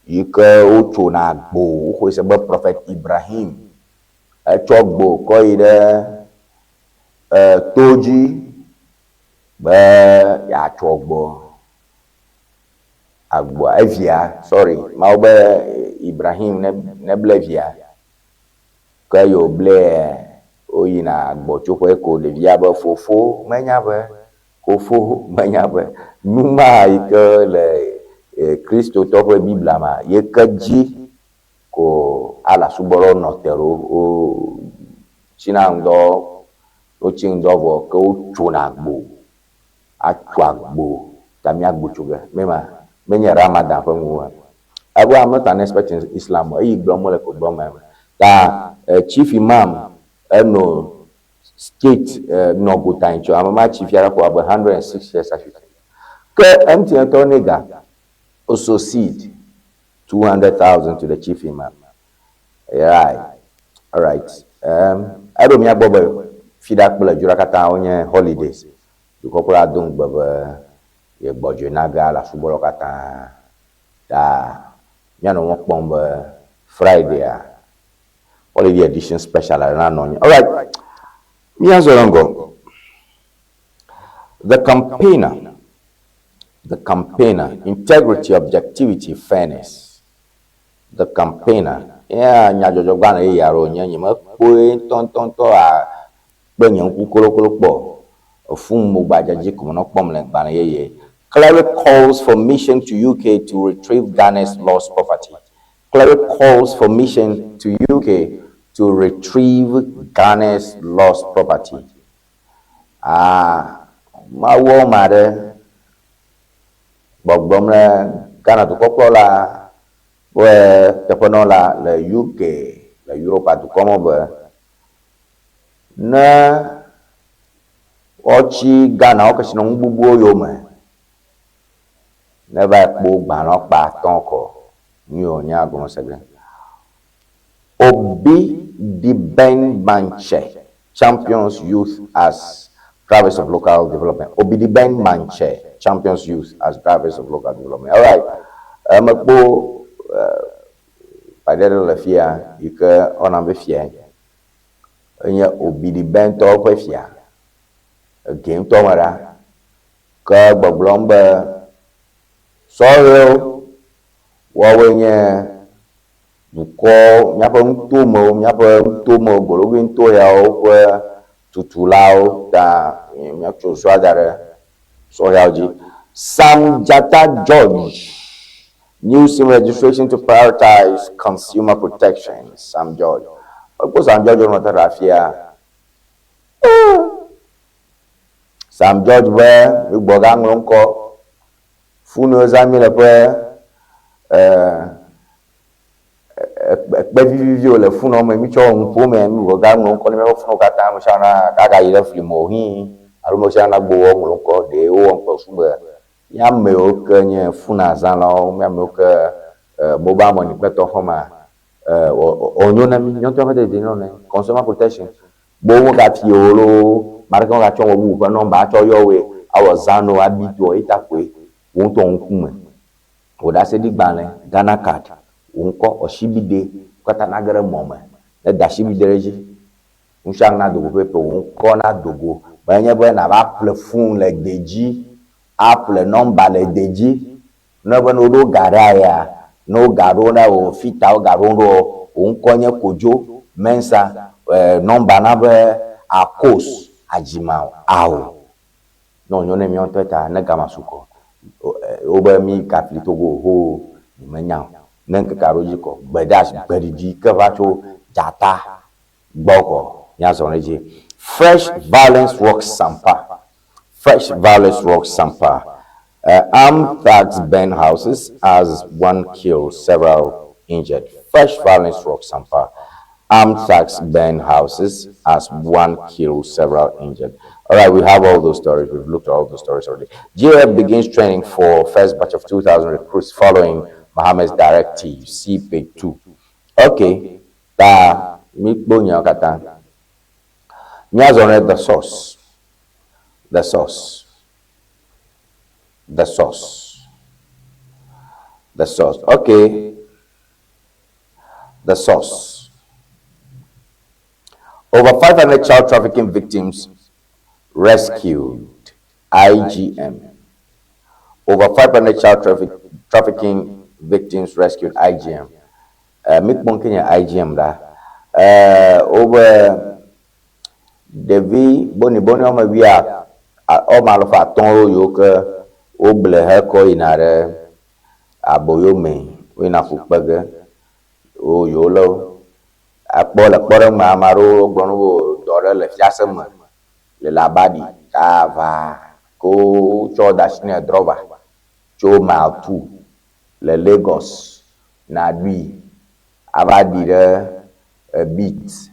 yi ke wotsona gbo, woxɔe se be Prophet Ibrahim etsɔ gbo kɔ yi ɖe to dzi be yeatsɔ gbɔ agboa, evia, sorry, Mawu be Ibrahim neble via. Ke yi wòblɛa, woyina gbɔtsoƒe ko ɖevia be fofo menya be, fofo menya be nu ma yi ke le Kristotɔ ƒe Biblia mea, ye ke dzi ko Allah subɔlawo nɔ te ɖo. Wotsina ŋdɔ, wotsi ŋdɔ vɔ ke wotsona agbo, atso agbo ta míagbo tso ge. Mema, menye Ramadan ƒe nu o. Ebe I'm not an expert in Islam o, eyi gblɔm mele ko gblɔm mele. Ta Chief Imam eno state nɔ gota ŋtsɔ, ame ma tsi fia ɖe xɔ abe 106 years hafi ku. Ke MTN tɔwo nɛ ga, also seed 200,000 to the Chief Imam. Right. Alright. Um, eɖo mía gbɔ be fiɖa kple dzoɖa katã wonye holidays. Dukɔkplɔla do ŋugbe be ye gbɔdzɔe na ge ala subɔlawo katã. Ta míanɔ mɔ kpɔm be Friday-a, holiday edition special aɖe nanɔ anyi. Alright. Míazɔ ɖe ŋgɔ. The campaigner, the campaigner, integrity, objectivity, fairness. The campaigner, yeah, nyadzɔdzɔgbalẽ yeye aɖe wònye, nyemekpɔe ŋutɔŋutɔŋutɔ akpe nye ŋku kolokolo kpɔ o. Efum mo gbadza dzi ko menɔ kpɔm le gbalẽ yeye. Cleric calls for mission to UK to retrieve Ghana's lost property. Cleric calls for mission to UK to retrieve Ghana's lost property. Ah, Mawu ame aɖe gbɔgblɔm ɖe Ghana dukɔkplɔla ƒe teƒenɔla le UK le Europa dukɔ me be ne woatsi Ghana wo kesinɔnu gbogbowo yome ne va kpɔ gbalẽ kpa atɔ̃ kɔ nu yi wònye agɔmese ge. Obi Diben Manche champions youth as drivers of local development. Obi Diben Manche champions youth as drivers of local development. All right. Mekpɔ kpaɖi aɖe le fia yi ke wɔna be fiae. Enye Obi Diben tɔwo ƒe fia. Ege ŋutɔ me ɖa. Ke gbɔgblɔm be sɔhɛwo woawoe nye dukɔ, míaƒe nutomewo, míaƒe nutomewo, gologoe nuto yawo ƒe tutulawo ta míatso sua da ɖe sɔhɛawo dzi. Sam Dzata George, New SIM registration to prioritize consumer protection. Sam George. Mekpɔ Sam George wonɔ te ɖe afia. Sam George be mígbɔ gaŋlɔ ŋkɔ. Funu zã míle ƒe ekpe viviviwo le funɔ me mítsɔ wɔ nuƒo me mígbɔ gaŋlɔ ŋkɔ ne míaƒe funɔwo katã ame sia ame agayi ɖe fli me o hĩ alo ame sia ame nagbo wɔ ŋlɔ ŋkɔ ɖe wowɔ ŋkɔ sugbe. Mía amewo ke nye funa zãlawo, mía amewo ke mobile money kple tɔ xɔmea, wònyo na mí. Míawo ŋutɔ míaƒe dedienɔnɔ, consumer protection, be womegafi o loo. Ame aɖeke megatsɔ ame bubu ƒe nɔmba atsɔ yɔ wòe awɔ zã na wò abi to ye ta koe wò ŋutɔ wò ŋkume, wò ɖaseɖigbalẽ, Ghana card, wò ŋkɔ, asibide, wo katã nage ɖe mɔ me. Ne èda asibide ɖe edzi, nusianu nado go pɛpɛpɛ, wò ŋkɔ nado go. Menye be nàva ƒle fon le dedzi, aƒle nɔmba le dedzi. Ne be ne woɖo ga ɖaea, ne wo ga ɖo na wò fita wo ga ɖo ɖo wò ŋkɔ nye Kojo Mensa e nɔmba na be Akos Adzima ao. Ne wònyo ne míawo ŋutɔ ta ne gama su kɔ wobe mí gafli Togo hoo nye me nya o. Ne ŋkeke aɖewo dzi kɔ gbedeasi gbeɖiɖi ke va tso dzata gbɔ kɔ míazɔ ɖe edzi. Fresh violence rocks Sampa Fresh violence rocks Sampa Armed thugs burn houses as one killed, several injured. Fresh violence rocks Sampa Armed thugs burn houses as one killed, several injured. All right, we have all those stories. We've looked at all those stories already. GF begins training for first batch of 2,000 recruits following Mohammed's directive. See page 2. Okay. Ta mi kpɔ nyawo katã. Míazɔ ɖe the source. The source. The source. The source. Okay. The source. Over 500 child trafficking victims rescued. IGM. Over 500 child traffic, trafficking victims rescued. IGM. Mikpɔ ŋke nye IGM ɖa. Wobe ɖevi boniboni woame wuia woame alafa atɔ̃ yiwo ke woble hekɔ yina ɖe aboyo me, woyina ƒu kpe ge. Wo yewo lé wo. Akpɔ le kpɔɖeŋu me ame aɖewo wogblɔ na wo be dɔ ɖe le fiase me le Labadi ta va ke wotsɔ de asi ne drɔva tso mile two le Lagos nàɖui ava ɖi ɖe Beat,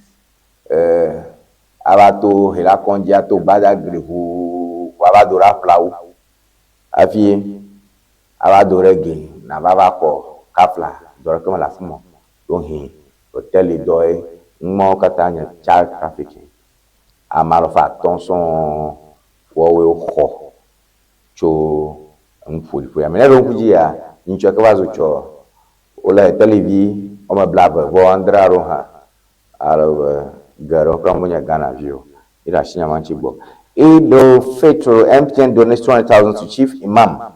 ava to Helakɔndzi ato Gbadagli ʋuu ava do ɖe Aƒlawu hafi ava do ɖe Gɛ nàva va xɔ kafla dɔ ɖeke mele afi ma o. Ɖewohĩ hoteli dɔe numawo katã nye child trafficking. Ame alafa atɔ̃ sɔŋ woawoe woxɔ tso nuƒoɖiƒoea me. Ne eɖo ŋku dzia, nyitsɔ ke va zu tsɔ wolé hetelivi woame blave vɔ adre aɖewo hã ale be geɖewo kura menye Ghana vi o. Míɖe asi nya ma ŋuti gbɔ. Eid-ul-Fitr, MTN donates 200,000 to Chief Imam.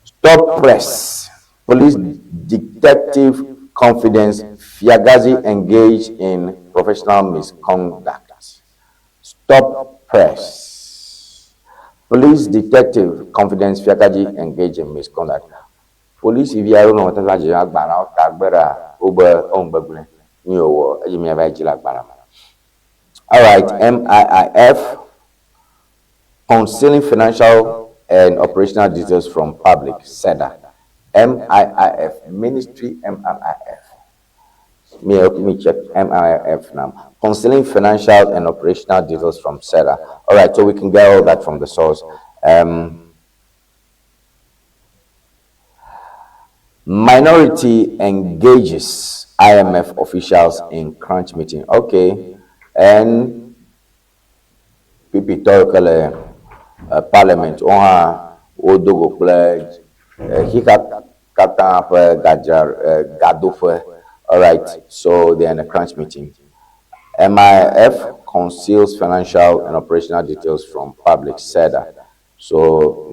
Stop press. Police detective confidence Fiagazi engaged in professional misconduct. Stop press. Police detective Confidence Fiakadzi engaged in misconduct. Polisi vi aɖewo nɔ teƒea dzi agbalẽawo ta gbe ɖa wobe eŋu gbegblẽ nu yi wòwɔ eye míava yi dzi le agbalẽ me. Alright, MIIF concealing financial and operational details from public, SEDA. MIIF, Ministry MIIF. Me, let me check MIIF now. Concealing financial and operational details from SEDA. All right, so we can get all that from the source. Minority engages IMF officials in crunch meeting. Okay, and PP tɔ yi ke le parliament wo hã wodo go kple xixea katã ƒe gadzra gadoƒe. Alright, so they are in a crunch meeting. MIF conceals financial and operational details from public, SEDA. So,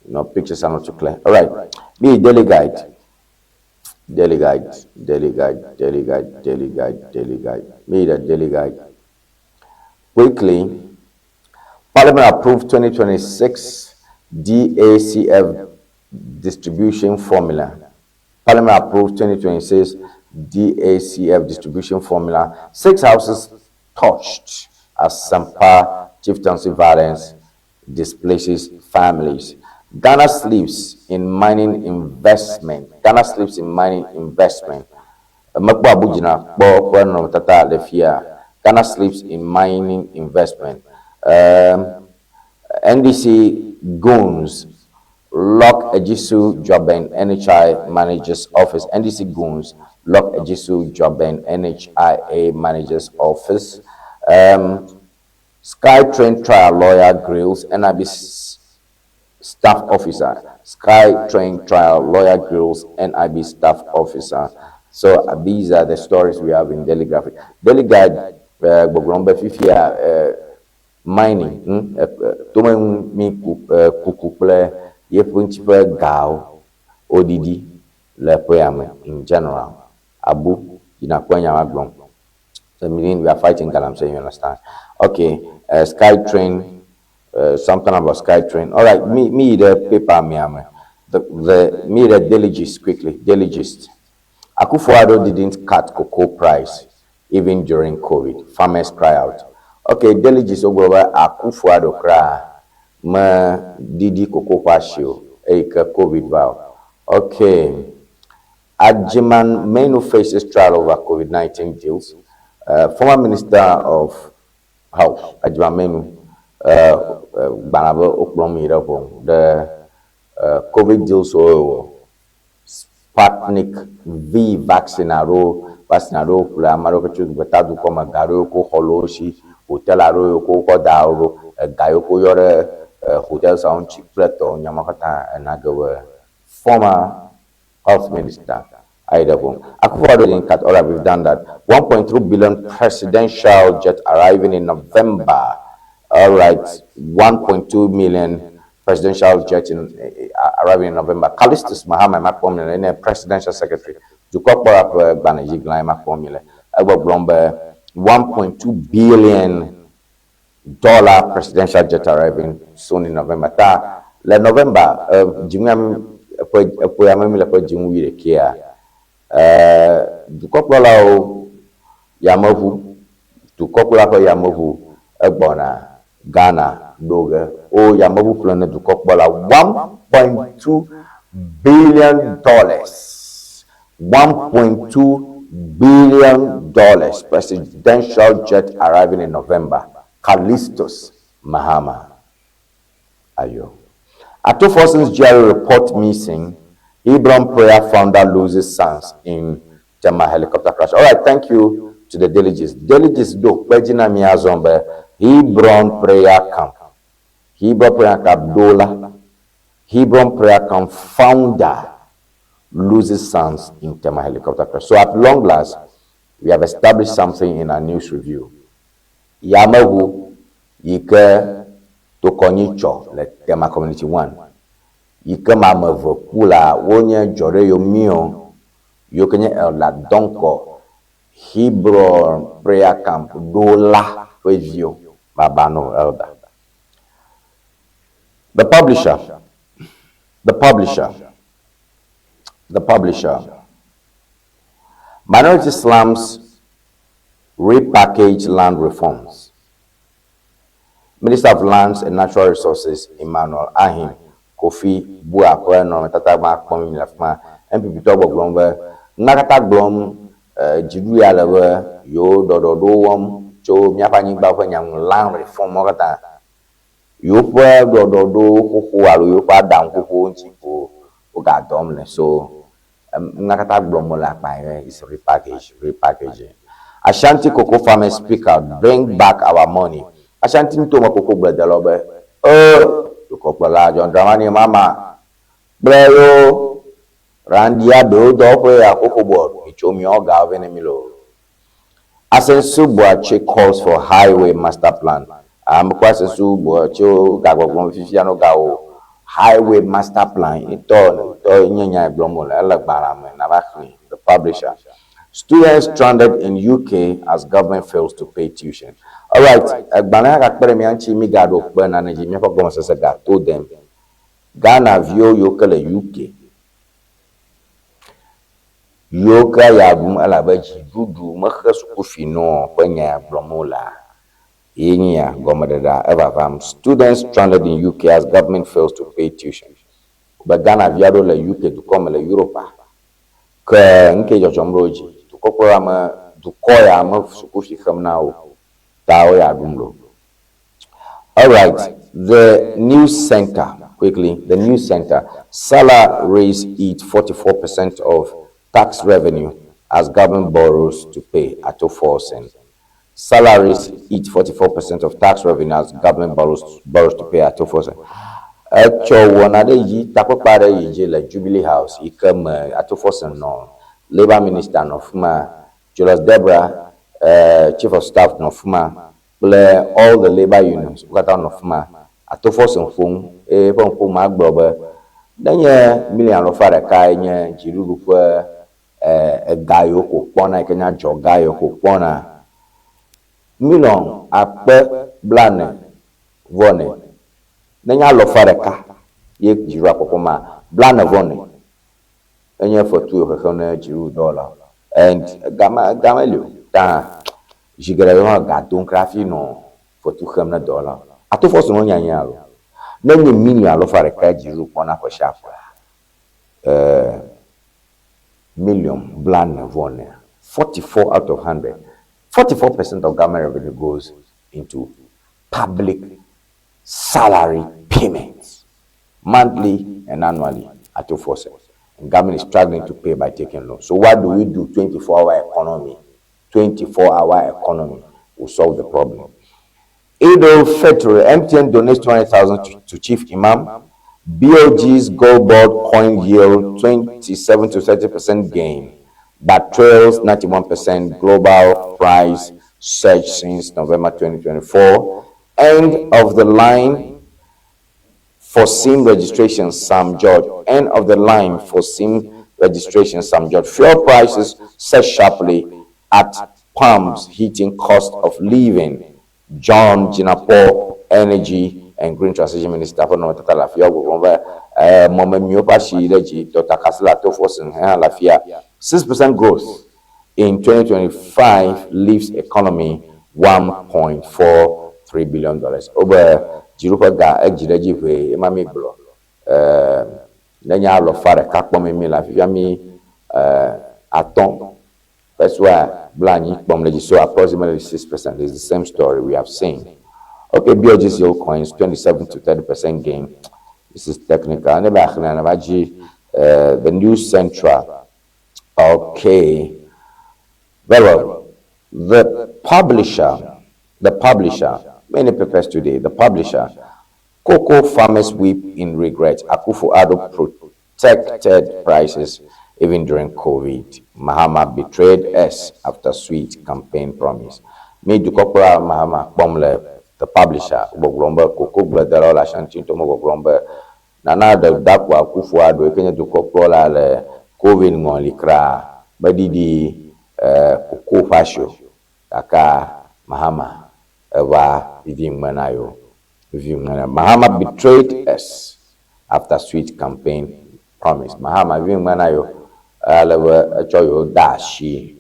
no pictures are not too clear. Alright, be daily guide. Daily guide, daily guide, daily guide, daily guide, daily guide. Me the daily guide. Quickly, Parliament approved 2026 DACF distribution formula. Parliament approved 2026 DACF distribution formula. Six houses touched as Sampa chieftaincy violence displaces families. Ghana sleeps in mining investment. Ghana sleeps in mining investment. Mekpɔ abudzina kpɔ ƒe nɔnɔmetata le fia. Ghana sleeps in mining investment. NDC goons lock Ejisu Juaben NHI manager's office. NDC goons lock Ejisu Juaben NHIA manager's office. Skytrain trial lawyer grills NIB staff officer. Skytrain trial lawyer grills NIB staff officer. So these are the stories we have in Daily Graphic. Daily Guide gbɔgblɔm be fifia mining tomemi kuku kple yeƒe ŋuti ƒe gawo woɖiɖi le ƒea me in general. Abu yina kpɔ nya ma gblɔm. So meaning we are fighting galamsey, you understand? Okay, Skytrain, something about Skytrain. All right, me the paper me ame. The me the Daily Gist quickly. Daily Gist. Akufo-Addo didn't cut cocoa price even during COVID. Farmers cry out. Okay, Daily Gist wogblɔ be Akufo-Addo kra me ɖiɖi cocoa ƒe asi o eyi ke COVID va o. Okay. Agyeman Manu faces trial over COVID-19 deals. Former Minister of Health, Agyeman Manu, gbana be wokplɔm yi ɖe ʋɔnu ɖe COVID deals wo wɔ. Sputnik V vaccine aɖewo vaccine aɖewo ƒle ame aɖewo tso gbetadukɔ me ga aɖewo ko xɔ le wo si hotel aɖewo yiwo ko wokɔ da wo ɖo ega yiwo ko yɔ ɖe hotel siawo ŋuti kple tɔwo nyama katã ena ge be former health minister ayi ɖe ʋɔnu. Akufo-Addo didn't cut. All right, we've done that. 1.3 billion presidential jet arriving in November. All right, 1.2 million presidential jet in arriving in November. Callistus Mahama makpɔm le ne presidential secretary. Dukɔkpɔla ƒe gbalẽdzi gã makpɔm mi le. Egbɔgblɔm be 1.2 billion dollar presidential jet arriving soon in November. Ta le November dziŋua ƒe eƒe ame mi le ƒe dziŋu wi ɖekea dukɔkplɔlawo yameʋu dukɔkplɔla ƒe yameʋu egbɔna Ghana ɖo ge wo yameʋu ƒle ne dukɔkplɔla $1.2 billion, $1.2 billion presidential jet arriving in November. Callistus Mahama. Ayo. Ato Forson's GRA report missing. Hebron Prayer founder loses sons in Tema helicopter crash. All right, thank you to the Daily Gist. Daily Gist do kpedzina mia zɔn Hebron Prayer Camp. Hebron Prayer Camp Dola. Hebron Prayer Camp founder loses sons in Tema helicopter crash. So at long last, we have established something in our news review. Yameʋu yi ke tokɔnyi tsɔ le Tema Community One yi ke me ame eve ku la wonye dzɔɖeyomiwo yiwo ke nye Elder Donkor Hebron Prayer Camp ɖola ƒe viwo baba no elder. The publisher, the publisher, the publisher. Minority slams repackage land reforms. Minister of Lands and Natural Resources Emmanuel Arhin Kofi Buah ƒe nɔnɔmetata gba kpɔm mi le afi ma. NPP tɔ gbɔgblɔm be nuna katã gblɔm dziɖuɖu ya le be yewo ɖɔɖɔɖo wɔm tso míaƒe anyigba ƒe nya ŋu land reform wo katã yewoƒe ɖɔɖɔɖo xoxo alo yewoƒe aɖaŋu xoxo ŋuti ko wogadɔm le so nuna katã gblɔm wole akpa ye is repackage repackaging. Ashanti Cocoa Farmers speak out, bring back our money. Ashanti ŋutɔ koko gbledelawo be e dukɔkplɔla John Dramani Mahama kple yewo Randy Abbey dɔwɔƒe ya Cocoa Board mitso miawo gawo vɛ ne mi lo. Asenso Boakye calls for highway master plan. Amekɔ Asenso Boakye gagbɔgblɔm fifia no gawo highway master plan ŋutɔ ŋutɔ nye nya gblɔm wole ele gbalẽa me nava xlẽ the publisher. Students stranded in UK as government fails to pay tuition. All right, agbalẽ ya gakpe ɖe mía ŋuti mi gaɖo kpe nane dzi míaƒe gɔmesese gato dem. Ghana viwo yiwo ke le UK yiwo ke ya ɖum elabe dziɖuɖu mexe sukufi nɔ ƒe nya ya gblɔm wolea ye nye ya gɔmeɖeɖea evavam. Students stranded in UK as government fails to pay tuition. Be Ghana vi aɖewo le UK dukɔ me le Europa ke nu ke dzɔdzɔm ɖe wo dzi dukɔkplɔla me dukɔ ya me sukufi xem na wo ta wo ya ɖum lo. All right, the news center quickly. The news center. Salaries eat 44% of tax revenue as government borrows to pay. Ato Forson. Salaries eat 44% of tax revenue as government borrows, borrows to pay Ato Forson. Etsɔ wɔna ɖe yi takpekpe aɖe yi dzi le Jubilee House yi ke me Ato Forson nɔ, Labour Minister nɔ fi ma, Julius Debrah, eh, Chief of Staff nɔ fi ma kple all the labour unions wo katã nɔ fi ma. Ato Forson ƒo nu eye eƒe nuƒomea gblɔ be nenye miliɔn alafa ɖekae nye dziɖuɖu ƒe ega yiwo ko kpɔna yi ke nye adzɔga yiwo ko kpɔna miliɔn akpe blaene vɔ ene. Nenye alɔfa ɖeka ye dziɖuɖua kpɔkpɔ ma, blaene vɔ ene enye fetu yi woxexem ne dziɖuɖudɔwɔlawo and ega ma ega meli o. Ta zi geɖe yewo hã ga dom kura hafi nɔ fetu xem ne dɔwɔlawo. Ato fɔ srɔ̃ nya nyea alo? Nenye miliɔn alɔfa ɖekae dziɖuɖu kpɔna ƒe sia ƒea, eh, miliɔn blaene vɔ enea, 44 out of 100, 44% of government revenue goes into public salary payments, monthly and annually at 2%. And government is struggling to pay by taking loans. So what do we do? 24-hour economy. 24-hour economy will solve the problem. Idul Fitr, MTN donates 200,000 to, to Chief Imam. BOG's GoldBod coin yield 27 to 30% gain, but trails 91% global price surge since November 2024. End of the line for SIM registration, Sam George. End of the line for SIM registration, Sam George. Fuel prices surge sharply at pumps, heating cost of living. John Jinapor, Energy and Green Transition Minister ƒe nɔnɔmetata le afia gbɔgblɔm be eh, mɔmemiwo ƒe asi yi ɖe dzi. Dr. Kasila Ato Forson hã le afia. 6% growth in 2025 leaves economy $1.43 billion. Wobe dziɖuƒe ga edzi ɖe edzi ʋee ema mi gblɔ. Eh, nenye alɔfa ɖeka kpɔm mi le afifia mi eh, atɔ̃ pesewa blanyi kpɔm le dzi so approximately 6% is the same story we have seen. Okay, BOG's yield coins 27 to 30% gain. This is technical. Ne ba xlẽ ne va dzi the News Central. Okay. Very well. The publisher, many papers today, the publisher, cocoa farmers weep in regret. Akufo-Addo protected prices even during COVID. Mahama betrayed us after sweet campaign promise. Mi dukɔkplɔla Mahama kpɔm le the publisher gbɔgblɔm be koko gbledelawo le Ashanti ŋutɔ me gbɔgblɔm be Nana Addo Dankwa Akufo-Addo yi ke nye dukɔkplɔla le COVID ŋɔli kra meɖiɖi eh, koko ƒe asi o gake Mahama eva vivi ŋme na yewo. Vivi ŋme na Mahama betrayed us after sweet campaign promise. Mahama vivi ŋme na yewo ale be etsɔ yewo de asi.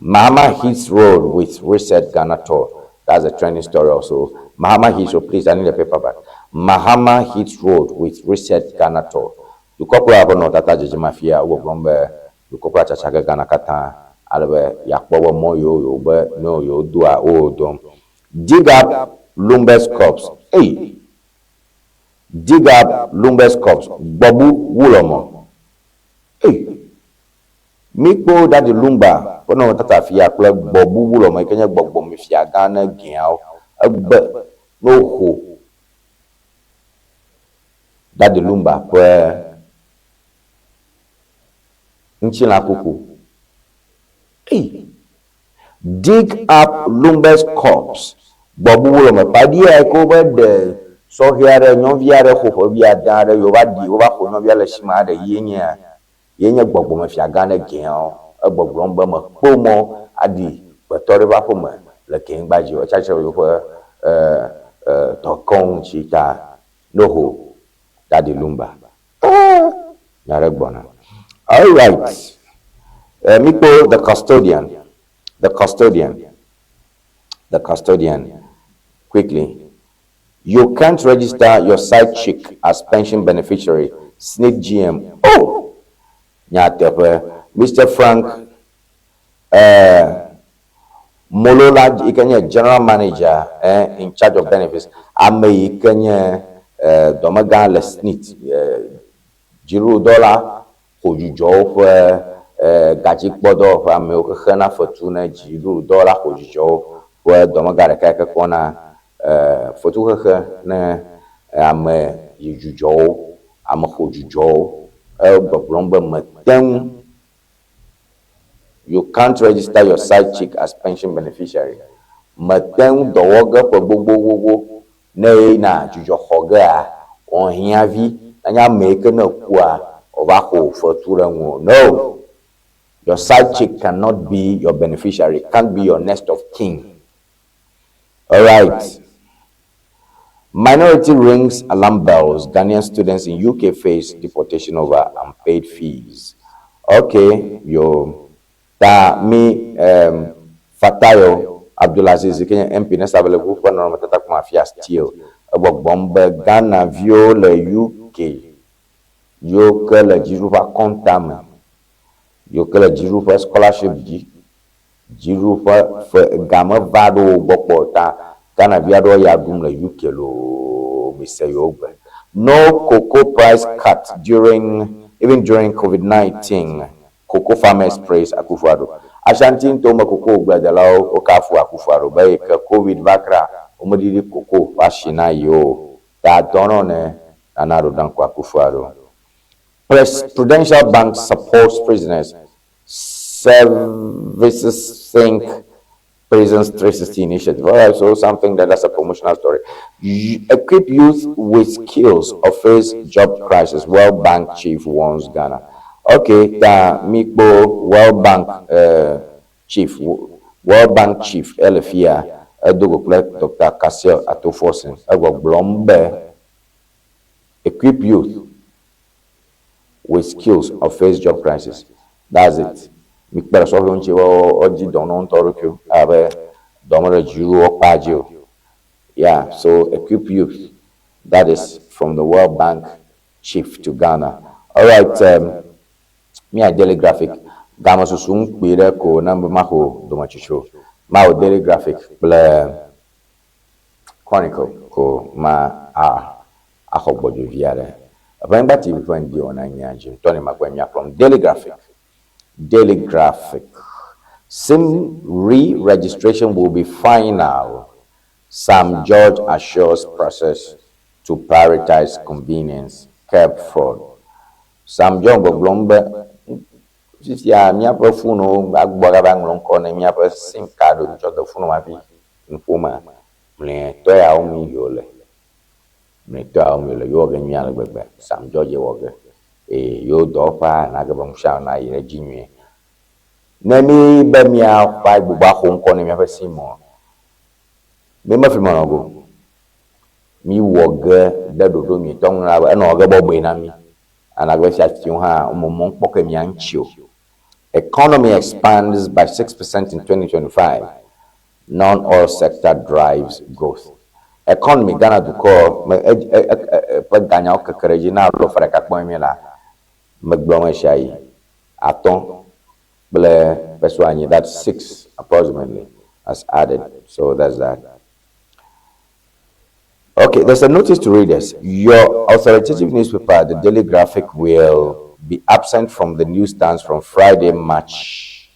Mahama hits road with Reset Ghana tour. That's a trending story also. Mahama hits road. Please, I need a paperback. Mahama hits road with Reset Ghana tour. Dukɔkplɔla ƒe nɔtata dzedze mafia wogbɔgblɔm be dukɔkplɔla tsatsa ge Ghana katã ale be yeakpɔ be mɔ yiwo yewo be ne yewo doa wo dom. Dig up Lumba's corpse. Hey! Dig up Lumba's corpse. Gborbu Wulomo. Hey! Mikpɔ Daddy Lumba ƒe nɔnɔmetata fia kple Gborbu Wulomo yi ke nye gbɔgbɔmefia gã ne gɛawo. Egbe ne woxo Daddy Lumba ƒe ŋutilã kuku. Hey! Dig up Lumba's corpse. Gborbu Wulomo kpaɖia yi ke wobe ɖe sɔhɛ aɖe, nyɔnuvi aɖe xo ƒe wuiade aɖe yi wova ɖi, wova xo nyɔnuvia le shime aɖe ye nyea ye nye gbɔgbɔmefia gã ne gɛawo. Egbɔgblɔm be mekpɔ mɔ aɖi gbetɔ ɖe ƒe aƒeme le gɛnyigba dzi o. Etsi atsitre ɖe woƒe dɔkɔwo ŋuti ta no ho Daddy Lumba. Nya ɖe gbɔna. All right. Mikpɔ the custodian. The custodian. The custodian. Quickly. You can't register your side chick as pension beneficiary. SSNIT GM. Oh! Nyateƒe. Mr. Frank Molola yi ke nye general manager in charge of benefits. Ame yi ke nye dɔmegã le SSNIT dziɖuɖudɔ la xɔ dzudzɔwo ƒe Gadzikpɔdɔwɔƒe amewo ke xena fetu ne dziɖuɖudɔwɔla xɔdzidzɔwo ƒe dɔmega ɖeka yi ke kpɔna fetuxexe ne ame yi dzudzɔwo, ame xɔdzudzɔwo. Egbɔgblɔm be mete ŋu you can't register your side chick as pension beneficiary. Mete ŋu dɔ wɔ ge ƒe gbogbogbogbo ne yina dzudzɔ xɔ gea, wòhiã vi nanye ame yi ke ne kua wòva xɔ fetu ɖe ŋuwò. No! Your side chick cannot be your beneficiary, can't be your next of kin. All right. Minority rings alarm bells. Ghanaian students in UK face deportation over unpaid fees. Okay, yo. Ta mi Fatayo Abdulaziz yi ke nye MP ne Sabeleʋu ƒe nɔnɔmetata kpɔm afia still egbɔgblɔm be Ghana viwo le UK yiwo ke le dziɖuɖu ƒe akɔnta me, yiwo ke le dziɖuɖu ƒe scholarship dzi, dziɖuɖu ƒe fe ga meva ɖo wo gbɔ kpɔ o ta Ghana vi aɖewo ya ɖum le UK loo mise yewo gbe. No cocoa price cut during even during COVID-19. Cocoa farmers praise Akufo-Addo. Ashanti ŋutɔwo me cocoa gbledelawo wokafu Akufo-Addo be yi ke COVID va kra womeɖiɖi cocoa ƒe asi na yewo o. Ta dɔ nɔ ne Nana Addo Dankwa Akufo-Addo. Prudential Bank supports prisoners. Services think Prisons 360 initiative. All right, so something that's a promotional story. Equip youth with skills or face job crisis. World Bank chief warns Ghana. Okay, ta mikpo World Bank chief, World Bank chief ele fia edogo kple Dr. Cassiel Ato Forson egbɔgblɔm be equip youth with skills or face job crisis. That's it. Mikpe ɖe sɔhɛwo ŋuti woadzi dɔ na wo ŋutɔ ɖokuiwo elabe dɔ mele dziɖuɖu kpa dzi o. Yeah, so equip youth. That is from the World Bank chief to Ghana. All right, mia Daily Graphic. Game susu ŋu kpui ɖe ko ne be maxo dometsotso. Mawɔ Daily Graphic kple Chronicle ko ma a axɔ gbɔdzovi aɖe. Eʋenyigba TV ƒe ŋdi wɔna nyea dzi ŋutɔ ne makpɔe miakplɔm. Daily Graphic. Daily Graphic. SIM re-registration will be final. Sam George assures process to prioritize convenience, curb fraud. Sam George gbɔgblɔm be fifia míaƒe fonuwo agbɔ gava ŋlɔ ŋkɔ ne míaƒe SIM card tsɔ de fonu hafi nuƒome mlɔetɔ yawo mi yiwo le mlɔetɔ yawo mi le yewo ge nyuie ale gbegbe. Sam George wɔ ge eye yewo dɔwɔƒea na ge be nusia na yi ɖe edzi nyuie. Ne mi be míava gbogbo axɔ ŋkɔ ne míaƒe SIM o, mi mefli me nɔ go. Mi wɔ ge ɖe ɖoɖo nyuitɔ ŋu la be enɔ ge bɔbɔe na mi. Anagbe fiatiwo hã wome mɔ kpɔ ke mia ŋuti o. Economy expands by 6% in 2025. Non-oil sector drives growth. Economy Ghana dukɔ me ƒe ganyawo keke ɖe edzi na alo fe ɖeka kpɔm mi la megblɔ me sia yi atɔ̃ kple peso anyi that's 6 approximately as added. So that's that. Okay, there's a notice to readers. Your authoritative newspaper, the Daily Graphic, will be absent from the newsstands from Friday, March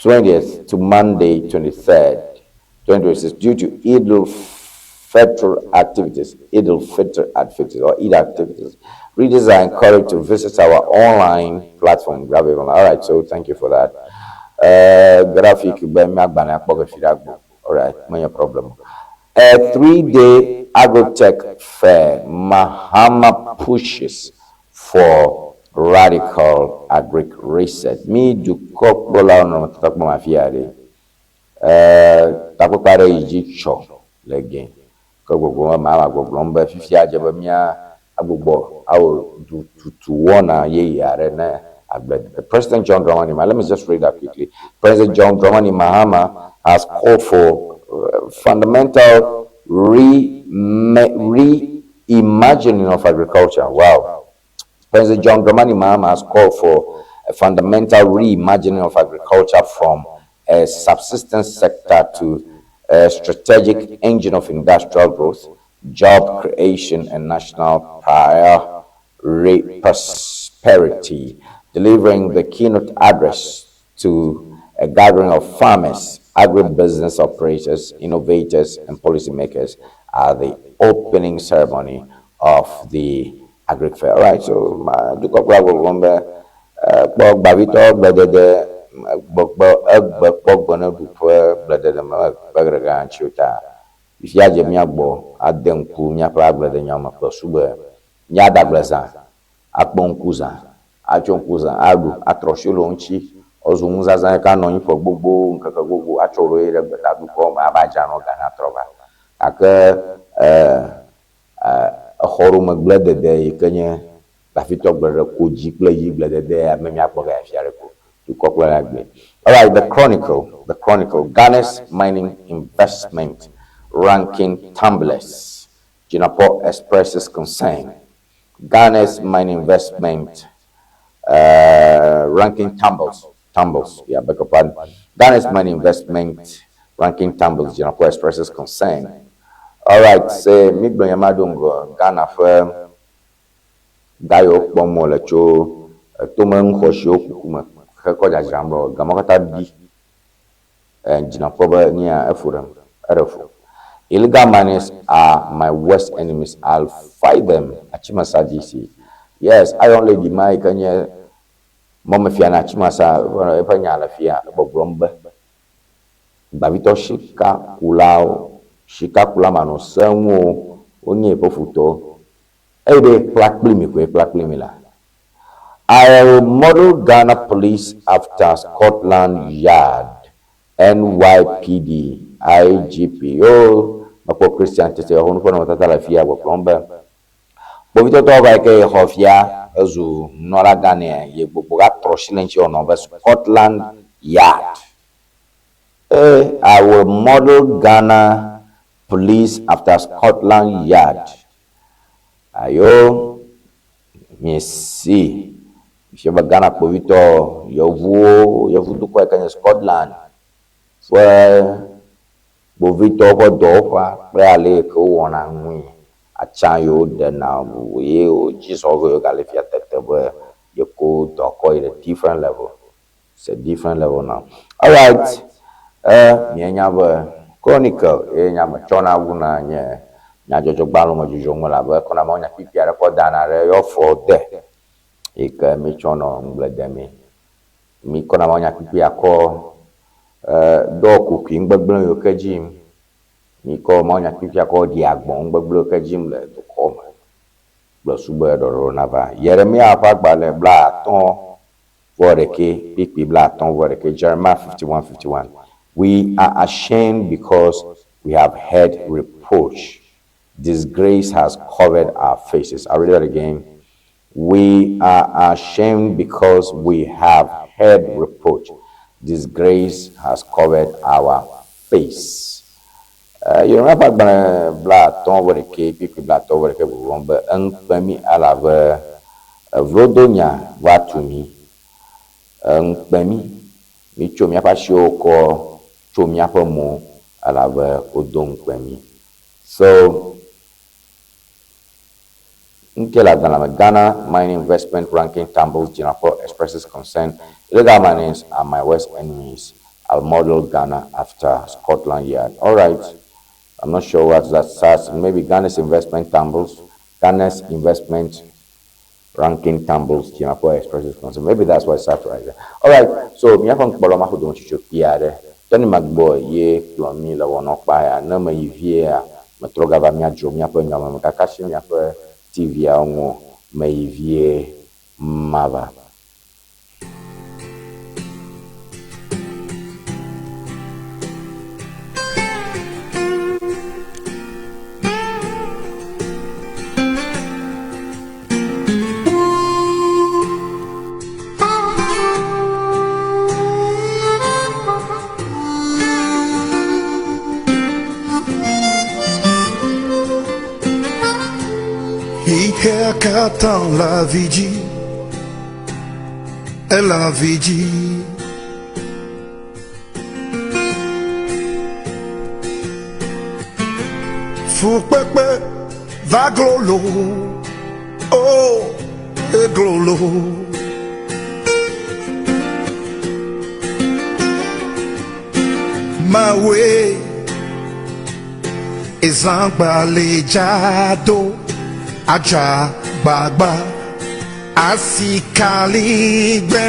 20th to Monday, 23rd, 2026, due to Eid al-Fitr activities, Eid al-Fitr activities, or Eid activities. Readers are encouraged to visit our online platform, Graphic Online. All right, so thank you for that. Graphic, all right, no problem. A 3-day agrotech fair, Mahama pushes for radical agric reset. Mi dukɔ kplɔlawo nɔ tetekpɔ afi aɖe. Takpekpe aɖe yi dzi tsɔ le ge. Ke gbɔgblɔm be maa gbɔgblɔm be fifia dze be mía agbugbɔ awɔ tutu wɔna yeye aɖe ne agble. President John Dramani Mahama, let me just read that quickly. President John Dramani Mahama has called for fundamental reimagining of agriculture. Wow. President John Dramani Mahama has called for a fundamental reimagining of agriculture from a subsistence sector to a strategic engine of industrial growth, job creation, and national prosperity. Delivering the keynote address to a gathering of farmers, agribusiness operators, innovators, and policymakers at the opening ceremony of the Agric Fair. All right, so ma dukɔkplɔla gbɔgblɔm be kpɔ gbavitɔ gbedede gbɔgbɔ egbe kpɔ gbe ne ɖu ƒe gbledede me ƒe geɖe ŋuti o ta fifia dze mía gbɔ ade ŋku míaƒe agbledenyawo me kple su be míada agble zã akpɔ ŋku zã atso ŋku zã aɖu atrɔ asi le wo ŋuti wozu nuzazã yi ke anɔ anyi ƒe gbogbo ŋkeke gbogbo atsɔ ɖo ye ɖe gbetadukɔ me ava dzra nɔ ga natrɔ va gake exɔɖomegbledede yi ke nye gbafitɔ gbeɖeɖe kodzi kple yi gbledede ya me míakpɔ ga fia ɖe ko dukɔ kple la gbe. Alright, the Chronicle, the Chronicle, Ghana's mining investment ranking tumblers. Jinapor expresses concern. Ghana's mining investment ranking tumbles, tumbles, yeah, beg your pardon. Ghana's mining investment ranking tumbles, Jinapor expresses concern. Alright, se mi gblɔ nya ma do ŋgɔ Ghana ƒe ga yiwo kpɔm wole tso etome nuxɔsiwo kuku me hekɔ dzadzram ɖo gama katã ɖi Jinapor be nia efu ɖem eɖe fu. Illegal miners are my worst enemies. I'll fight them. Achimasa DC. Yes, Iron Lady ma yi ke nye mɔmefia na Achimasa eƒe nya le fia gbɔgblɔm be gbavitɔ sikakulawo sikakula manɔ sẽŋuwo wonye eƒe futɔwo eye be kpla kpli mi koe kpla kpli mi la. I will model Ghana Police after Scotland Yard, NYPD, IGP. Yo, mekpɔ Christian tete xɔ nuƒe nɔnɔmetata le fia gbɔgblɔm be kpovitɔtɔwo va yi ke xɔ fia ezu nunɔlagã nɛ ye gbogbo gatrɔ asi le ŋuti wònɔ be Scotland Yard. I will model Ghana Police after Scotland Yard. Ayo, miesi fia be Ghana kpovitɔ yevuwo yevudukɔ yi ke nye Scotland ƒe kpovitɔwo ƒe dɔwɔƒea kple ale yi ke wowɔna nui atsa yiwo ɖena ye wodzi zɔ ge gale fia tete be yeko dɔ kɔ yi ɖe different level. It's a different level now. Alright, mienya be Chronicle ye nya me tsɔna wuna nye nyadzɔdzɔgbalẽ me dzodzro ŋu elabe ekɔna mawunya kpikpi aɖe kɔ dana ɖe yɔ fɔ de yi ke mítsɔ nɔ ŋugble demee. Míkɔna mawunya kpikpia kɔ ɖɔ kukui nugbegblẽ yiwo ke dzi yim. Míkɔ mawunya kpikpia kɔ ɖia gbɔ̃ nugbegblẽ yiwo ke dzi yim le dukɔ me kple sube ɖɔɖɔɖo nava. Yeremia ƒe agbalẽ 50 kpikpi 50 Jeremiah 51 51. We are ashamed because we have heard reproach. Disgrace has covered our faces. I'll read that again. We are ashamed because we have heard reproach. Disgrace has covered our face. Yeremia ƒe agbalẽ 50 kpikpi 50 gbɔgblɔm be eŋukpe mí elabe evlodonya va tu mí. Eŋukpe mí. Mítso míaƒe asiwo kɔ tso míaƒe mo elabe wodo ŋukpe mí. So, nke le agbalẽa me Ghana Mining Investment Ranking Tumbles Jinapor expresses concern. Illegal miners are my worst enemies. I'll model Ghana after Scotland Yard. All right. I'm not sure what that starts. Maybe Ghana's investment tumbles. Ghana's investment ranking tumbles. Jinapor expresses concern. Maybe that's what it's after right there. All right. So, míaƒe ŋkpɔlɔ ma ƒo tsotso kpui aɖe. Tony Magboy ye kplɔ mí le wɔnɔkpa ya. Ne meyi viea, metrɔ gava míadzro míaƒe nyame me kaka si míaƒe TV-awo ŋu meyi vie mava. Xexea katã le avi dzi, ele avi dzi. Fukpekpe va glolo, oh, eglolo. Mawe ezãgba le dzado adza gbagba asikaligbe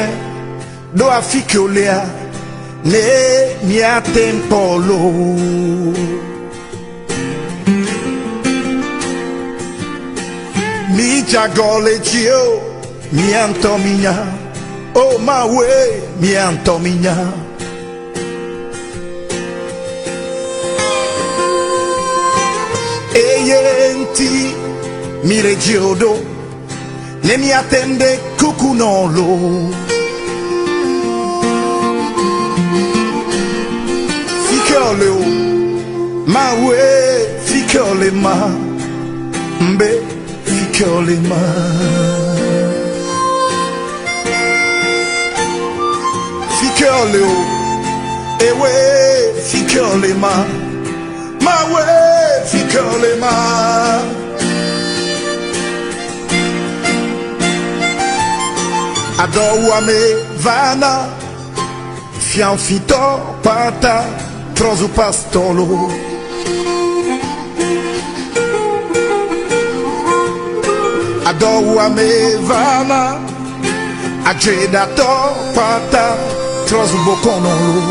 ɖo afi ke wolea ne miate ŋkpɔ loo. Midze agɔ le dzi o, mia ŋutɔ minya. O Mawue, mia ŋutɔ minya. Eye ŋuti mile dzi o ɖo, ne miate ŋu ɖe kuku nɔ loo. Fi ke wòle o, Mawue, fi ke wòle ma, mbe fi ke wòle ma. Fi ke wòle o, ewe, fi ke wòle ma, Mawue, fi ke wòle ma. Adɔwuame vana, fiafitɔ kpata trɔ zu pastɔlo. Adɔwuame vana, adzeɖatɔ kpata trɔ zu bokɔnɔlo.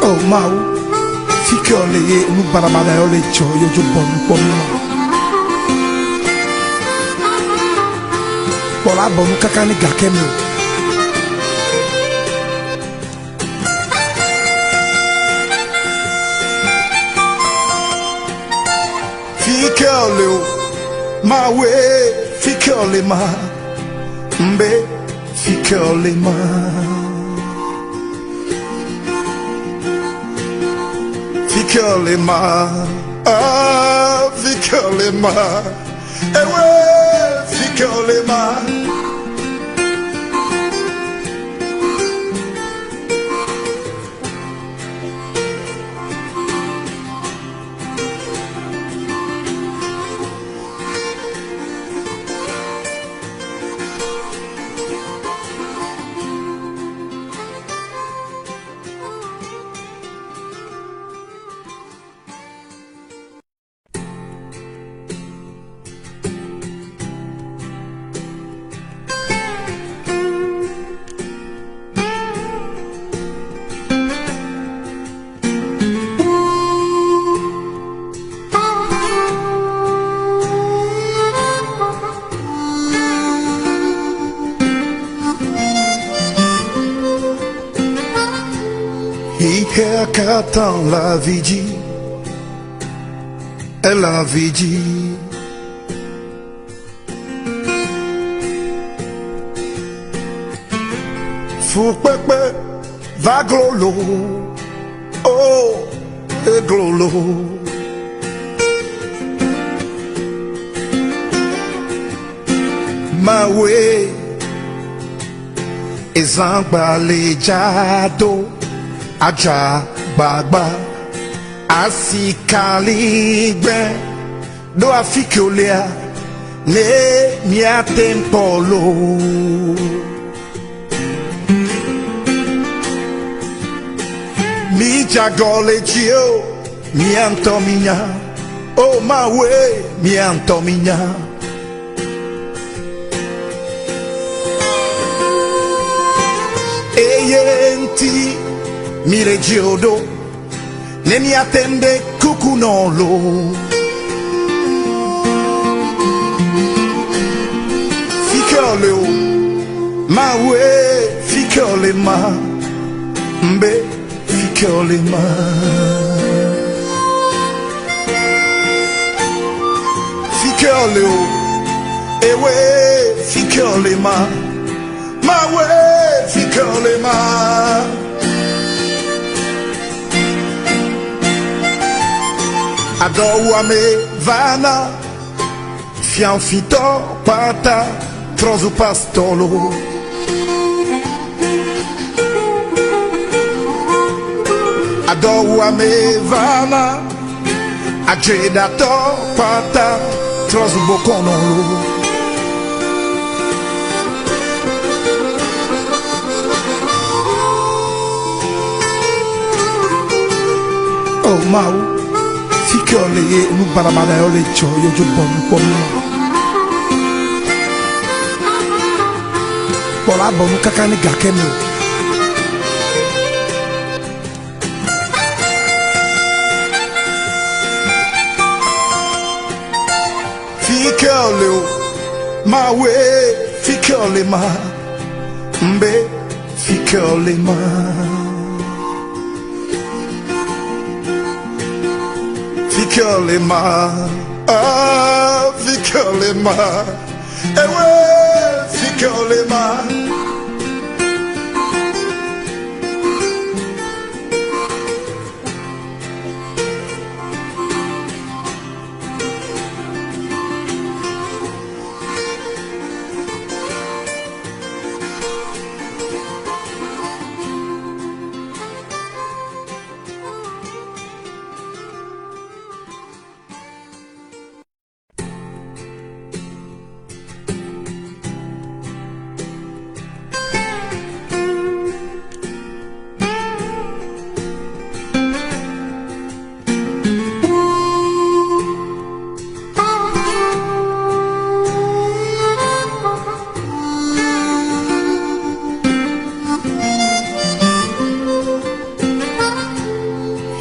O Mawu, fi ke wòle ye nu baɖabaɖa yawo le dzɔ ye wodzo bɔ nu kpɔ mí ma. Kpɔ la bɔ nu kaka ne gake me o. Fi ke wòle o, Mawue, fi ke wòle ma, mbe fi ke wòle ma. Fi ke wòle ma, ah, fi ke wòle ma, ewe, fi ke wòle ma. Xexea katã le avi dzi, ele avi dzi. Fukpekpe va glolo, oh, eglolo. Mawe ezãgba le dzado, adza gbagba, asikaligbe ɖo afi ke wolea, ne miate ŋu kpɔ loo. Midze agɔ le dzi o, mia ŋutɔ minya. O Mawue, mia ŋutɔ minya. Eye ŋuti mile dzi o ɖo, ne miate ŋu ɖe kuku nɔ loo. Fi ke wòle o, Mawue, fi ke wòle ma, mbe fi ke wòle ma. Fi ke wòle o, ewe, fi ke wòle ma, Mawue, fi ke wòle ma. Adɔwuame vana, fiafitɔ kpata trɔ zu pastɔlo. Adɔwuame vana, adzeɖatɔ kpata trɔ zu bokɔnɔlo. Oh Mawu, fi ke wòle ye nu baɖabaɖa yawo le dzɔ ye wodzo bɔ nu kpɔ nu ma. Kpɔ la bɔ nu kaka ne gake me o. Fi ke wòle o, Mawue, fi ke wòle ma, mbe fi ke wòle ma. Fi ke wòle ma, ah, fi ke wòle ma, ewe, fi ke wòle ma.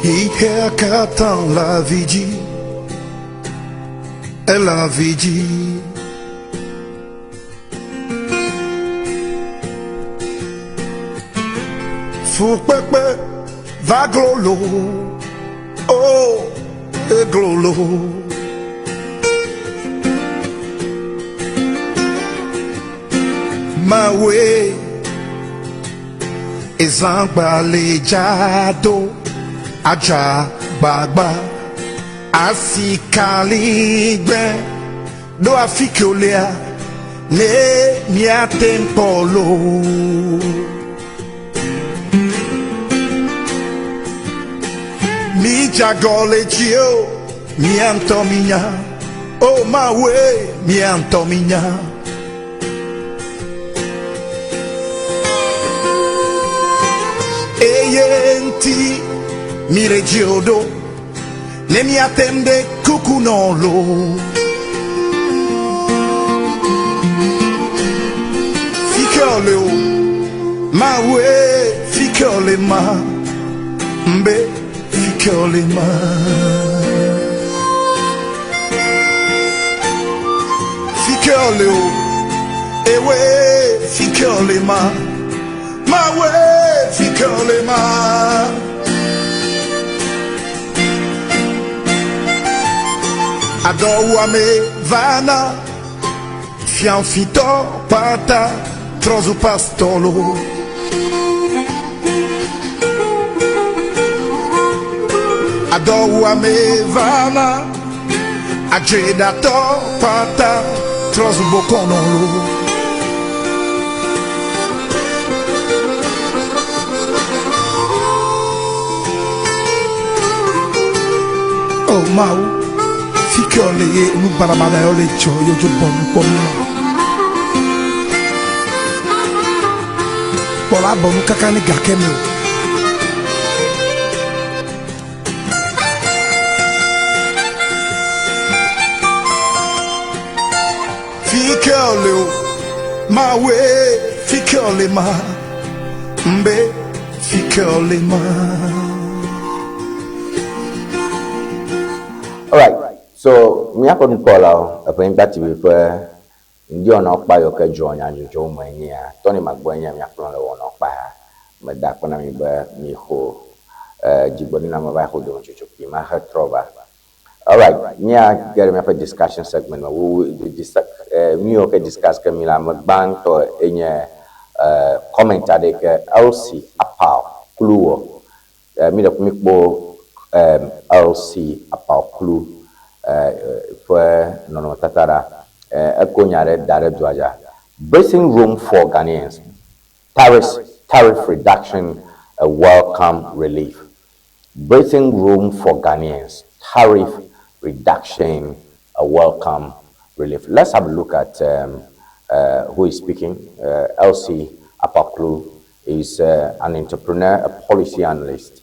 Ihe katã la vi dzi, ela vi dzi. Fukpekpe va glolo, oh, eglolo. Mawe, ezãgba le dza do, adza gbagba, asikaligbe, ɖo afi ke wolea, ne míate ŋu kpɔ loo. Midze agɔ le dzi o, mía ŋutɔ minya. O Mawue, mía ŋutɔ minya. Eye ŋuti mile dzi o ɖo, ne míate ŋu ɖe kuku nɔ loo. Fi ke wòle o, Mawue, fi ke wòle ma, mbe fi ke wòle ma. Fi ke wòle o, ewe, fi ke wòle ma, Mawue, fi ke wòle ma. Adɔwuame vana, fiafitɔ kpata trɔ zu pastɔlo. Adɔwuame vana, adzeɖatɔ kpata trɔ zu bokɔnɔlo. Oh Mawu, fi ke wòle ye nu baɖabaɖa yawo le dzɔ ye wodzo bɔ nu kpɔ nu ma. Kpɔ la bɔ nu kaka ne gake me o. Fi ke wòle o, Mawue, fi ke wòle ma, mbe fi ke wòle ma. Alright, so míaƒe nukpɔlawo, Eʋenyigba TV ƒe ŋdiwɔnawo kpa yiwo ke dzɔ nyadzɔdzɔwo me nyea, Tony Magbɔe nye míakplɔ le wɔnawo kpa ha. Meda akpe na mi be mixɔ dzigbɔɖiname va xɔ dometsotso kpui ma hetrɔ va. Alright, míage ɖe míaƒe discussion segment me. We will dis nu yiwo ke discuss ke mi la, ame gbãtɔ enye comment aɖe yi ke Elsie Apao Klu wɔ. Mi ɖe mikpɔ Elsie Apao Klu ƒe nɔnɔmetata ɖa. Eko nya ɖe da ɖe dua dza. Breathing room for Ghanaians, Tariffs, tariff reduction a welcome relief. Breathing room for Ghanaians, tariff reduction a welcome relief. Let's have a look at who is speaking. Elsie Akpaklu is an entrepreneur, a policy analyst.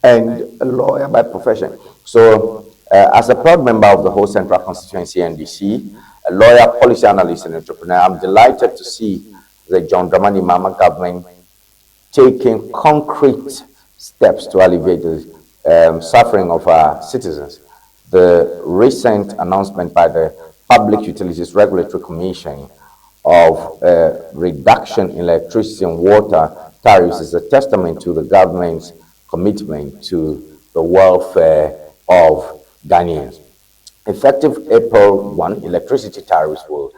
and a lawyer by profession. So, as a proud member of the Ho Central Constituency NDC, a lawyer, policy analyst, and entrepreneur, I'm delighted to see the John Dramani Mahama government taking concrete steps to alleviate the suffering of our citizens. The recent announcement by the Public Utilities Regulatory Commission of a reduction in electricity and water tariffs is a testament to the government's commitment to the welfare of Ghanaians. Effective April 1, electricity tariffs will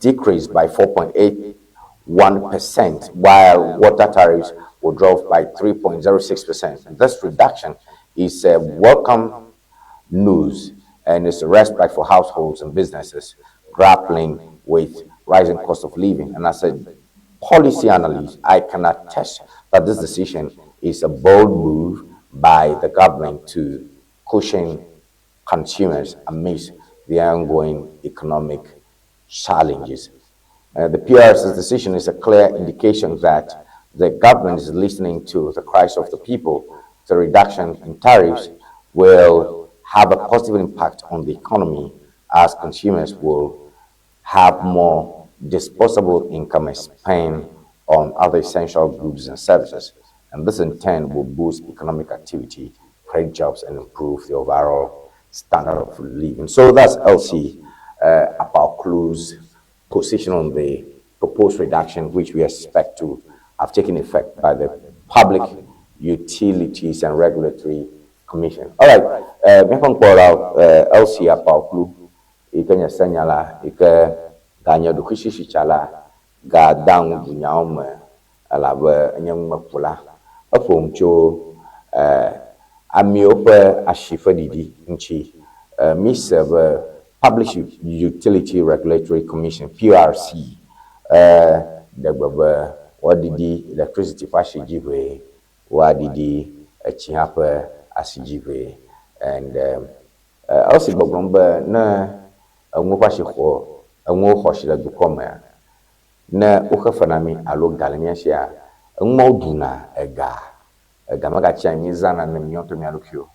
decrease by 4.81%, while water tariffs will drop by 3.06%. This reduction is a welcome news and is a respite for households and businesses grappling with rising cost of living. And as a policy analyst, I can attest that this decision is a bold move by the government to cushion consumers amidst the ongoing economic challenges. The PRC's decision is a clear indication that the government is listening to the cries of the people. The reduction in tariffs will have a positive impact on the economy as consumers will have more disposable income and spend on other essential goods and services. And this in turn will boost economic activity, create jobs, and improve the overall standard of living. So that's Elsie Ackuaku's position on the proposed reduction, which we expect to have taken effect by the Public Utilities and Regulatory Commission. All right, míaƒe ŋkpɔla Elsie Ackuaku yi ke nye senyala yi ke ganye ɖokuisisitsala gada ŋu dunyawo me elabe enye numekula. Eƒo nu tso amewo ƒe asi ƒe ɖiɖi ŋuti. Mi se be Public Utility Regulatory Commission PRC ɖe gbe be woaɖiɖi electricity ƒe asi dzi ʋee, woaɖiɖi etsi hã ƒe asi dzi ʋee and Elsie gbɔgblɔm be ne enuwo ƒe asi xɔ enuwo xɔ asi le dukɔ mea, ne woxe fe na mí alo ga le mía sia, enuawo ɖuna ega. Ega megatsia mí zãna ne míawo ŋutɔ mía ɖokuiwo.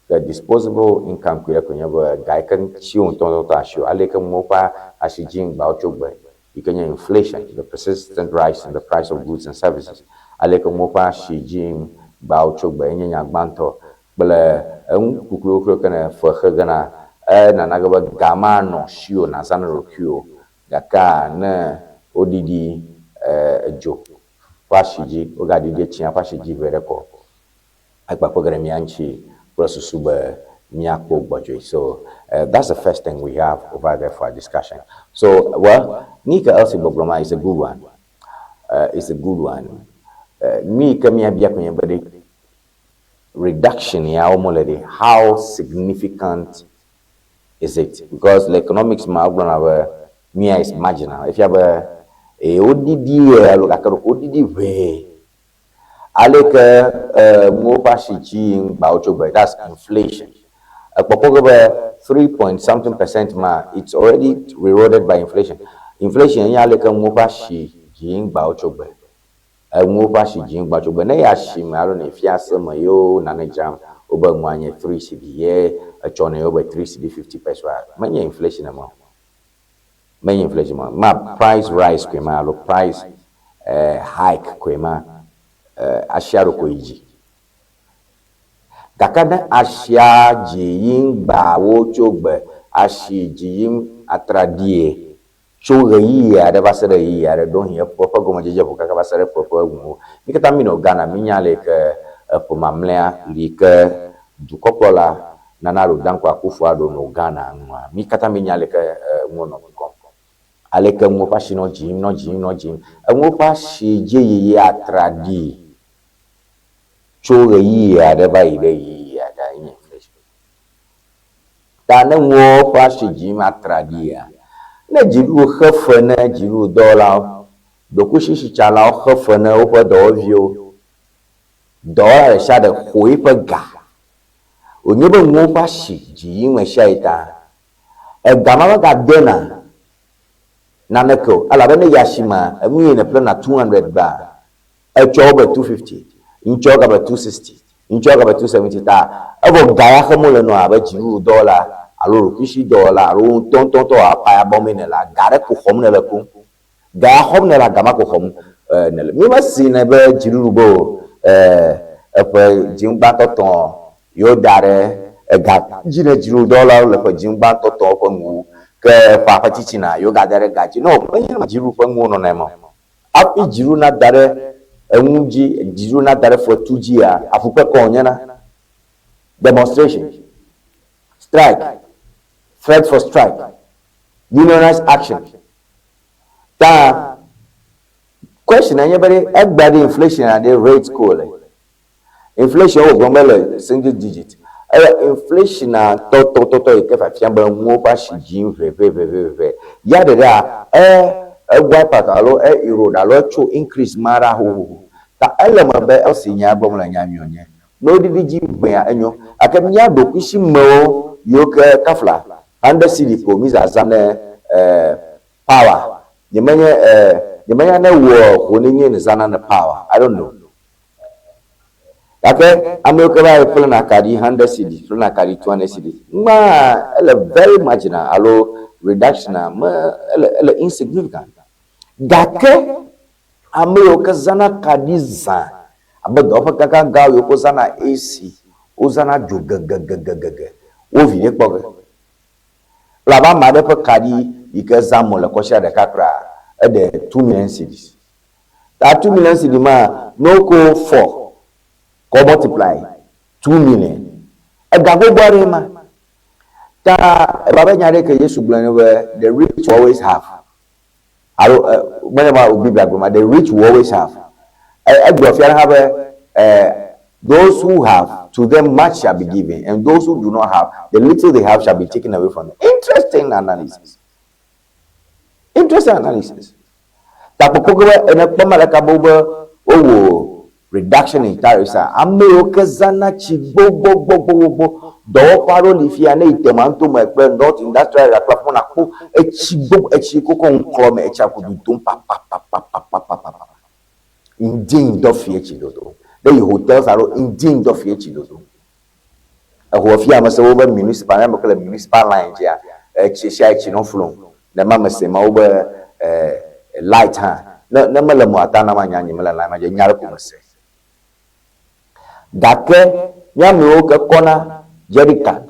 The disposable income koe koe nye be ga yi ke ŋuti wo ŋutɔ asi o ale yi ke nuwo ƒe asi dzi ŋgbawo tso gbe yi ke nye inflation, the persistent rise in the price of goods and services. Ale yi ke nuwo ƒe asi dzi ŋgbawo tso gbe enye nya gbãtɔ kple enu kukluwo ke ne fe xe gena enana ge be ga manɔ asiwò nàzã na ɖokuiwò gake ne woɖiɖi edzo ƒe asi dzi wogaɖiɖi etsi hã ƒe asi dzi ʋɛ ɖe kɔ ekpakpe ge ɖe mía ŋuti kple susu be míakpɔ gbɔdzɔe. So that's the first thing we have over there for our discussion. So well, nu yi ke Elsie gbɔgblɔm is a good one. It's a good one. Nu yi ke míabia koe nye be ɖe reduction ya wɔm wole ɖe how significant is it? Because le economics ma wogblɔna be nua is marginal. Efia be eye woɖiɖi alo gake ɖeko woɖiɖi ʋee. Ale ke nuwo ƒe asi dzi ŋgbawo tso gbe that's inflation. Ekpɔkpɔ ge be 3 point something percent ma it's already eroded by inflation. Inflation nye ale ke nuwo ƒe asi dzi ŋgbawo tso gbe. Enuwo ƒe asi dzi ŋgbawo tso gbe. Ne ya asime alo ne fiase me yewo nane dzram wobe nua nye 3 cedi ye etsɔ ne wobe 3 cedi 50 pesewa menye inflation eme o. Menye inflation ma. Ma price rise koe ma alo price hike koe ma asia ɖo koe dzi. Gake ne asia dzi yi ŋgbawo tso gbe asi dzi yim atraɖie tso ɣeyiɣi aɖe va se ɖe ɣeyiɣi aɖe ɖewohĩ eƒe ƒe gɔmedzedze ʋu kaka va se ɖe eƒe ƒe ŋuwo. Mi katã mi nɔ Ghana mi nya ale yi ke eƒe mamlɛa li ke dukɔkplɔla Nana Addo Dankwa Akufo-Addo nɔ Ghana nua. Mi katã mi nya ale ke enuwo nɔ dukɔ. Ale ke nuwo ƒe asi nɔ dzim nɔ dzim nɔ dzim. Enuwo ƒe asi dzi yiyi atraɖii tso ɣeyiɣi aɖe va yi ɖe ɣeyiɣi aɖe nye inflation. Ta ne nuwo ƒe asi dzim atraɖiia, ne dziɖuɖu xe fe ne dziɖuɖudɔwɔlawo, ɖokuisisitsalawo xe fe ne woƒe dɔwɔviwo, dɔwɔla ɖe sia ɖe xɔ eƒe ga. Wònye be nuwo ƒe asi dzi yim ɣe sia ɣi ta, ega ma megadena naneke o elabe ne yi asimea, enu yi nèƒlena 200 gbea, etsɔ wobe 250, ŋtsɔ gabe 260. Ŋutsua gbe 270 ta evɔ ga ya xem wole nɔ abe dziɖuɖudɔwɔla alo ɖokuisidɔwɔla alo wo ŋutɔŋutɔŋutɔ apaya bɔmee nèlea, ga ɖe ko xɔm nèle koŋ. Ga ya xɔm nèlea, ga ma ko xɔm nèle. Mi mesenɛ be dziɖuɖu be o eƒe dziŋgbãtɔtɔ yewo da ɖe ega dzi ne dziɖuɖudɔwɔlawo le ƒe dziŋgbãtɔtɔ ƒe nuwuwu ke ƒea ƒe titina yewo gada ɖe ga dzi. No, menye dziɖuɖu ƒe nuwo nɔna ema o. Hafi dziɖuɖu nada ɖe enu dzi, dziɖuɖu nada ɖe fetu dzia, afukpekɔ wònyena. Demonstration, strike, threat for strike, unionized action. Ta question nye be ɖe egbea ɖe inflation ɖe rate ko le. Inflation wo gblɔm be le single digit. Eye inflation tɔtɔtɔtɔ yi ke fiafia be nuwo ƒe asi dzi ʋɛʋɛʋɛʋɛ. Ya ɖeɖea e e wipe out alo e erode alo etso increase ma ɖa xoxoxo. Ta ele me be esi nya gblɔm le nya nyuie nye. Ne woɖiɖi dzi ʋɛa enyo. Gake mía ɖokuisimewo yiwo ke kafla 100 cedi ko mi zazã ne power. Nyemenye nyemenya ne wɔ ho nenye ne zãna ne power. I don't know. Gake ame yiwo ke va yi ƒlena akaɖi 100 cedi, ƒlena akaɖi 200 cedi, ŋmaa ele very marginal alo reduction a me ele insignificant. Gake ame yiwo ke zãna akaɖi zã abe dɔwɔƒe gãgãgãwo yiwo ke wozãna AC, wozãna dzo gegegegege, wo viɖe kpɔ ge. Elabe ame aɖe ƒe kaɖi yi ke zãm wòle kɔsia ɖeka kura, eɖe 2 million cedis. Ta 2 million cedi ma, ne woko four kɔ multiply 2 million, ega gbogbo aɖee ma. Ta ebe abe nya ɖe ke Yesu gblɔ ne be the rich will always have. Alo menye ma Biblia gblɔ ma, the rich will always have. Egblɔ fia hã be those who have, to them much shall be given, and those who do not have, the little they have shall be taken away from them. Interesting analysis. Interesting analysis. Takpɔkpɔ ke be ene kpɔ ma ɖeka be wobe wowɔ reduction in tariffs a ame yiwo ke zãna tsi gbogbogbogbogbogbo dɔwɔƒe aɖewo li fia ne yi Tema ŋutome kple North Industrial Area kple afi ma nakpɔ etsi gbogbo etsi koko ŋklɔ me etsia ko dodom papapapapapapa. Ŋdi ŋdɔ fie tsi dodo. Ne yi hotels alo ŋdi ŋdɔ fie tsi dodo. Exɔ fia ame se wobe municipal ne ame ke le municipal line dzia etsi sia etsi nɔ flow ne ma me se ma wobe light hã ne ne mele mɔ ata na ma nya nye mele line ma dzi nya ɖe ko me se. Gake mía amewo ke kɔna jerrycan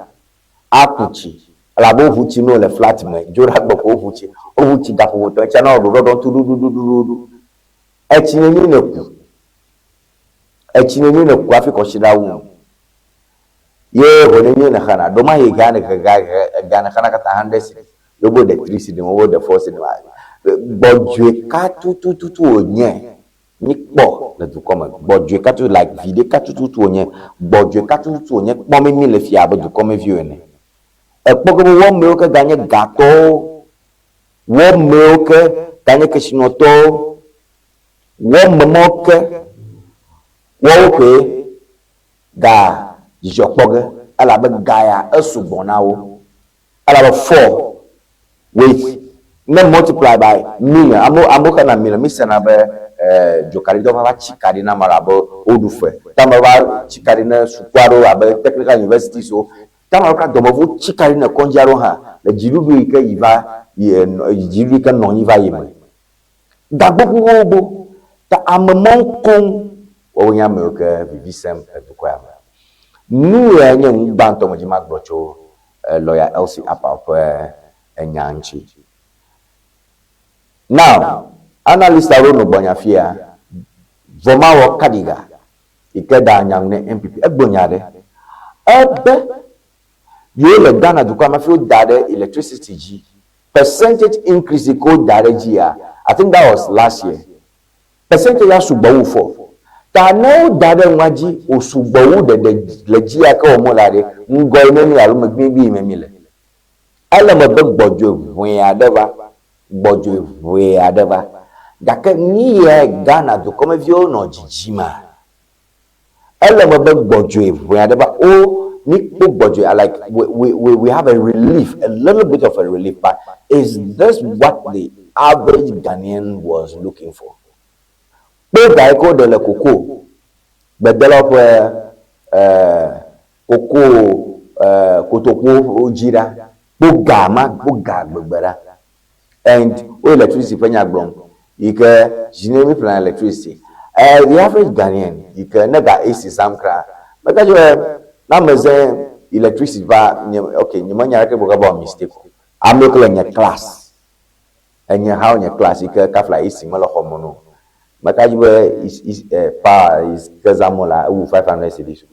aku tsi elabe woʋu tsi ne wole flat me dzo ɖe agbe ko woʋu tsi woʋu tsi gaƒoƒo tɔ etsia na wɔ ɖoɖɔɖɔ tuɖuɖuɖuɖuɖu. Etsi neni ne ku etsi neni ne ku hafi kɔsiɖa wu ye ho neni ne xena ɖo ma yi ga ne ga ga ne xena katã 100 cedi yewo ɖe 3 cedi wo ɖe 4 cedi gbɔdzɔe ka tutututu wònye míkpɔ le dukɔ me gbɔdzɔe ka tutu like viɖe ka tututu wònye gbɔdzɔe ka tututu wònye kpɔm mi le fia abe dukɔmeviwo ene ekpɔ ke be wɔmewo ke ganye gatɔwo wɔmewo ke ganye kesinɔtɔwo wɔme mawo ke woawo koe ga dzidzɔ kpɔ ge elabe ga ya esugbɔ na wo elabe four with ne multiply by million amewo amewo xena million mi sena be dzokaɖitɔwo va tsi kaɖi na ame abe woɖu fe ta ame va tsi kaɖi ne suku aɖewo abe technical universities wo ta ame aɖewo dɔmevo tsi kaɖi ne kɔndzi aɖewo hã le dziɖuɖu yi ke yi va yi dziɖuɖu yi ke nɔ anyi va yi me ga gbogbogbogbo ta ame mawo koŋ woawoe nye amewo ke vivi sem le dukɔ ya me. Nu yae nye nu gbãtɔ me dzi magblɔ tso lawyer Elsie Appao ƒe enya ŋuti. Now, analyst aɖewo nɔ gbɔnya fia, Vɔmawɔ Kadiga yi ke da nya ŋu ne NPP, egblɔ nya aɖe. Ebe yewo le Ghana dukɔa me hafi woda ɖe electricity dzi. Percentage increase yi ke woda ɖe dzia, I think that was last year. Percentage ya sugbɔ wu four. Ta ne woda ɖe nua dzi wòsugbɔ wu ɖeɖe le dzi ya ke wɔm wole ɖe, ŋgɔ yi me mi alo megbee yi me mi le. Ele me be gbɔdzɔe ʋɛ aɖe va, gbɔdzɔe ʋɛ aɖe va. Gake nu yae Ghana dukɔmeviwo nɔ dzidzima. Ele me be gbɔdzɔe ʋɛ aɖe va. Wo mi kpɔ gbɔdzɔe like we have a relief, a little bit of a relief, but is this what the average Ghanaian was looking for? Kpɔ ga yi ke woɖe le koko gbedelawo ƒe Koko kotokuwo dzi ɖa. Kpɔ ga ma, kpɔ ga gbegbe ɖa. And wo electricity ƒe nya gblɔm yi ke zi ne mi ƒlena electricity. The average Ghanaian yi ke ne ga AC zãm kra, meka dzi be ne ame zẽ electricity va nye ok nye menya ɖeke gblɔ ge be mistake o. Ame yiwo ke le nye class, enye hawo nye class yi ke kafla AC mele xɔ me no. Meka dzi be is is power yi ke zãm wolea ewu 500 cedis o.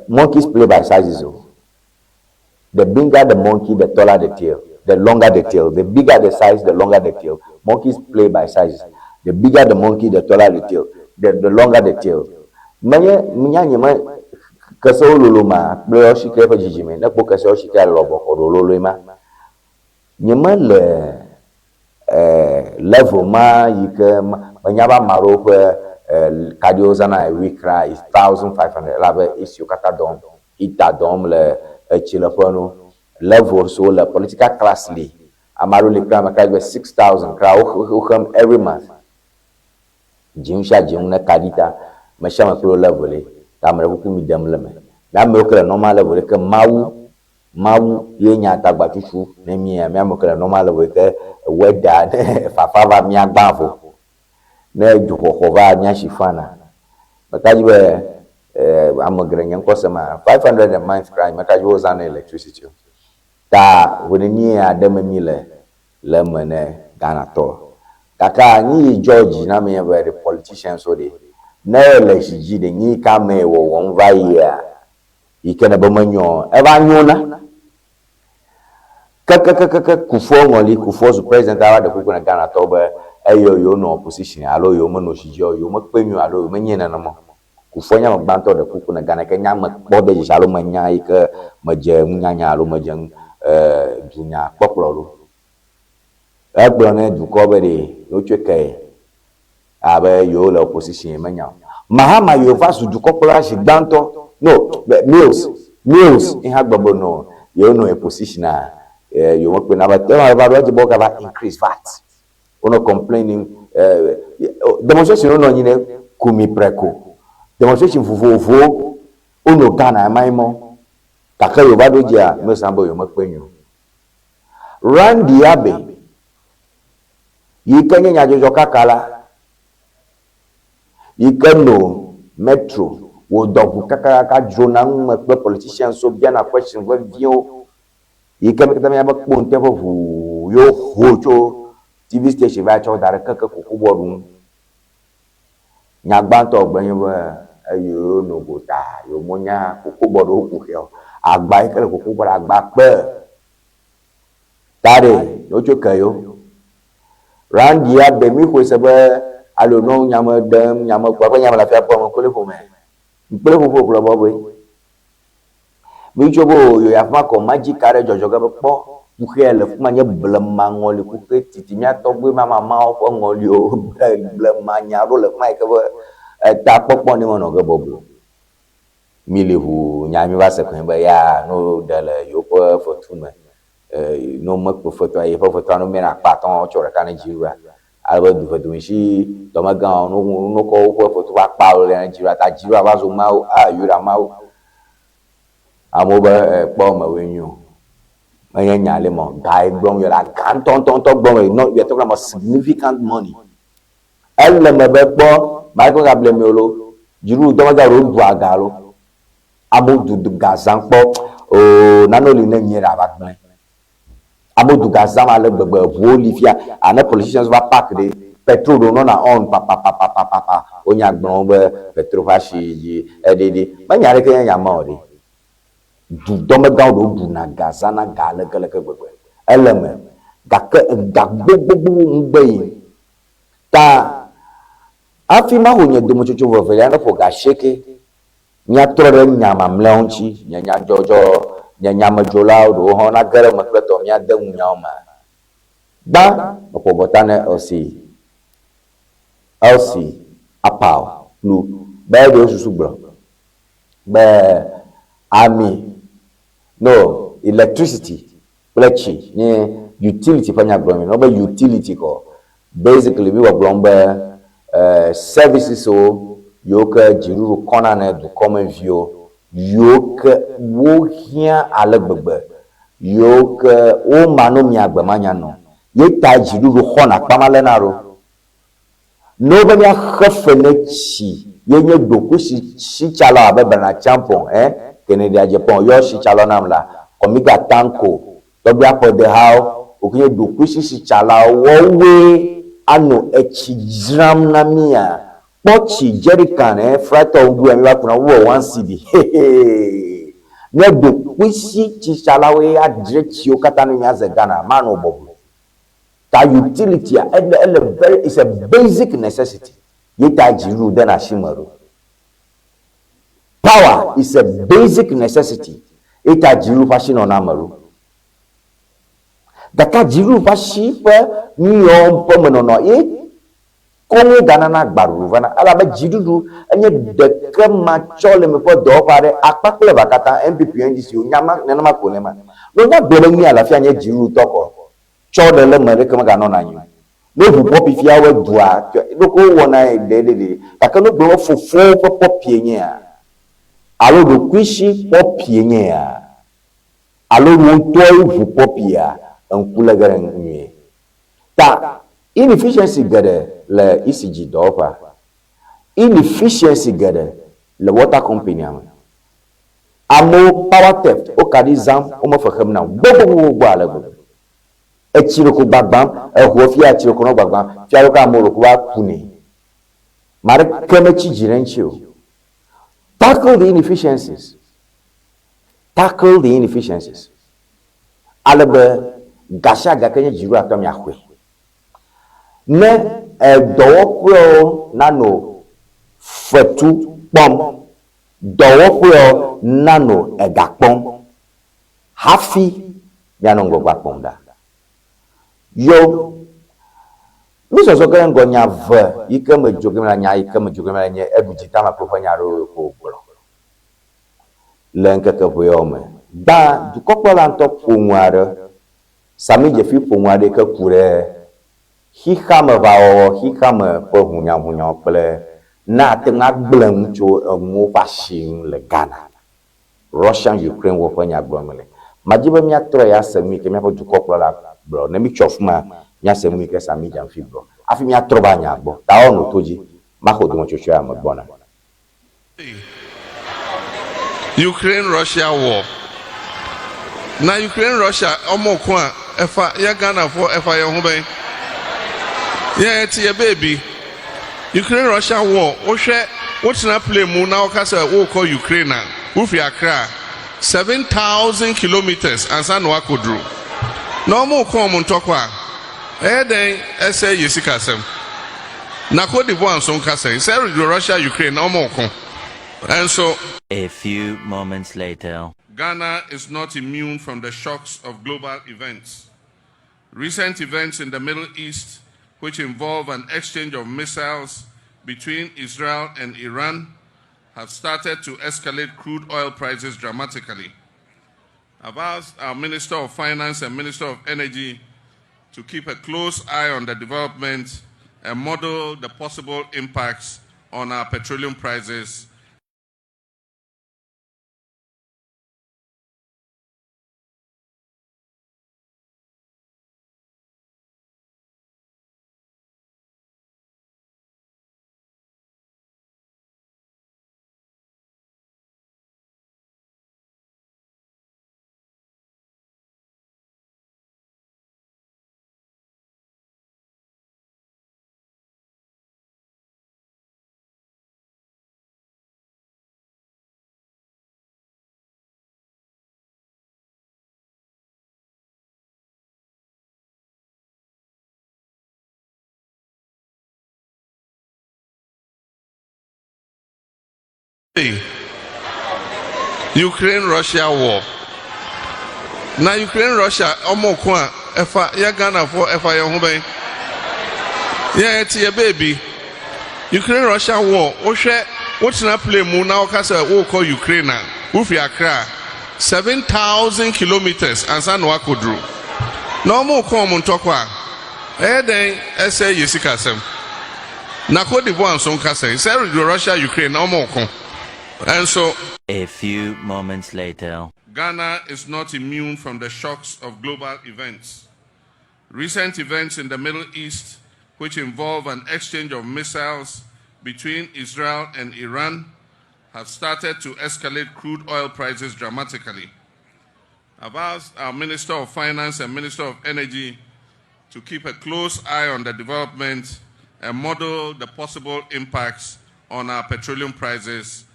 Monkeys play by sizes o. The bigger the monkey, the taller the tail. The longer the tail. The bigger the size, the longer the tail. Monkeys play by sizes. The bigger the monkey, the taller the tail. The longer the tail. Menye nya nye me kesewo lolo ma kple ɔsi ke eƒe dzidzime. Ne kpɔ kese ɔsi ke lɔbɔ kɔ ɖo loloe ma. Nye me le level ma yi ke menya be ame aɖewo ƒe kaɖiwo zãna a week kra is 1500 elabe esiwo katã dɔm heater dɔm le etsileƒe nu. Levels wo le political class li. Ame aɖewo li kra ame kra be 6000 kra woxem every month. Dzinu sia dzinu ne kaɖi ta ame sia ame kple wo level li. Ta ame ɖe kuku mi dem le eme. Ne amewo ke le normal level li ke Mawu Mawu ye nye atagbatsutsu ne mía, mía me ke le normal level yi ke weather ne fafa va mía gbã vɔ. Ne dzoxɔxɔ va mía si fana. Meka dzi be ame geɖe nye ŋkɔ se ma 500 a month kura meka dzi be wozã na electricity o. Ta hwenenie aɖe me mí le le eme ne Ghana tɔ. Gake nyi yi dzɔ dzi na mi be the politicians wo ɖe ne le zi dzi ɖe nyi ka me wɔwɔm va yia yi ke nèbe menyo o, eva nyo na. Kekekekeke Kufuor ŋɔli, Kufuor zu president ava ɖe kuku na Ghanatɔwo be eyo yewo nɔ opposition alo yewo menɔ zi dzi o, yewo mekpe nyuie o alo yewo menye nenema o. Kufuor nye ame gbãtɔ ɖe kuku na Ghana yi ke nye ame kpɔ de dzesi alo menya yi ke medze nunyanya alo medze dunya kpɔkplɔ ɖo. Egblɔ ne dukɔ be ɖe yewo tsɔe ke ye. Abe yewo le opposition menya o. Mahama yewo va zu dukɔkplɔla zi gbãtɔ. No, Mills, Mills ye hã gblɔ be no, yewo nɔ opposition a, yewo mekpe na be tema va ɖo edzi be wogava increase VAT. Wonɔ complaining, demonstration wonɔ anyi ɖe Kumi Preko. Demonstration vovovowo wonɔ Ghana ema ye mɔ. Gake yewo va ɖo edzia, Mills hã be yewo mekpe nyuie o. Randy Abbey Yi ke nye nyadzɔdzɔkaka la, yi ke no metro wò dɔ ʋu kakakaka dzrona ŋume kple politicians wo biana question veviwo yi ke mi katã mía be kpo ŋte ƒe ʋuu ye wo ho tso TV station va tsɔ da ɖe keke koko bɔɖu ŋu. Nya gbãtɔ gblɔ nye be eyo no gota yewo mo nya koko bɔɖu wo kuxia o. Agba yi ke le koko bɔɖu agba kpe. Ta ɖe wotso ke yo. Randy ya be mi xɔe se be alo nɔ nyame ɖem nyame kpɔ eƒe nyame le afia kpɔ me kple ƒome. Kple ƒoƒo kplɔ bɔ be. Mi tso be o yo ya fima kɔ magic aɖe dzɔdzɔ ge be kpɔ kuxia le fima nye blema ŋɔli kuxe titi mía tɔgbui mía mamawo ƒe ŋɔliwo blema nya ɖo le fima yi ke be eta kpɔkpɔ ne menɔ ge bɔbɔe o. Mi li ʋuu nya mi va se koe be ya no ɖe le yewoƒe fetu me. Ne womekpe fetua yeƒe fetua no mɛ akpa atɔ̃ wotsɔ ɖeka ne dziɖuɖua. Ale be duvedomesi dɔmegãwo no no kɔ woƒe fetu ƒe akpawo le ne dziɖuɖua ta dziɖuɖua va zu Mawu. A Yuda Mawu. Amewo be kpɔ mewoe nyo. Menye nya li mɔ ga ye gblɔm yele ga ŋutɔŋutɔŋutɔ gblɔm yele. No, we are talking about significant money. Ele eme be kpɔ Michael gable mi o lo, dziɖuɖu dɔmegã ɖewo ɖua ga lo. Amewo du ga zã kpɔ oo nanewo li ne nyuie ɖe ava gblẽ. Amewo du ga zã ale gbegbe eʋuwo li fia ane politicians va park ɖe petrol ɖewo nɔna on papapapapapa wonya gblɔ be petrol ƒe asi dzi eɖiɖi. Menya ɖeke nye nya ma o ɖe. Du dɔmegãwo ɖewo ɖuna ga zãna ga aleke leke gbegbe. Ele eme gake ega gbogbogbogbo ŋugbe yim. Ta hafi maho nye dometsotso vevelia ne ƒo ga asieke, míatrɔ ɖe nya mamlɛawo ŋuti, nye nyadzɔdzɔ, nye nyamedzrolawo ɖewo hã nage ɖe eme kple tɔ míade ŋu nyawo mea? Gbã, meƒo abɔta ne Elsie, Elsie Apaw kplu be eɖe wosusu gblɔ be ami, no, electricity kple tsi nye utility ƒe nya gblɔm. Ne wobe utility kɔ, basically mi gbɔgblɔm be services wo. yiwo ke dziɖuɖu kɔna ne dukɔmeviwo yiwo ke wohiã ale gbegbe yiwo ke womano mia agbe manya nɔ ye ta dziɖuɖu xɔna akpa ma léna ɖo. Ne wobe míaxe fe ne tsi ye nye ɖokuisi sitsalawo abe Bernard Champong, eh, Kennedy Agyapong yɔ sitsalawo nam la, Kɔmiga Tanko, Tɔgbui Aƒedehawo, woke nye ɖokuisi sitsalawo, woawoe ano etsi dzram na mía. Kpɔ tsi jerrycan, eh, frytɔ ŋgui mi va kuna wowɔ one cedi, hehe. Nye ɖokuisi tsitsalawoe adzre tsiwo katã ne míaze Ghana, manɔ bɔbɔe. Ta utility a ele ele very it's a basic necessity ye ta dziɖuɖu dena asi me ɖo. Power is a basic necessity ye ta dziɖuɖu ƒe asi nɔna eme ɖo. Gake dziɖuɖu ƒe asi ƒe nuyɔwo ƒe menɔnɔ ye koŋue ganana agbaɖuɖu vana elabe dziɖuɖu enye ɖekematsɔleme ƒe dɔwɔƒe aɖe akpa kple evea katã NPP NDC wo nya ma nenema ko le ema. Ne wonya gblɔ be nuya le afia nye dziɖuɖu tɔ kɔ. Tsɔ ɖe le eme ɖeke meganɔna anyi o. Ne woʋu pɔpi fia wobe dua, ɖeko wowɔna ɖeɖeɖe. Gake ne wogblɔ be fofowo ƒe pɔpie nyea, alo ɖokuisi pɔpie nyea, alo wò ŋutɔe ʋu pɔpia, ŋku lé ge ɖe eŋu nyuie. Ta inefficiency geɖe le ECG dɔwɔƒea. Inefficiency geɖe le water company-a me. Amewo power theft, wo kaɖi zãm, womefe xem na o gbogbogbogbo ale gbegbe. Etsi ɖeko gbagbam, ehoa fia etsi ɖeko nɔ gbagbam, fia ɖeko amewo ɖeko va kunɛ. Ame aɖeke metsi dzi ɖe eŋuti o. Tackle the inefficiencies. Tackle the inefficiencies. Ale be ga sia ga ke nye dziɖuɖua tɔ miaxɔe. Ne edɔwɔƒewo nano fetu kpɔm Dɔwɔƒeɔ nano ega kpɔm hafi mianɔ ŋgɔgbea kpɔm ɖa. Yo, mi zɔzɔ ge ɖe ŋgɔ nya ve yi ke me dzo ge mele nya yi ke me dzo ge mele nye eɖu dzi tamaklo ƒe nya aɖewo ko gblɔ le ŋkeke ʋeeawo me. Gbã, dukɔkplɔla ŋutɔ ƒo nu aɖe, Sami Dzefi ƒo nu aɖe yi ke ku ɖe Xixeameʋawɔwɔ, xixeame ƒe ʋunyaʋunyawo kple ne ate ŋu agblẽ nu tso enuwo ƒe asi ŋu le Ghana. Russian-Ukraine War ƒe nya gblɔm mele. Madi be míatrɔe ase nu yi ke míaƒe dukɔkplɔla gblɔ. Ne mítsɔ afi ma, míase nu yi ke Sammy Gyamfi gblɔ hafi míatrɔ va nyaa gbɔ. Ta woanɔ to dzi. Maxɔ dometsotsoea me gbɔna. Ukraine Russia war na Ukraine Russia ɔmo ko a ɛfa yɛ Ghana foɔ ɛfa yɛn ho bɛn yɛn ɛte yɛ baabi Ukraine Russia war wohwɛ wotena plane mu na woka sɛ wokɔ Ukraine a wofiri Accra 7000 kilometers ansa na wakɔduru na ɔmo ko ɔmo ntɔkwa a ɛyɛ dɛn ɛsɛ yɛ sikasɛm. Na Cote d'Ivoire nso nka sɛn? Sɛ Russia Ukraine na wɔn reko nso. A few moments later. Ghana is not immune from the shocks of global events. Recent events in the Middle East, which involve an exchange of missiles between Israel and Iran, have started to escalate crude oil prices dramatically. I've asked our Minister of Finance and Minister of Energy to keep a close eye on the development and model the possible impacts on our petroleum prices. Ukraine Russia war na Ukraine Russia ɔmo ko a ɛfa yɛ Ghanafoɔ ɛfa yɛn ho bɛn yɛn ɛte yɛ baabi Ukraine Russia war wohwɛ wotena plane mu na woka sɛ wokɔ Ukraine a wofiri Accra 7000 kilometers ansa na wakɔduru na ɔmo ko ɔmo ntɔkwa a ɛyɛ dɛn ɛsɛ yɛ sikasɛm. Na Cote d'Ivoire nso nka sɛn? Sɛ Russia Ukraine na ɔmo ko. Ɛnso. A few moments later. Ghana is not immune from the shocks of global events. Recent events in the Middle East, which involve an exchange of missiles between Israel and Iran, have started to escalate crude oil prices dramatically. I've asked our Minister of Finance and Minister of Energy to keep a close eye on the development and model the possible impacts on our petroleum prices.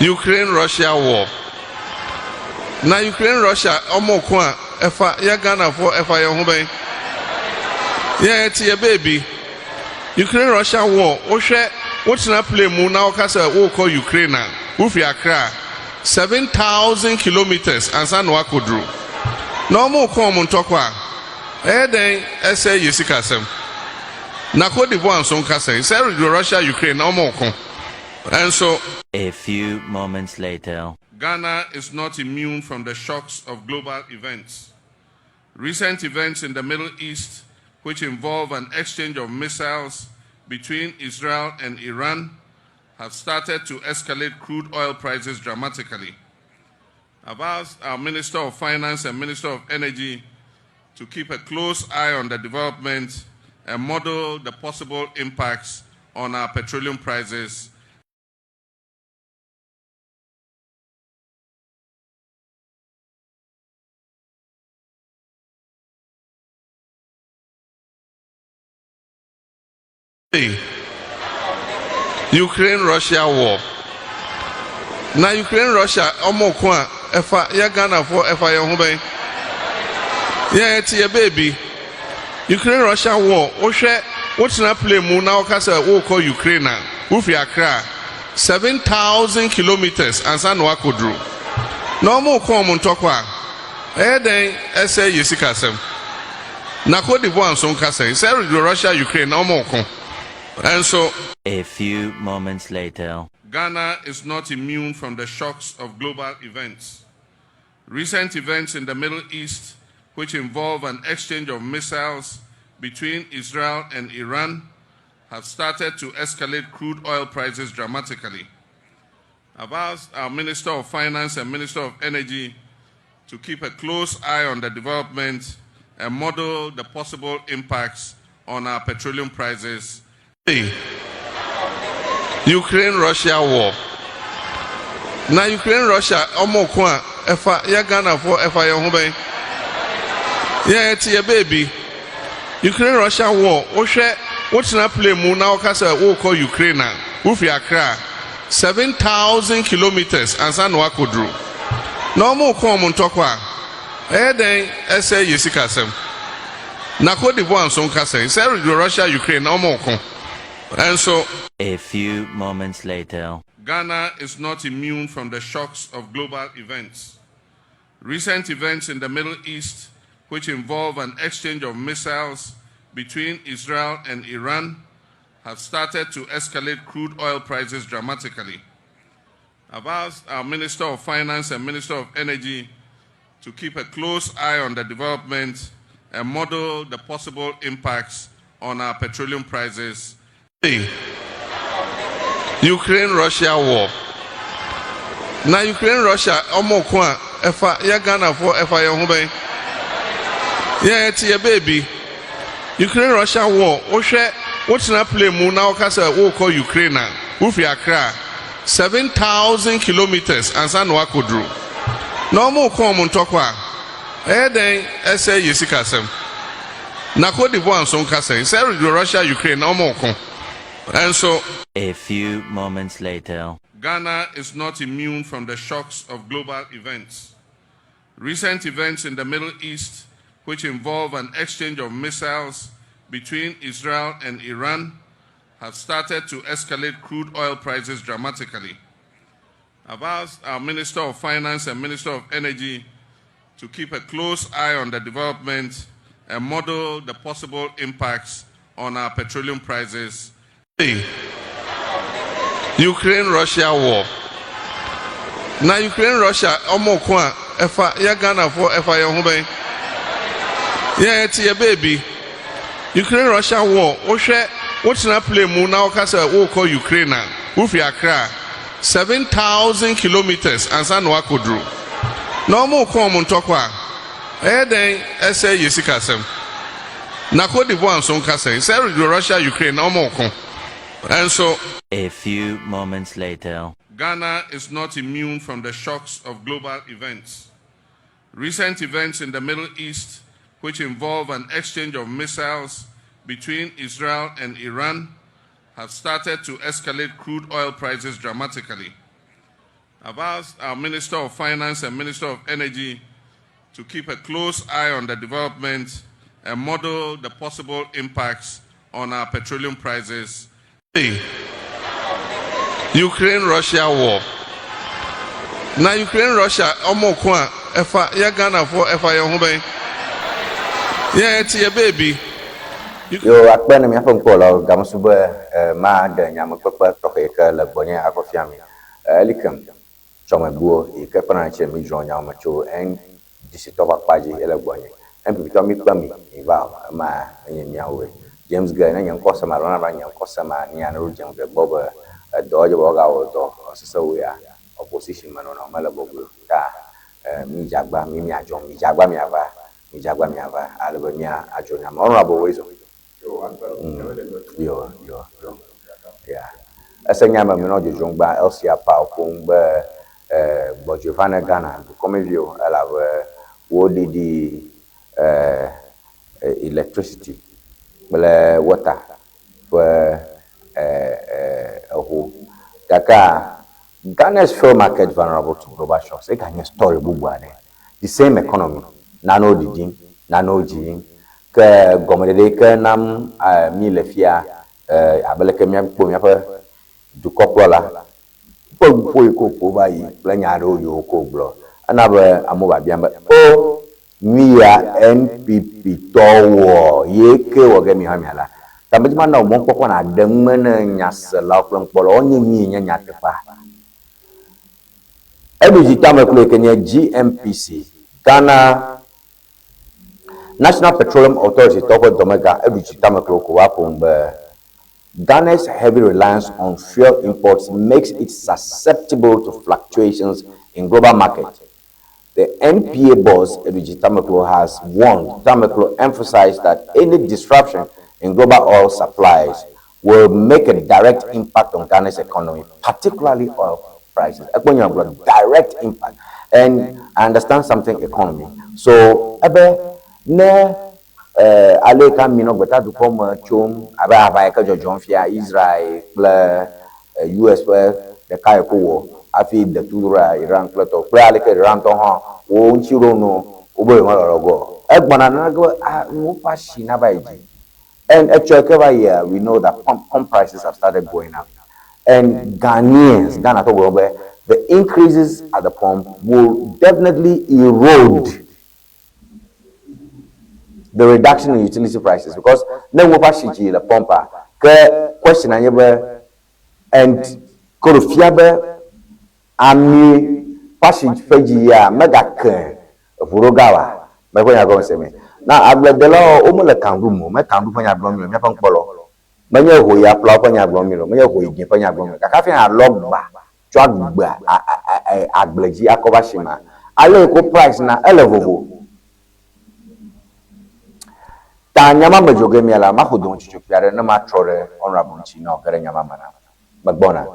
Ukraine Russia war. Na Ukraine Russia ɔmo ko a ɛfa yɛ Ghanafoɔ ɛfa yɛn ho bɛn? Yɛn ɛte yɛ beebi. Ukraine Russia war wohwɛ wotena plane mu na wɔka sɛ wokɔ Ukraine a wofiri Accra 7,000 kilometers ansa na wakɔduru. Na ɔmo ko ɔmo ntɔkwa a ɛyɛ dɛn ɛsɛ yɛ sikasɛm. Na Cote d'Ivoire nso nka sɛn? Sɛ Russia Ukraine na ɔmo ko. Ɛnso. A few moments later. Ghana is not immune from the shocks of global events. Recent events in the Middle East, which involve an exchange of missiles between Israel and Iran, have started to escalate crude oil prices dramatically. I've asked our Minister of Finance and Minister of Energy to keep a close eye on the development and model the possible impacts on our petroleum prices. Ukraine Russia war. Na Ukraine Russia ɔmo ko a ɛfa yɛ Ghanafoɔ ɛfa yɛn ho bɛn? Yɛn ɛte yɛ beebi. Ukraine Russia war wohwɛ wotena plane mu na wɔka sɛ wokɔ Ukraine a wofiri Accra 7,000 kilometers ansa na wakɔduru. Na ɔmo ko ɔmo ntɔkwa a ɛyɛ dɛn ɛsɛ yɛ sikasɛm. Na Cote d'Ivoire nso nka sɛn? Sɛ Russia Ukraine na ɔmo ko. Ɛnso. A few moments later. Ghana is not immune from the shocks of global events. Recent events in the Middle East, which involve an exchange of missiles between Israel and Iran, have started to escalate crude oil prices dramatically. I've asked our Minister of Finance and Minister of Energy to keep a close eye on the development and model the possible impacts on our petroleum prices. Ukraine Russia war. Na Ukraine Russia ɔmo ko a ɛfa yɛ Ghanafoɔ ɛfa yɛn ho bɛn? Yɛn ɛte yɛ beebi. Ukraine Russia war wohwɛ wotena plane mu na wɔka sɛ wokɔ Ukraine a wofiri Accra 7,000 kilometers ansa na wakɔduru. Na ɔmo ko ɔmo ntɔkwa a ɛyɛ dɛn ɛsɛ yɛ sikasɛm. Na Cote d'Ivoire nso nka sɛn? Sɛ Russia Ukraine na ɔmo ko. Ɛnso. A few moments later. Ghana is not immune from the shocks of global events. Recent events in the Middle East, which involve an exchange of missiles between Israel and Iran, have started to escalate crude oil prices dramatically. I've asked our Minister of Finance and Minister of Energy to keep a close eye on the development and model the possible impacts on our petroleum prices. Ukraine Russia war. Na Ukraine Russia ɔmo ko a ɛfa yɛ Ghanafoɔ ɛfa yɛn ho bɛn? Yɛn ɛte yɛ beebi. Ukraine Russia war wohwɛ wotena plane mu na wɔka sɛ wokɔ Ukraine a wofiri Accra 7,000 kilometers ansa na wakɔduru. Na ɔmo ko ɔmo ntɔkwa a ɛyɛ dɛn ɛsɛ yɛ sikasɛm. Na Cote d'Ivoire nso nka sɛn? Sɛ Russia Ukraine na ɔmo ko. Ɛnso. A few moments later. Ghana is not immune from the shocks of global events. Recent events in the Middle East, which involve an exchange of missiles between Israel and Iran, have started to escalate crude oil prices dramatically. I've asked our Minister of Finance and Minister of Energy to keep a close eye on the development and model the possible impacts on our petroleum prices. Ukraine Russia war. Na Ukraine Russia ɔmo ko a ɛfa yɛ Ghanafoɔ ɛfa yɛn ho bɛn? Yɛn yɛte yɛ baabi. Ukraine Russia war wohwɛ wotena plane mu na woka sɛ wokɔ Ukraine a wofiri Accra 7000 kilometers ansa na woakɔduru. Na ɔmo ko ɔmo ntɔkwa a ɛyɛ dɛn ɛsɛ yɛ sikasɛm. Na Cote d'Ivoire nso nka sɛn sɛ Russia Ukraine na ɔmo ko ɛnso. A few moments later. Ghana is not immune from the shocks of global events. Recent events in the Middle East, which involve an exchange of missiles between Israel and Iran, have started to escalate crude oil prices dramatically. I've asked our Minister of Finance and Minister of Energy to keep a close eye on the development and model the possible impacts on our petroleum prices. Ukraine Russia war. Na Ukraine Russia ɔmo ko a ɛfa yɛ Ghanafoɔ ɛfa yɛn ho bɛn? Yɛn yɛte yɛ baabi. Yo akpe ne míaƒe ŋkpɔlawo gamesu be ma ɖe nyamekpekpe tɔxɛ yi ke le gbɔnye akɔ fia mi. Elikem tsɔmebuwo yi ke kpena ɖe mi dzro nyawo me tso NDC tɔ ƒe akpa dzi ele gbɔnye. NPP tɔ mi kpe mi mi va o ema enye miawoe. James Gay ne nye ŋkɔ sem alo na nye ŋkɔ sem a nya ne ɖo James Gay gbɔ be edɔ dze be woagawɔ dɔ sese wo ya opposition me nɔnɔ mele bɔbɔe o. Ta mi dzagba mi miadzɔ mi dzagba miava mi dzagba miava ale be mia adzro nya me. Honorable Wezo. Yo yo yo. Yeah. Ese nya me mi nɔ dzodzrom gba LC Apaw ƒom be gbɔdzɔe va ne Ghana dukɔmeviwo elabe woɖiɖi electricity kple water ƒe eho. Gakea Ghana's fuel market vulnerable to global shocks. Eganye story bubu aɖe. The same economy. Nanewo ɖiɖim, nanewo dziyim. Ke gɔmeɖeɖe yi ke nam mi le fia abe leke míakpɔ míaƒe dukɔkplɔla ƒe nuƒo yi ke wòƒo va yi kple nya aɖewo yiwo ke wògblɔ. Ena be amewo biabiam be o nu ya NPP tɔwo wɔ ye ke wɔ ge mi hã miala. Ta medzi mana wò mɔkpɔkpɔ nàɖe nume ne nyaselawo kple nukpɔlawo nye nu yi nye nyateƒea. Eɖu dzi tame klo yi ke nye GNPC, Ghana National Petroleum Authority tɔwo ƒe dɔmega eɖu dzi tame klo ko va ƒo nu be Ghana's heavy reliance on fuel imports makes it susceptible to fluctuations in global market. The NPA boss, Edudzi Tameklo, has warned. Tameklo emphasized that any disruption in global oil supplies will make a direct impact on Ghana's economy, particularly oil prices. Direct impact. And I understand something economy. So, ebe ne ale ka mi nɔ gbeta dukɔ me tsom abe aʋa yi ke dzɔdzɔm fia Israel kple US ƒe ɖeka yi ko wɔ hafi detu ɖo Iran kple tɔ kple ale ke Iran tɔ hã wo ŋuti ɖo no wobe yewomelɔlɔ ge o. Egbɔna nana ge be nuwo ƒe asi nava yi dzi. And etsɔ ke va yia, we know that pump prices have started going up. And Ghanaians, Ghana tɔ gblɔ be the increases at the pump will definitely erode the reduction in utility prices because ne wo ƒe asi dzi le pump a ke question anye be and koro fia be ami ƒe asi ƒe dzi ya megake eʋu ɖo ga wa meƒe nya gɔme se me na agbledelawo womele kan ɖum o me kan ɖu ƒe nya gblɔm mi o míaƒe ŋkpɔlɔ menye ho yi aƒlawo ƒe nya gblɔm mi o menye ho yi gĩ ƒe nya gblɔm mi o gake hafi alɔ gba tso agbe agble dzi akɔ va si ma ale yi ko price na ele vovo ta nyama me dzo ge mia la maxo doŋtsitso kpui aɖe ne matrɔ ɖe honorable ŋuti ne wòge ɖe nyama me na megbɔna.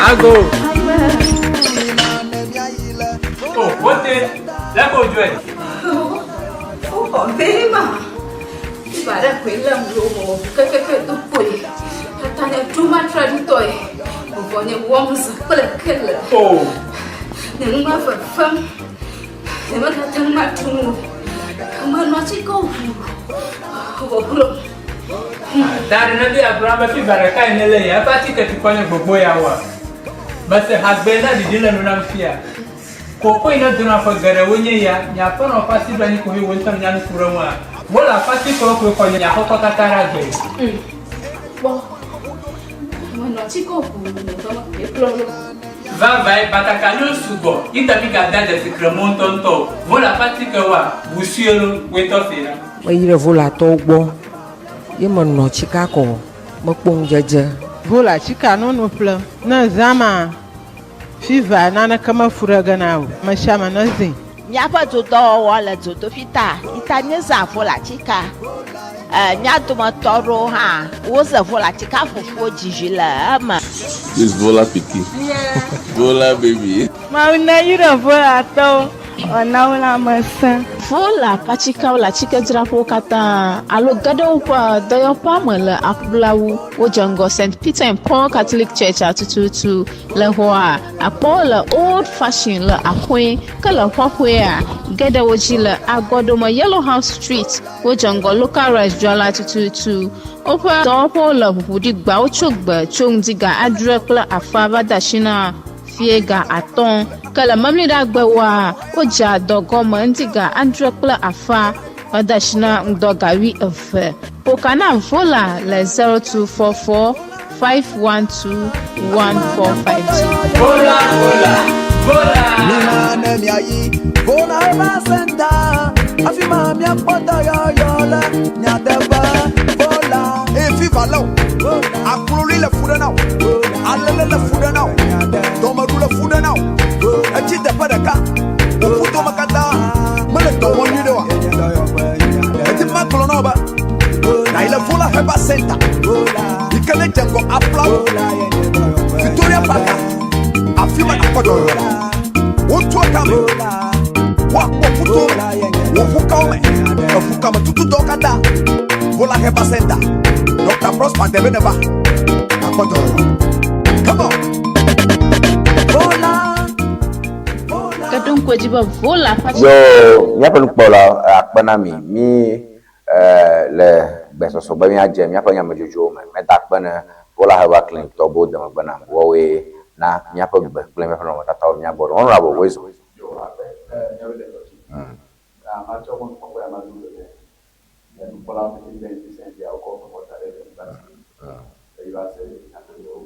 Ago. Oh, wote. Lẹ́kọ̀ọ́ ojú ẹ̀. Ó bema. Ibara kwela mlomo kekeke tukwe. Atane tuma traditoy. Ubonye womza kule kele. Oh. Nengma fafam. Nema katang matu. Mano chiko. Obro. Ta ɖe ne be agblɔ na be fiva ɖeka yi nele ya, eƒe atike tukɔ nye gbogbo ya woa? Mese hagbe na ɖiɖi le nu nam fia. Koko yi ne dona ƒe geɖe wo nye ya, nye aƒenɔ ƒe asi ɖo anyi koe wo ŋutɔ nya nu ku ɖe ŋua. Wo le aƒe atikewo koe xɔ nye aƒekɔ katã ɖe agbe. Kpɔ, menɔ atikewo ʋuu le ƒe me koe kplɔ ɖo. Vavae, batakaliwo sugbɔ, yi ta mi ga de dzesi kremɔ ŋutɔŋutɔ o. Vo le aƒe atikewoa, ʋu sue lo, woe tɔ see na. Meyi ɖe Volatɔwo gbɔ ye menɔ tsika kɔ mekpɔ ŋudzedze. Vola tsika nono ƒlem. Ne zã ma fiva naneke mefu ɖe ge na o. Amesiame nezĩ. Míaƒe dodɔwɔwɔ le dzodoƒi ta yi ta míezã volatika. E, mía dometɔ aɖewo hã woze volatika ƒoƒuwo dzizi le eme. This Vola pikin. Vola baby. Mawu neyra Volatɔwo wòana wo lãmesẽ. Vola ƒe atikeawo le atikedzraƒewo katã alo ge ɖe woƒe dɔyɔƒea me le aƒlawu. Wodze ŋgɔ St. Peter and Paul Catholic Church-a tututu. Le xɔa, akpɔ le Old Fashion le Axoe, ke le xɔxɔea, ge ɖe wo dzi le Agɔɖome Yellow House Street. Wodze ŋgɔ Local Rice dzrala tututu. Woƒe dɔwɔƒewo le ʋuʋu ɖi gbawo tso gbe tso ŋdi ga adre kple afã va de asi na fiẽ ga atɔ̃. Ke le Memleɖagbewoa, wodzea dɔ gɔme ŋdi ga adre kple afã va de asi na ŋdɔ ga wuieve. Ƒo ka na Vola le 0244 512 145 dzi. Vola, vola, vola. Mina ne miayi Vola Herbal Center, afi ma miakpɔ dɔyɔyɔ le miateƒe. Vola. Eye fiva lé wò, akloli le fu ɖe na wò, alele le fu ɖe na wò, dɔmeɖu le fu ɖe na wò, etsi teƒe ɖeka, wò ƒudome katã mele dɔ wɔm nyuiɖe oa? Edi be magblɔ na wò be nàyi le Vola Herbal Center yi ke ne dze ŋgɔ Aflawo, Victoria Park, afi ma nàkpɔ dɔyɔyɔ le. Wotua tame, woakpɔ ƒuto me, wò ƒukawo me, eƒukametutudɔwo katã. Vola Herbal Center, Dr. Prosper Debe neva, nàkpɔ dɔyɔyɔ. Come on. Vola. Ke ɖo ŋku edzi be Vola ƒe Yo, míaƒe nukpɔla akpe na mi. Mí eh, le gbesɔsɔ be míadze míaƒe nyamedzodzrowo me. Meda akpe ne Vola Herbal Clinic tɔ be wode megbe nam. Woawoe na míaƒe gbe kple míaƒe nɔnɔmetatawo mía gbɔ ɖo. Honorable, woe zɔ. Yo, akpe, eh, míawoe le dɔ dzi. Ah, matsɔ mɔnukpɔkpɔ ya mado gbe ne nukpɔlawo pete be ŋusẽ ɖia wokɔ woƒe mɔ da ɖe anyigba dzi be yewoa se nyatotowo.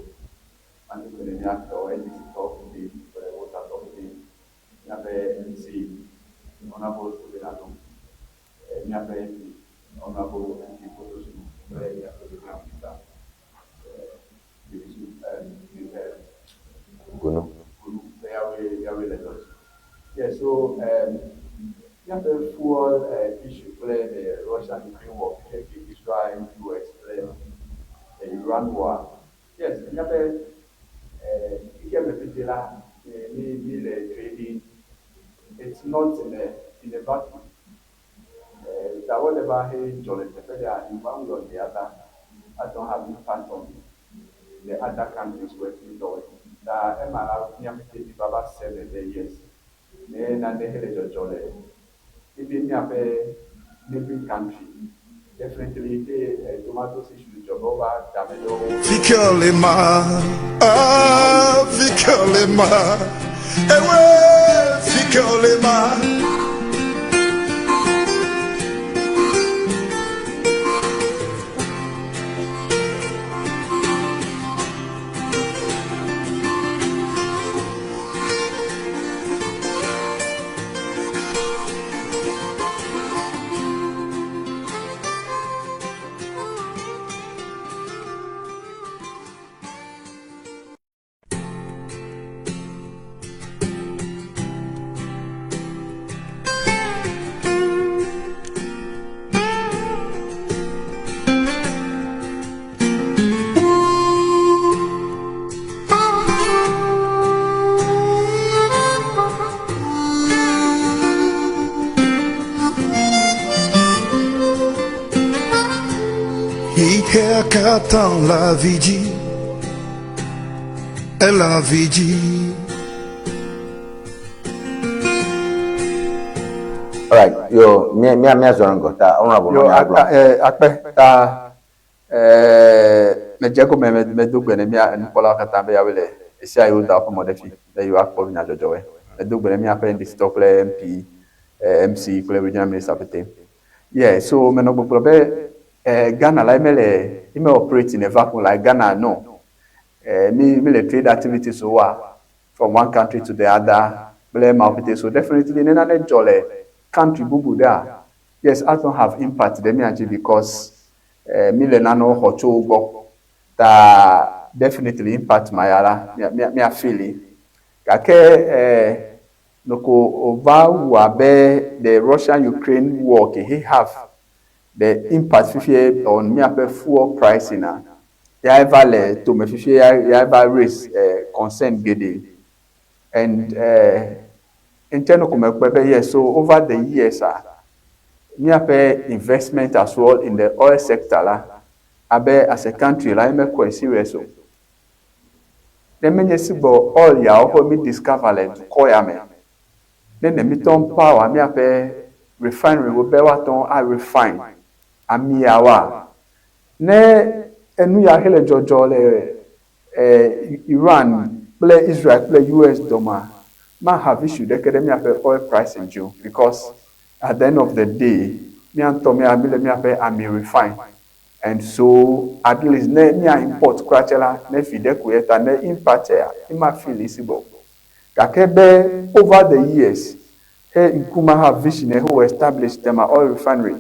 Mado gbe ne mía tɔ NDC tɔwo pete kple Volta tɔwo pete, míaƒe MDC Honourable Stephen Adom, míaƒe MP Honourable MP Koto Sunu kple míaƒe Regional Minister Davidson Gunu. Gunu be yawoe yawoe le dɔ dzi. Yeah, so míaƒe fuel issue kple the Russia-Ukraine war, Israel, US kple the Iran war. Yes, míaƒe xexea me pete la, mí mí le trading, it's not in a in a vacuum. Ta whatever he dzɔ le teƒe ɖea, in one way or the other, ate ŋu have impact on the other countries where mi dɔ wɔe. Ta ema la, mía pete mi va va se me be yes, ne nane he le dzɔdzɔ le even míaƒe neighboring country, definitely ke tomatoes issue dzɔ be wova da ame ɖewo. Fikelema, ah, fikelema, ewe, fikelema. Xexea katã le avi dzi, ele avi dzi. Alright, yo, mía mía mía zɔ ŋgɔ ta honorable Yo, nɔ nya gblɔm. akpe ta. Medze egɔme medo gbe ne mía nukpɔlawo katã be yawoe le ɣesiaɣi woda woƒe mɔ ɖe fi be yewoakpɔ nyadzɔdzɔwoe. Medo gbe ne míaƒe NDC tɔwo kple MP, MC kple Regional Minister pɛtɛ. Yeah, so menɔ gbɔgblɔ be Ghana la ye mele, ye me operate in a vacuum like Ghana no. Mi mi le trade activities woa from one country to the other kple emawo pɛtɛ. So definitely ne nane dzɔ le country bubu ɖea, yes, ate ŋu have impact ɖe mía dzi because mi le nanewo xɔ tso wo gbɔ. Ta definitely impact ma ya la, mía mía feel. Gake noko wòva wu abe the Russia-Ukraine war ke he have the impact fifie on míaƒe fuel pricing a, ya eva le tome fifie ya ya eva raise concern geɖe. And ŋtsɛ noko mekpɔe be yes, so over the years a, míaƒe investment as well in the oil sector la, abe as a country la, mekɔe serious o. Ne menye sigbɔ oil yawo ƒe mi discover le dukɔ ya me, ne ne mitɔ power míaƒe refinery wo be woate ŋu a refine ami yawoa, ne enu ya xe le dzɔdzɔ le Iran kple Israel kple US doma, ma have issue ɖeke ɖe míaƒe oil pricing dzi o because at the end of the day, mía ŋutɔ mía mi le míaƒe ami refine and so at least ne mía import kura tse la, ne viɖe ko ye ta ne impact ya, mi ma feel si gbɔ. Gake be over the years, he Nkrumah have vision he wo establish Tema oil refinery.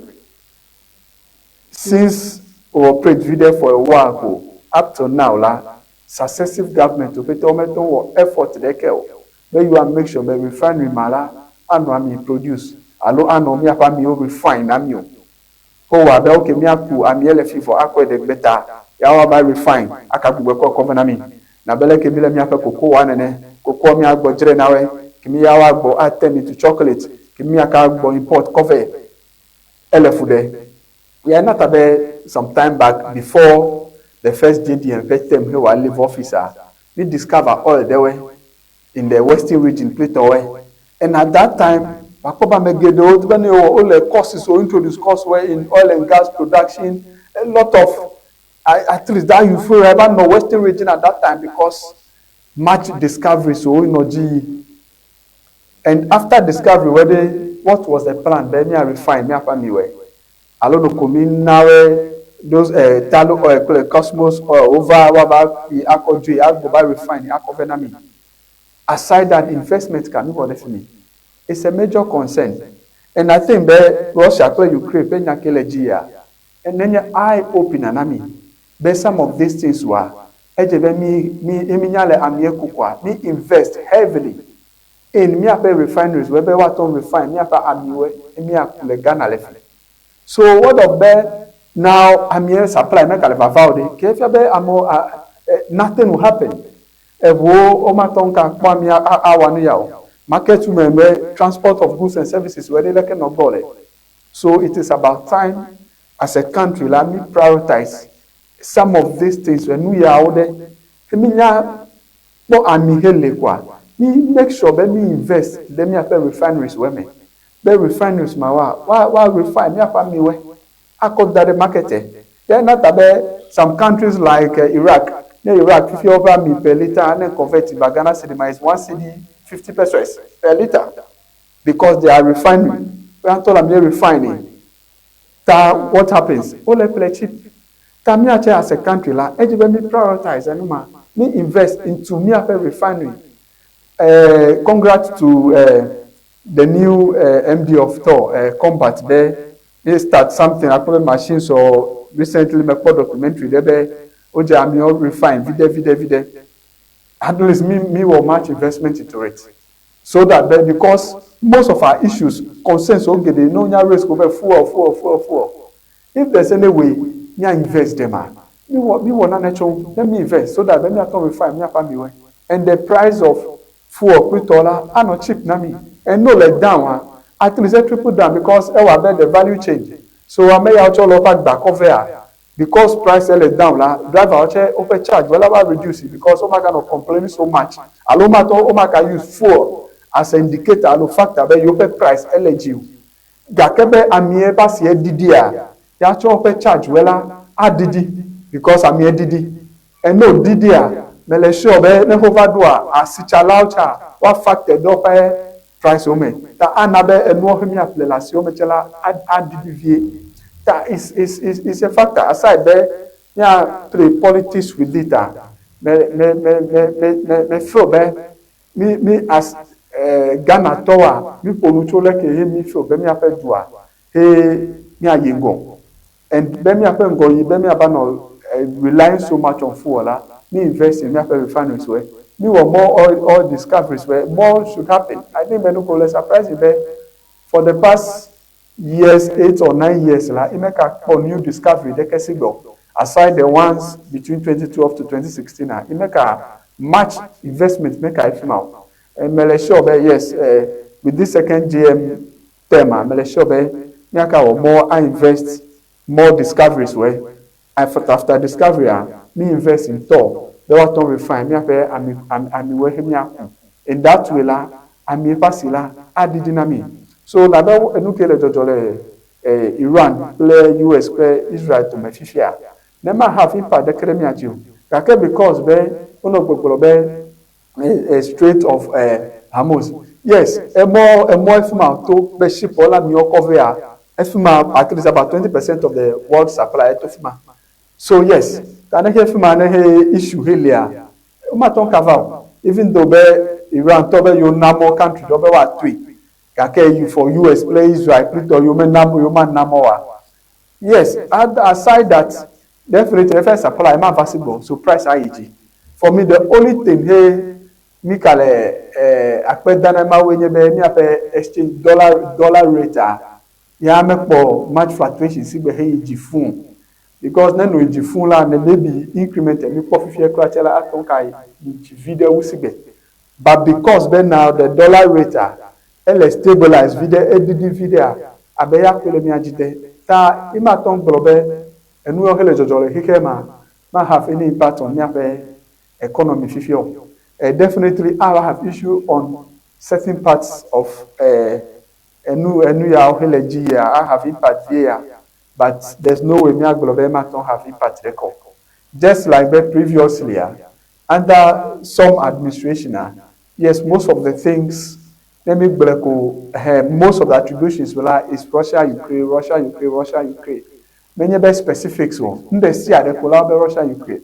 Since wo operate viɖe for a while ko, up till now la, successive government wo pete wo mete ŋu wɔ effort ɖeke o be yewoa make sure be refinery ma la anɔ ami produce alo anɔ míaƒe amiwo refine na mí o. Wowɔ abe ok míaku amie le fi vɔ akɔe ɖe gbeta ya woava refine aka gbugbɔe kɔ kɔ vɛ na mí. Nabe leke míle míaƒe cocoa nene, cocoa míagbɔ dzrae na woe, kemi ya woagbɔ a turn into chocolate, kemi míaka gbɔ import kɔ vɛ. Ele fu ɖe. Ya na ta be some time back before the first JDM ƒe term he wa leave office a, mí discover oil ɖewoe in the western region kple tɔwoe. And at that time, makpɔ be ame geɖewo di be ne yewɔ wole courses wo introduce course wo in oil and gas production, a lot of at least that euphoria va nɔ western region at that time because much discoveries wo nɔ dzi yi. And after discovery wɔ ɖe, what was the plan be mía refine míaƒe amiwoe? Alo ɖeko mi na woe those tallow oil kple cosmos oil wova woava yi akɔ dzoe agbɔ va refine akɔ vɛ na mi. Aside that, investment ka mi wɔ ɖe fi mi? It's a major concern. And I think be Russia kple Ukraine ƒe nya ke le dzi yia, nenye eye opener na mi be some of these things wa, edze be mi mi ye mi nya le amie ku koa, mi invest heavily in míaƒe refineries woe be woate ŋu refine míaƒe amiwoe ye míaku le Ghana le fi. So what of be now amie supply megale vava o ɖe, ke efia be amewo nothing will happen. Eʋuwo womate ŋu gakpɔ ami awɔ nu ya o. Market women be transport of goods and services woe ɖe leke nɔ gbɔ le. So it is about time as a country la mi prioritize some of these things enu yawo ɖe ke mi nya kpɔ ami hele koa mi make sure be mi invest ɖe miaƒe refineries woe me be refineries ma woa woa woa refine miaƒe amiwoe akɔ da ɖe market ya na ta be some countries like Iraq ne Iraq fifia woƒe ami per litre ne convert ba Ghana cedi ma is 1 cedi 50 pesos per litre because they are refinery woya ŋutɔ le amie refine ta what happens wole ƒle cheap ta míatse as a country la edzi be mi prioritize enu ma mi invest into míaƒe refinery. Congrats to the new MD of Thor Combat be ye start something akpɔ be machines or recently mekpɔ documentary ɖe be wodze amiwo refine viɖe viɖe viɖe. At least mi mi wɔ much investment into it so that be because most of our issues concerns wo geɖe ne wonya raise ko be fuel fuel fuel fuel. If there's any way mía invest ɖe ma, mi wɔ mi wɔ nane tso ŋu ne mi invest so that be míate ŋu refine míaƒe amiwoe and the price of fuel kpli la anɔ cheap na mi and no le down hã at least e triple down because ewɔ abe the value change so ame yawo tsɛ wole woƒe agba kɔ vɛa because price ele down la driver wo tsɛ woƒe charge wo la va reduce because womaganɔ complaining so much alo womatɔ womaka use fuel as a indicator alo factor be yewoƒe price ele dzi o. Gake be amie ƒe asie ɖiɖia, ya tsɔ woƒe charge woe la aɖiɖi because amia ɖiɖi. Ene wòɖiɖia, mele sure be ne wova ɖoa, asitsalawo tsa woa factor ɖe woƒe price wo me. Ta ana be enuwo he míaƒle le asiwo me tse la aɖiɖi vie. Ta is a factor aside be mía play politics with it a, me me me me me me me feel be mí as Ghana tɔwoa, mí ƒo nu tso leke he mí feel be míaƒe dua he míayi ŋgɔ. And be míaƒe ŋgɔyiyi be míava nɔ relying so much on fuel la, mí invest in míaƒe refineries woe. Mí wɔ more oil discoveries woe. More should happen. I think be nuke wòle surprising be for the past years, 8 or 9 years la, imeka kpɔ new discovery ɖeke si gbɔ. Aside the ones between 2012 to 2016 a, imeka much investment meka efi ma o. And mele sure be yes, with this second JM term a, mele sure be míaka wɔ more a invest more discoveries woe. After discovery a, mí invest in tɔ be woatɔ refine míaƒe ami amiwoe he míaku. In that way la, ami ƒe asi la aɖiɖi na mí. So labe enu ke le dzɔdzɔ le Iran kple US kple Israel dome fifia, ne ma have impact ɖeke ɖe mía dzi o. Gake because be wonɔ gbɔgblɔ be Strait of Hormuz. Yes, emɔ efi ma to be ship la amiwo kɔ vea, efi ma at least about 20% of the world supply eto fi ma. So yes, ta ne he fi ma ne he issue he lia, womatɔ cover o. Even though be Iran tɔ be yewo na mɔ country ɖewo be woatoe, gake you for US kple Israel kple tɔ yewo mena yewo ma na mɔ oa. Yes, aside that, definitely eƒe supply ma va si gbɔ, so price ayi dzi. For me, the only thing he mi ka le akpe da na Mawu nye be míaƒe exchange dollar rate a ya mekpɔ much fluctuation si gbe he yi dzi fũu, because ne no yi dzi fũu la, ne maybe increment mi kpɔ fifia kura tse la ate ŋu ka yi dzi vi ɖe wu si gbe. But because be now the dollar rate a ele stabilize vi ɖe, eɖiɖi vi ɖea, abe ya koe le mía dzi de. Ta imatɔ ŋu gblɔ be enu yawo he le dzɔdzɔ le xexea ma ma have any impact on míaƒe economy fifia o. Definitely I have issue on certain parts of enu yawo he le dzi yia, I have impact vie ya, but there's no way míagblɔ be matɔ have impact ɖeke o. Just like be previously a, under some administration a, yes, most of the things ne mi gblɔe ko most of the attributions la is Russia Ukraine, Russia Ukraine, Russia Ukraine. Menye be specifics o. Nu ɖe sia ɖe ko la be Russia Ukraine.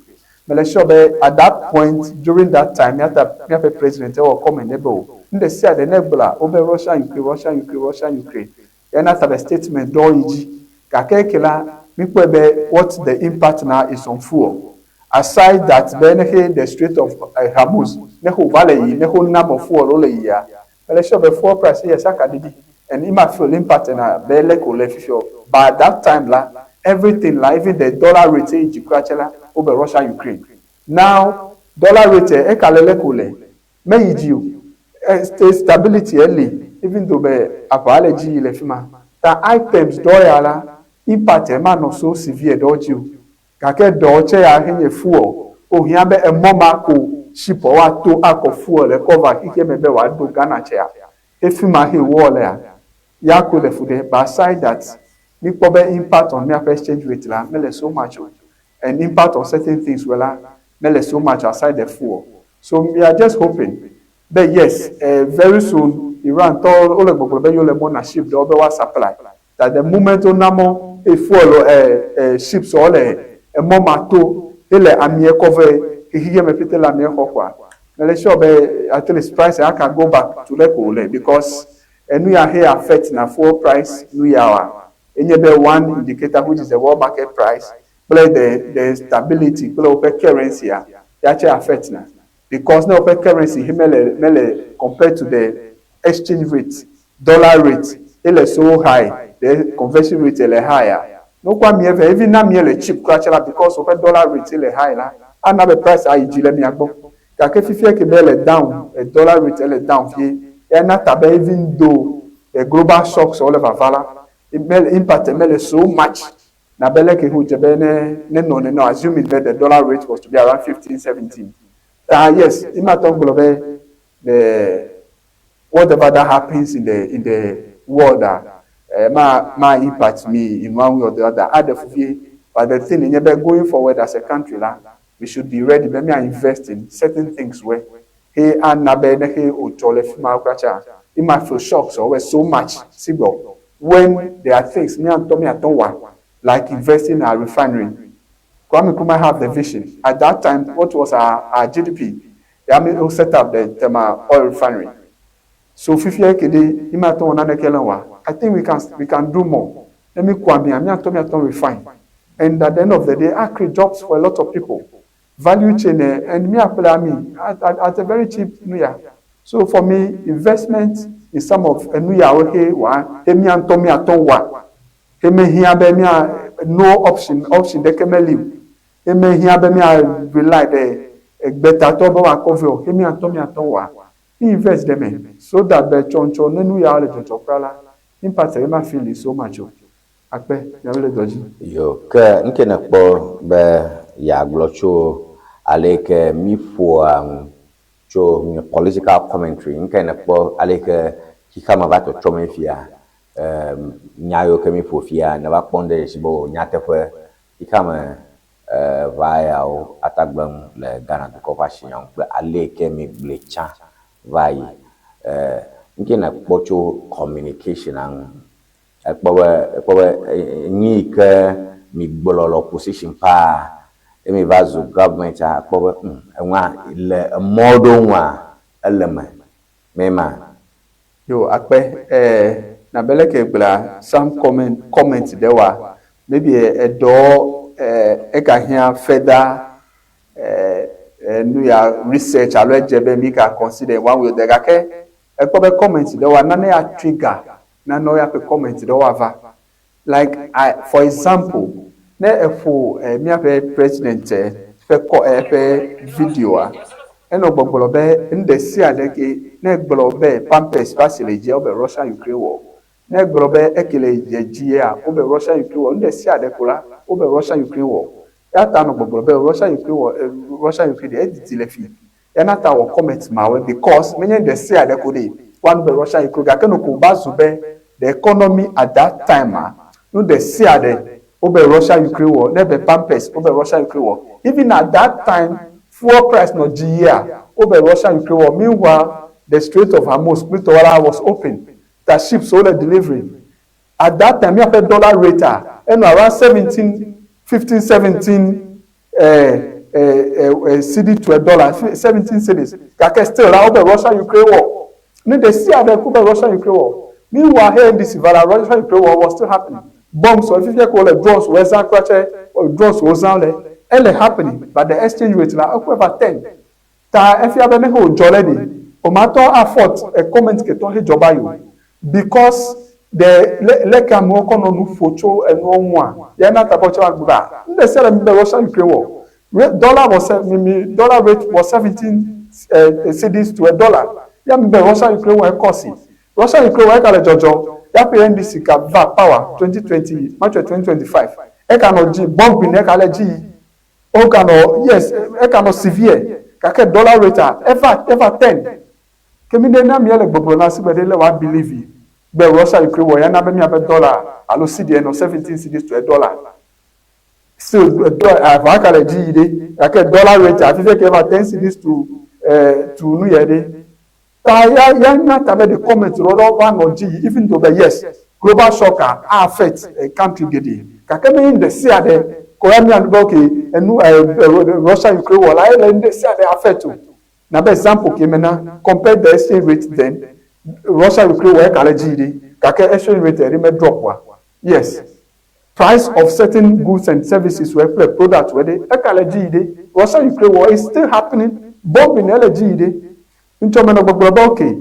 Mele sure be at that point during that time míata míaƒe president ewɔ comment ɖe be o. Nu ɖe sia ɖe ne gblɔa wobe Russia Ukraine, Russia Ukraine, Russia Ukraine. Ena ta be statement ɖewo yi dzi. Gake eke la míkpɔe be what the impact now is on fuel. Aside that be ne he the Strait of Hormuz ne ho va le yi ne ho na mɔ fuel wo le yia, mele sure be fuel price yes aka ɖiɖi and ima feel impact na be leke wòle fifia o. But at that time la, everything la, even the dollar rate eyi dzi kura tse la, wobe Russia Ukraine. Now dollar rate eka le leke wòle meyi dzi o. Stability eli even though be aʋa le dzi yi le fi ma. Ta items ɖewo ya la, impact manɔ so severe ɖewo dzi o. Gake ɖewo tse ya henye fuel. Wohiã be emɔ ma ko ship woato akɔ fuel ekɔ va xexea me be wòaɖo Ghana tsea. Efi ma he war lea, ya koe le fu ɖe. But aside that, míkpɔ be impact on míaƒe exchange rate la mele so much o. And impact on certain things wo la mele so much aside the fuel. So we are just hoping be yes, very soon Iran tɔ wole gbɔgblɔ be yewo le mɔ na ship ɖewo be woa supply. That the moment wona mɔ eye fuel ships wo le emɔ ma to hele amie kɔ vɛ xexea me ƒete le amie xɔ kɔa, mele sure be at least price aka go back to leke wòle, because enu ya he affect na fuel price nu ya oa, enye be one indicator, which is the world market price kple the stability kple woƒe currency a ya tse affect na, because ne woƒe currency he mele compared to the exchange rate, dollar rate ele so high, the conversion rate ele high a, ne wokɔ amie vɛ, even ne amie le cheap kura tse la, because woƒe dollar rate ele high la, ana be price ayi dzi le mia gbɔ. Gake fifia ke be ele down, dollar rate ele down vie, ya na ta be even though the global shocks wole vava la, mele impact mele so much na be leke he wòdze be ne nɔ nene, assuming be the dollar rate was to be around 15, 17. Ah yes, imatɔ gblɔ be the whatever that happens in the world ah ma impact me in one way or the other. Aɖe fu vie. But the thing nye be going forward as a country la, we should be ready be mía invest in certain things wɛ he ana be ne he wodzɔ le fi ma kura tsa, mi ma feel shocks or so much si gbɔ when there are things mía ŋutɔ míatɔ wa, like investing in our refinery. Kwame Nkrumah have the vision. At that time, what was our GDP? The army who set up the Tema oil refinery. So fifia kede ima to na nekele wa. I think we can do more. Let me kwame mi ato mi ato refine. And at the end of the day, I create jobs for a lot of people. Value chain and me apply me at a very cheap nuya. So for me, investment in some of enuya okay wa emi anto mi ato wa. Eme hia be mi no option de kemeli. Eme hia be mi rely the gbetatɔ be wòakɔ vɛ o emi atɔ mi atɔ wa mi invest ɖe me so that be tsɔntsɔ ne nu ya le dzɔdzɔ kura la, impact ye ma feel so much o. Akpe miawo le dɔ dzi. Yo, ke nke ne kpɔ be yeagblɔ tso ale yi ke mi ƒoa nu tso mi political commentary, nke ne kpɔ ale yi ke xixea va tɔtrɔm fia, nya yiwo ke mi ƒo fia ne va kpɔ ŋɖe si be o nyateƒe xixea me va yawo atagblẽm le Ghana dukɔ ƒe asinyawo kple ale yi ke mi gblɔe tsã va yi, nke ne kpɔ tso communication ŋu, ekpɔ be nyi yi ke mi gblɔ le opposition paa emi va zu government a, ekpɔ be enua le emɔ ɖewo ŋua ele me mema? Yo, akpe. Na be leke gblɔa, some comment ɖe wa maybe eɖɔ ega hiã further nu ya research alo edze be mi ka consider one way or the other, gake ekpɔ be comment ɖe wa nane ya trigger nane ya ƒe comment ɖe wa va, like I, for example, ne eƒo míaƒe president ƒe kɔ eƒe videoa, enɔ gbɔgblɔ be nu ɖe sia ɖe ke ne gblɔ be Pampers ƒe asi le dzia, wobe Russia Ukraine war, ne gblɔ be eke le dzia, wobe Russia Ukraine war, nu ɖe sia ɖe ko la, wobe Russia Ukraine war. Ya ta nɔ gbɔgblɔ be Russia Ukraine war, Russia Ukraine ɖe edidi le fi yana ta wɔ comment mawo because menye ɖe sia ɖe ko ɖe woanu be Russia Ukraine, gake no ko ba zu be the economy at that time a, nu ɖe sia ɖe wobe Russia Ukraine war, ne be Pampers, wobe Russia Ukraine war. Even at that time, fuel price nɔ dzi yia, wobe Russia Ukraine war. Meanwhile, the Strait of Hormuz kplitɔwala was open, the ships wole delivery. At that time, míaƒe dollar rate a enɔ around 17, 15, 17 cedi to a dollar, 17 cedis, gake still la, wobe Russia Ukraine war. Ne ɖe sia ɖe ko be Russia Ukraine war. Meanwhile, here NDC va la, Russia Ukraine war was still happening. Bombs wɔ fifia ko le drones wɔ zã kura tse drones wɔ zã le ele happening, but the exchange rate la ekɔ va 10 ta. Efia be ne he wòdzɔ le ɖi o ma tɔ afford a comment ke tɔ he dzɔ ba yi o because the le leke amewo kɔ nɔ nu ƒo tso enuwo ŋua ya na ta bɔ tse wa gbe ba nu ɖe sia ɖe mi be Russia Ukraine war. Dollar was mi dollar rate was 17 cedis to a dollar, ya mi be Russia Ukraine war ekɔ si Russia Ukraine war eka le dzɔdzɔ ya ƒe NDC ka va power 2020 March 2025, eka nɔ dzi bombing eka le dzi yi o ka nɔ, yes, eka nɔ severe, gake dollar rate a eva 10 ke mi ɖe na mi le gbɔgblɔ na si be ɖe le wa believe yi be Russia Ukraine war ya na be miaƒe dollar alo cedi nɔ 17 cedis to a dollar. Still aʋa ka le dzi yi ɖe, gake dollar rate a fifia ke va 10 cedis to nu yɛ ɖe ta ya na ta be the comment ɖɔɖɔ va nɔ dzi yi, even though be yes, global shock a affect country geɖe, gake me ɖe sia ɖe ko ya mia nu be okay, enu Russia Ukraine war la ele ɖe sia ɖe affect o. Na be example ke me na compare the exchange rate then, Russia Ukraine war eka le dzi yi ɖe, gake exchange rate ɖe me drop wa. Yes, price of certain goods and services were kple products were ɖe eka le dzi yi ɖe. Russia Ukraine war is still happening, bombing ele dzi yi ɖe. Ŋtsɔ me nɔ gbɔgblɔ be okay,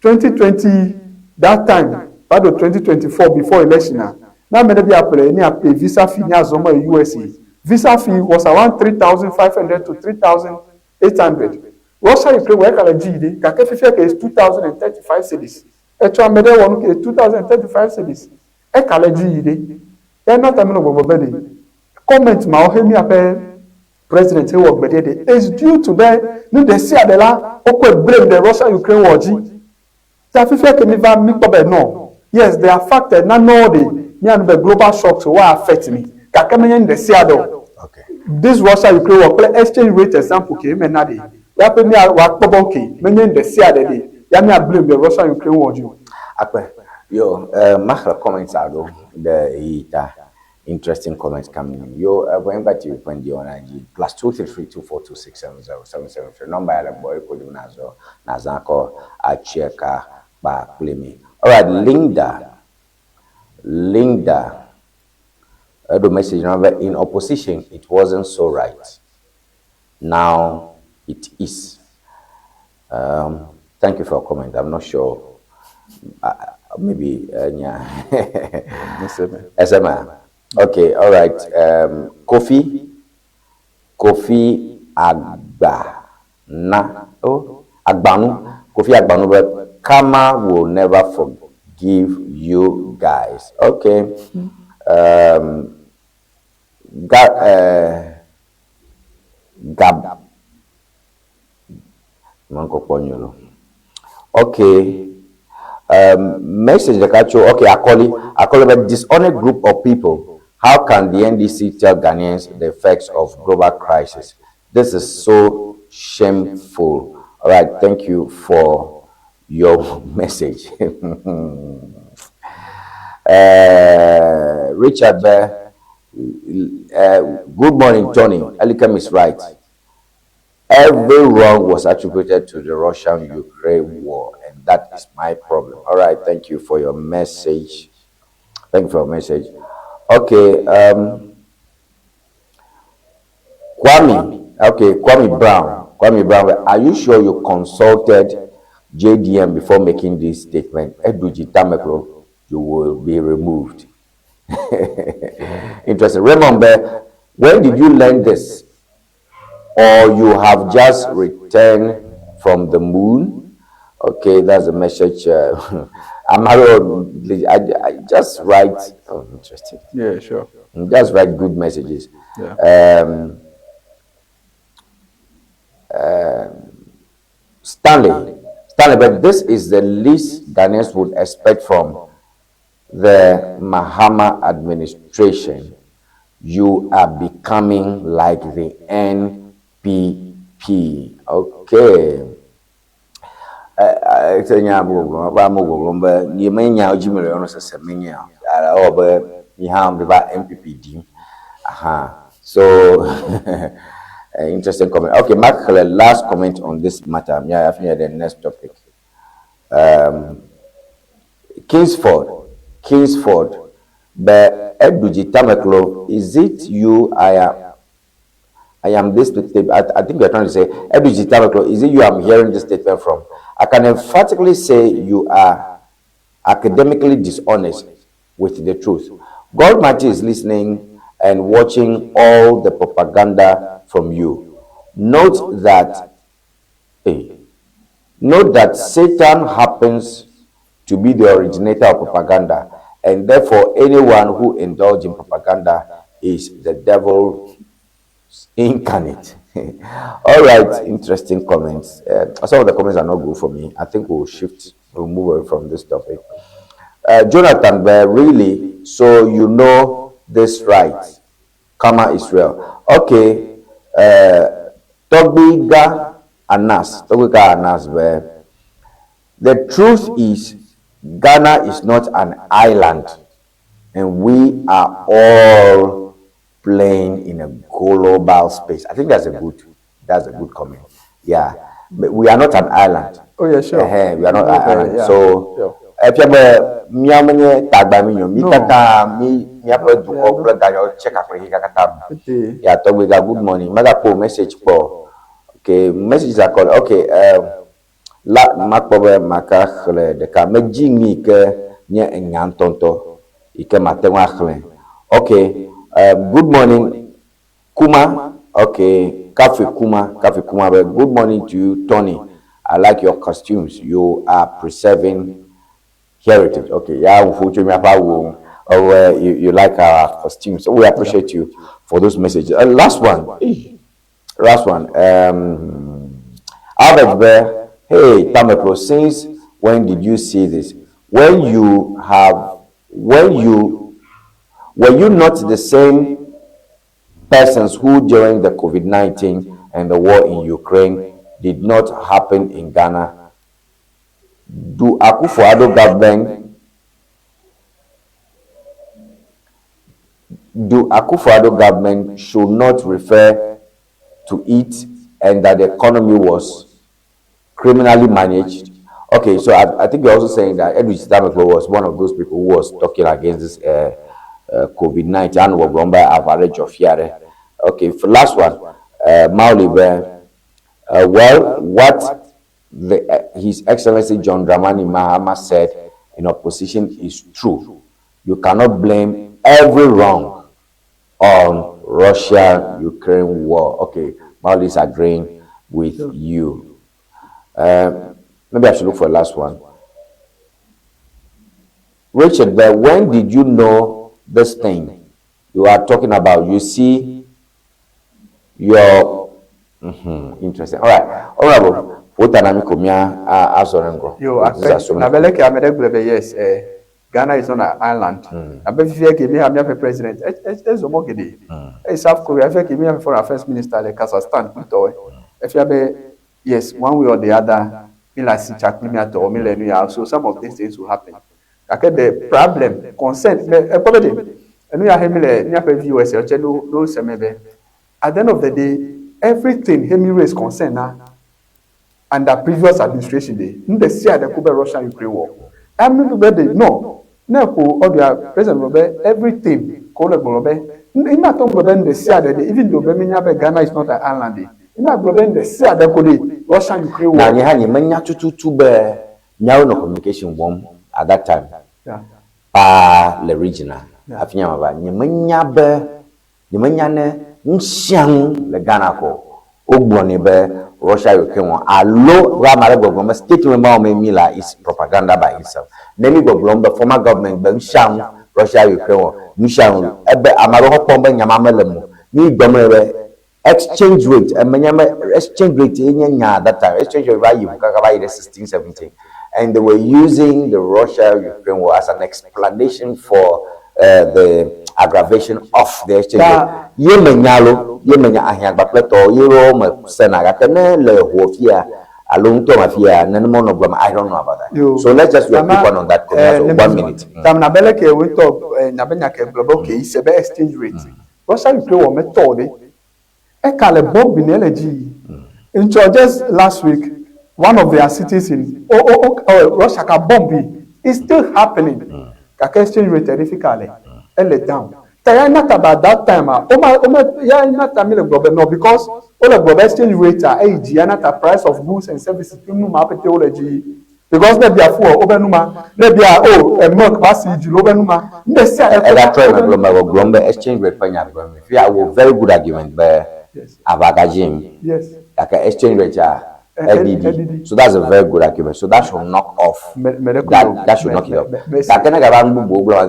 2020 that time va ɖo 2024 before election a, na ame ɖe bi aƒle ne a pay visa fee ne azɔ mɔ yi USA, visa fee was around 3500 to 3800. Russia Ukraine war eka le dzi yi ɖe, gake fifia ke is 2035 cedis. Etsɔ ame ɖe wɔ nu ke 2035 cedis eka le dzi yi ɖe. Ya na ta mi nɔ gbɔgblɔ be ɖe comment mawo he miaƒe president he wɔ gbe ɖe ɖe is due to be nu ɖe sia ɖe la wokɔe blame ɖe Russia Ukraine war dzi. Ta fifia ke mi va mi kpɔ be no, yes, there are factors nanewo ɖe mianu be global shocks wa affect mi. Gake menye nu ɖe sia ɖe o. This Russia Ukraine war kple exchange rate example ke me na ɖe ya ƒe mía wa kpɔ be okay menye nu ɖe sia ɖe ɖe ya mía blame ɖe Russia Ukraine war dzi o. Akpe. Yo, eh, maxlẽ comments aɖewo ɖe ɣeyiɣi ta. Interesting comments coming in. Yo, eh, Ʋenyigba TV ƒe ŋdi wɔna dzi. +233 242 670 773. Nɔmba ya le gbɔ eye ko dim nazɔ nazã kɔ atsyɛ ka kpa kpli mi. Alright, Linda. Linda. Eɖo message na be in opposition it wasn't so right. Now it is. Thank you for your comment. I'm not sure. Maybe yeah. SMA. Okay, all right. Kofi. Kofi Agbana. Oh, Agbanu. Kofi Agbanu, but karma will never forgive you guys. Okay. Gab. Mankokponyolo. Okay. Message ɖeka tso okay Akɔli Akɔli be dishonest group of people how can the NDC tell Ghanaians the effects of global crisis this is so shameful alright thank you for your message Richard be good morning Tony Elikem is right Every wrong was attributed to the Russian-Ukraine war, and that is my problem. All right, thank you for your message. Thank you for your message. Okay, Kwame, okay, Kwame Brown. Kwame Brown, are you sure you consulted JDM before making this statement? Edudzi Tameklo, you will be removed. Interesting. Raymond Bear, when did you learn this? Or you have just returned from the moon? Okay, that's a message. Amaro, I just write. Oh, interesting. Yeah, sure. Just write good messages. Yeah. Stanley, but this is the least Ghanaians would expect from the Mahama administration. You are becoming like the NPP. Okay. Nya gbɔgblɔ va mo gbɔgblɔm be nye menya dzi me le yɔnɔ sese menye ala wɔ be mi hã mi va NPP dim. Aha. So interesting comment. Okay, Mark, the last comment on this matter. Yeah, I think the next topic. Kingsford, but Edudzi Tameklo, is it you I am? I am this statement. I think you're trying to say, Edudzi Tameklo, is it you I'm hearing this statement from? I can emphatically say you are academically dishonest with the truth. God Almighty is listening and watching all the propaganda from you. Note that Satan happens to be the originator of propaganda, and therefore anyone who indulges in propaganda is the devil incarnate. All right, interesting comments. Some of the comments are not good for me. I think we'll shift, we'll move away from this topic. Jonathan, but really, so you know this right. Karma is real. Okay. Togbiga Anas. Togbiga Anas, but the truth is, Ghana is not an island, and we are all playing in a global space. I think that's a good comment. Yeah, but we are not an island. Oh yeah, sure. We are not an island. Yeah, so, sure. If you have mi amenye tagba mi nyo mi tata mi mi ape dukɔ kple ganyawo tse kakple xixia katã. Yeah, Togbiga, good morning. Mega po message po. Okay, messages are called. Okay, la makpɔ be maka xlẽ ɖeka. Medzi nu yi ke nye enya ŋutɔŋutɔ yi ke mate ŋu axlẽ. Okay, good morning, Kuma. Okay, Kafi Kuma. Kafi Kuma. But good morning to you, Tony. I like your costumes. You are preserving heritage. Okay, yeah, you like our costumes. So we appreciate you for those messages. Last one. Last one. Albert Bear. Hey, Tameklo, since when did you see this? When you have, when you, were you not the same persons who during the COVID-19 and the war in Ukraine did not happen in Ghana. Do Akufo-Addo government do Akufo-Addo government should not refer to it and that the economy was criminally managed? Okay, so I think you're also saying that Edwin Tameklo was one of those people who was talking against this COVID-19 and Wobromba average of here. Okay, for last one, Mauli, well, what His Excellency John Dramani Mahama said in opposition is true. You cannot blame every wrong on Russia-Ukraine war. Okay, Mauli is agreeing with you. Maybe I should look for the last one. Richard, but when did you know this thing you are talking about? You see your... Interesting. All right. Honorable, what are you coming as on? Yo, Nabeleke Amedegblebe, yes. Ghana is not an island. I president. South Korea, I foreign affairs minister, the Kazakhstan. If you have yes, one way or the other, so some of these things will happen. Okay, the problem, concern, at the end of the day, everything hemi raise concern now under previous administration day, the see the Cuba Russia Ukraine war. I'm not ready. No, no, President Robert, everything called Robert. Ima to Robert the see the even though Ghana is not an island. Ima Robert the see the Russia Ukraine war. Now you had many to be now no communication one at that time. Yeah. Pa le regional. Afinya ba nyemenya be nyemenya ne nsiang le Ghana ko ogboni be Russia Ukraine war. Allo ra mare gbogbo statement ba o me la is propaganda by itself. Nemi gbogbo be former government be nsiang Russia Ukraine war. Nsiang ebe amaro ho pon be nyama melemu. Ni gbomo be exchange rate emenya exchange rate enya that time exchange rate ba yi kaka ba 16 17, and they were using the Russia Ukraine war as an explanation for the aggravation of the exchange rate. Ye menyalo ye menya ahiagba pleto ye ro me sena ga tene le hofia alone to mafia nene mo no blama. I don't know about that. Yo, so let's just do a quick one on that. So 1 minute. Tam na bele ke we talk na benya ke global ke is be exchange rate. Russia Ukraine war me to de. Ekale bomb in LG. In just last week, one of their cities in Russia ka bomb is still happening. Ka exchange rate terrifically. Ele down. About that time, no, because all the exchange rate are price of goods and services. Because maybe a four over numa, maybe a oh a milk passage over numa. Exchange rate. If you have a very good argument, but Abagajim, yes, like an exchange rate, LDD. So that's a very good argument. So that should knock off. That should knock it off.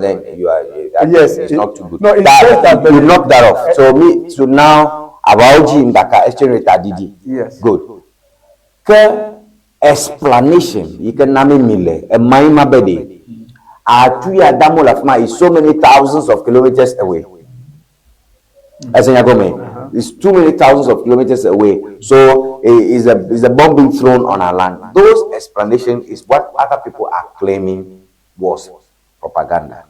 Then you are yes, it's not too good. No, it's that, you knock that off. So me, so now about Jim that exchange rate DD. Yes. Good. Ke explanation you can name mile a maima bede. Atuya Damola is so many thousands of kilometers away. As in Yagome. It's too many thousands of kilometers away. So is a bomb being thrown on our land. Those explanations is what other people are claiming was propaganda.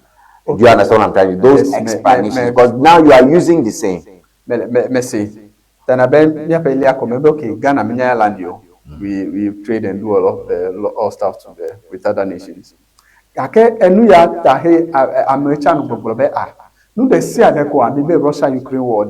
Okay. Do you understand what I'm telling you? Those yes, explanations, because now you are using the same. Merci. Okay, Ghana, we trade and do a lot of all stuff to the, with other nations. Russia Ukraine war.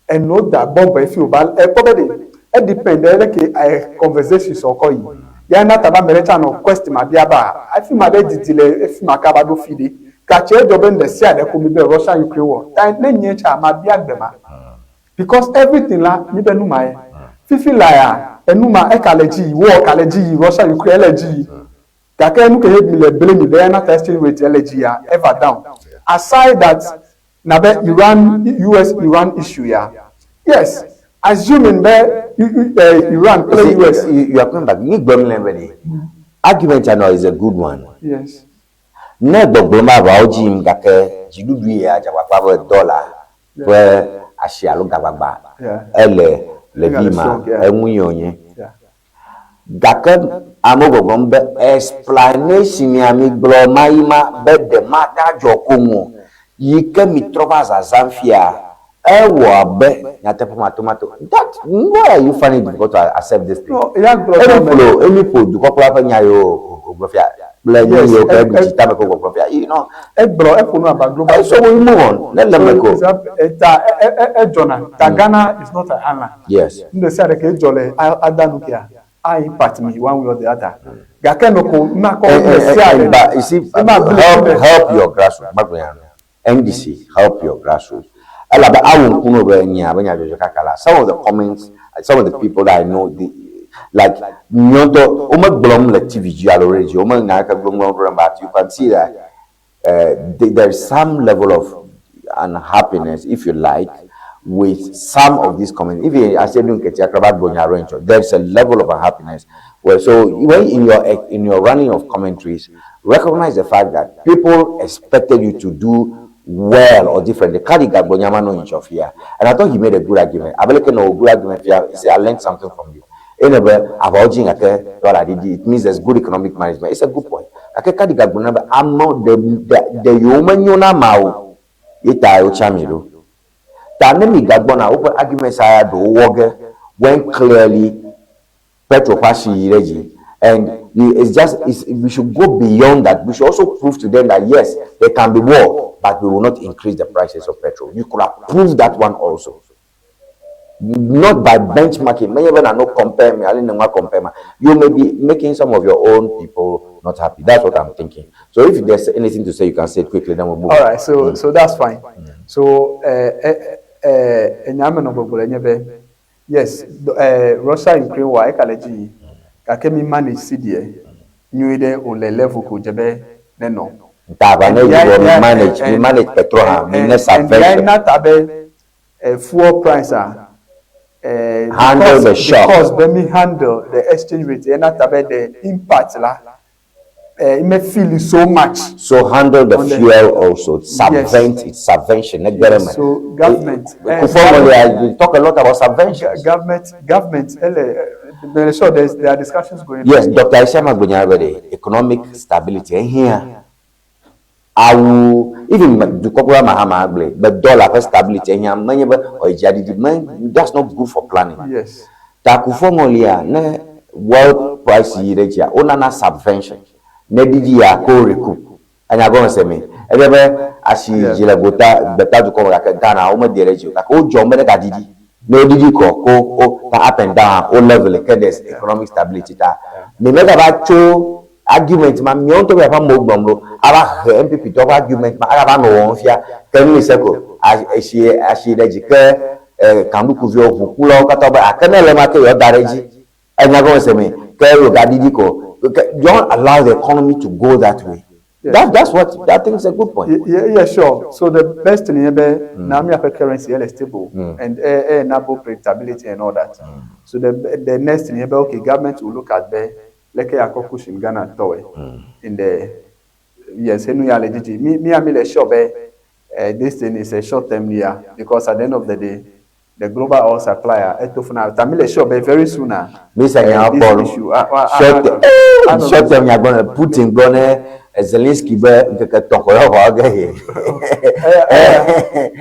And know that bomb if you but probably it depend like conversation so call you. Ya na taba merecha no question ma bia ba. I feel my bed delay if my kaba do fidi. Ka che do ben de si ade ko mi be Russia Ukraine war. Ta ne nye cha ma bia gbema. Because everything la mi be nu ma e. Fifi la ya enu ma e kaleji war kaleji Russia Ukraine LG. Ka ke nu ke mi le blame mi be na testing rate LG ya ever down. Aside that na be Iran US Iran issue ya. Yes, assuming that Iran play US. You are coming back. Argument I know is a good one. Yes. Ne gbogbo ma ba oji ngake jidudu ya jawapa dollar where asi alo gagbagba ele le vi ma eŋu ye wònye. Gake amewo gbɔgblɔm be explanation ya mi gblɔ ma yi ma be ɖe mate adzɔ koŋ o yi ke mi trɔ va zazãm fia ewɔ abe nyateƒe matomato. That why are you finding it difficult to accept this thing? No, ya gblɔ Emi gɔme. ƒo emi ƒo dukɔkplɔla ƒe nya yiwo wògblɔ fia kple nu Yes, yiwo ke e- eɖu e- dzi tame ke wògbɔgblɔ fia. You know, Egblɔ eƒo nu about global Eh, so we move on. Ne le So me ko. example, eta e- e- e- edzɔna ta Ghana is not an island. Yes. Nu ɖe sia ɖe ke edzɔ le ada nu kea, a impact mi one way or the other. Gake nɔko makɔ Eh, nu ɖe eh, sia eh, ɖe. but you see, Ema blame help be- help your grassroots. Magblɔ ya nu. NDC help your grassroots. Elabe awu ŋku no be nya be nyadzɔdzɔ kaka la. Some of the comments, some of the people that I know, they, like nyɔtɔ womegblɔm le TV dzi alo radio dzi, womenya ke gblɔm gblɔm gblɔm, but you can see that there is some level of unhappiness, if you like, with some of these comments. Even I said, there's a level of unhappiness. Well, so when in your running of commentaries, recognize the fact that people expected you to do well or differently. Kadi Gagbonyama no in here, and I thought he made a good argument. Abeleke no good argument here. He said, I learned something from you. Anyway, it means there's good economic management. It's a good point. Ake Kadi Gagbonyama, amo de de ma ita ochamido. Ta ne mi gagbɔna woƒe argument saya ɖewo wɔ ge when clearly petrol ƒe asi yi ɖe dzi and it's just it's, we should go beyond that. We should also prove to them that yes, there can be war, but we will not increase the prices of petrol. You could have proved that one also. Not by benchmarking. Many of them are not compare me. I didn't want compare me. You may be making some of your own people not happy. That's what I'm thinking. So if there's anything to say, you can say it quickly. Then we'll move. All on. right, so that's fine. So enyame no gbogbo enye be yes, Russia Ukraine war eka le dzi yi gake mi manage si deɛ nyuie ɖe o le level ko dze be nenɔ. Ntaba ne yibɔ mi manage mi manage petrol ha mi ne And subvention. ya na ta be fuel price a Handle because, the shock. because be mi handle the exchange rate ya na ta be the impact la me feel so much. So handle the On the- fuel also. Subvent it's subvention. Ne Yes, so government, Kufuor we talk a lot about subventions. Government, ele, sure there are discussions going Yes, on. Dr. Ishama Gbonyarabede, economic stability. Eh, here. Awu even Dukokura Mahama Agble, the dollar for stability. Eh, here, many be oijadidi, man, that's not good for planning. Yes. Ta Kufuor Molia, ne world price yi ɖe dzia, wonana subvention. Ne didi ya ko recoup. Enya gɔme se mi. Ebe be asi dzi le gota gbeta dukɔ me gake Ghana womede ɖe dzi o. Gake wodzɔm be ne gadidi. Ne wodidi kɔ ko wo ta up and down wo level ke there's economic stability ta. Mi megava tso argument ma miawo ŋutɔ be aƒe amewo gblɔm ɖo ava he NPP tɔwo ƒe argument ma agava nɔ wɔm fia ke nu yi se ko asi asi ɖe dzi ke kanukuviwo ʋukulawo katã be ake ne le ma ke yewoa da ɖe dzi. Enya gɔme se mi ke yewogaɖiɖi ko. Okay, don't allow the economy to go that way. Yes. That's what that thing is a good point. Yeah, yeah, sure. So the best thing here, now we have a currency is stable and enable predictability and all that. So the next thing here, okay, government will look at the like a caucus in Ghana toy in the yes, enu ya le didi. Mi ami le sure be this thing is a short term year because at the end of the day, the global oil supplier etofuna tamile sure be very soon now. Mr. This Nyakpɔlu, issue, short term nyagbɔn le Putin gblɔ ne Zelensky be ŋkeke tɔ̃ ko yewoxɔ ge he.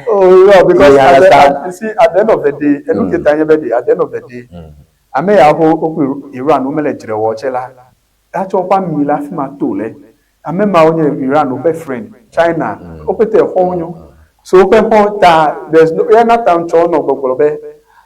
Oh yeah, because You understand? you see, at the end of the day, enu ke ta nye be de, at the end of the day, ame ya ho oku Iran wo mele dzre wɔ tse la, atsɔ woƒe ami le afi ma to le. Ame mawo nye Iran woƒe friend, China, wo pete xɔ nyo. So woƒe xɔ ta, there's no, ya na ta ŋtsɔ nɔ gbɔgblɔ be,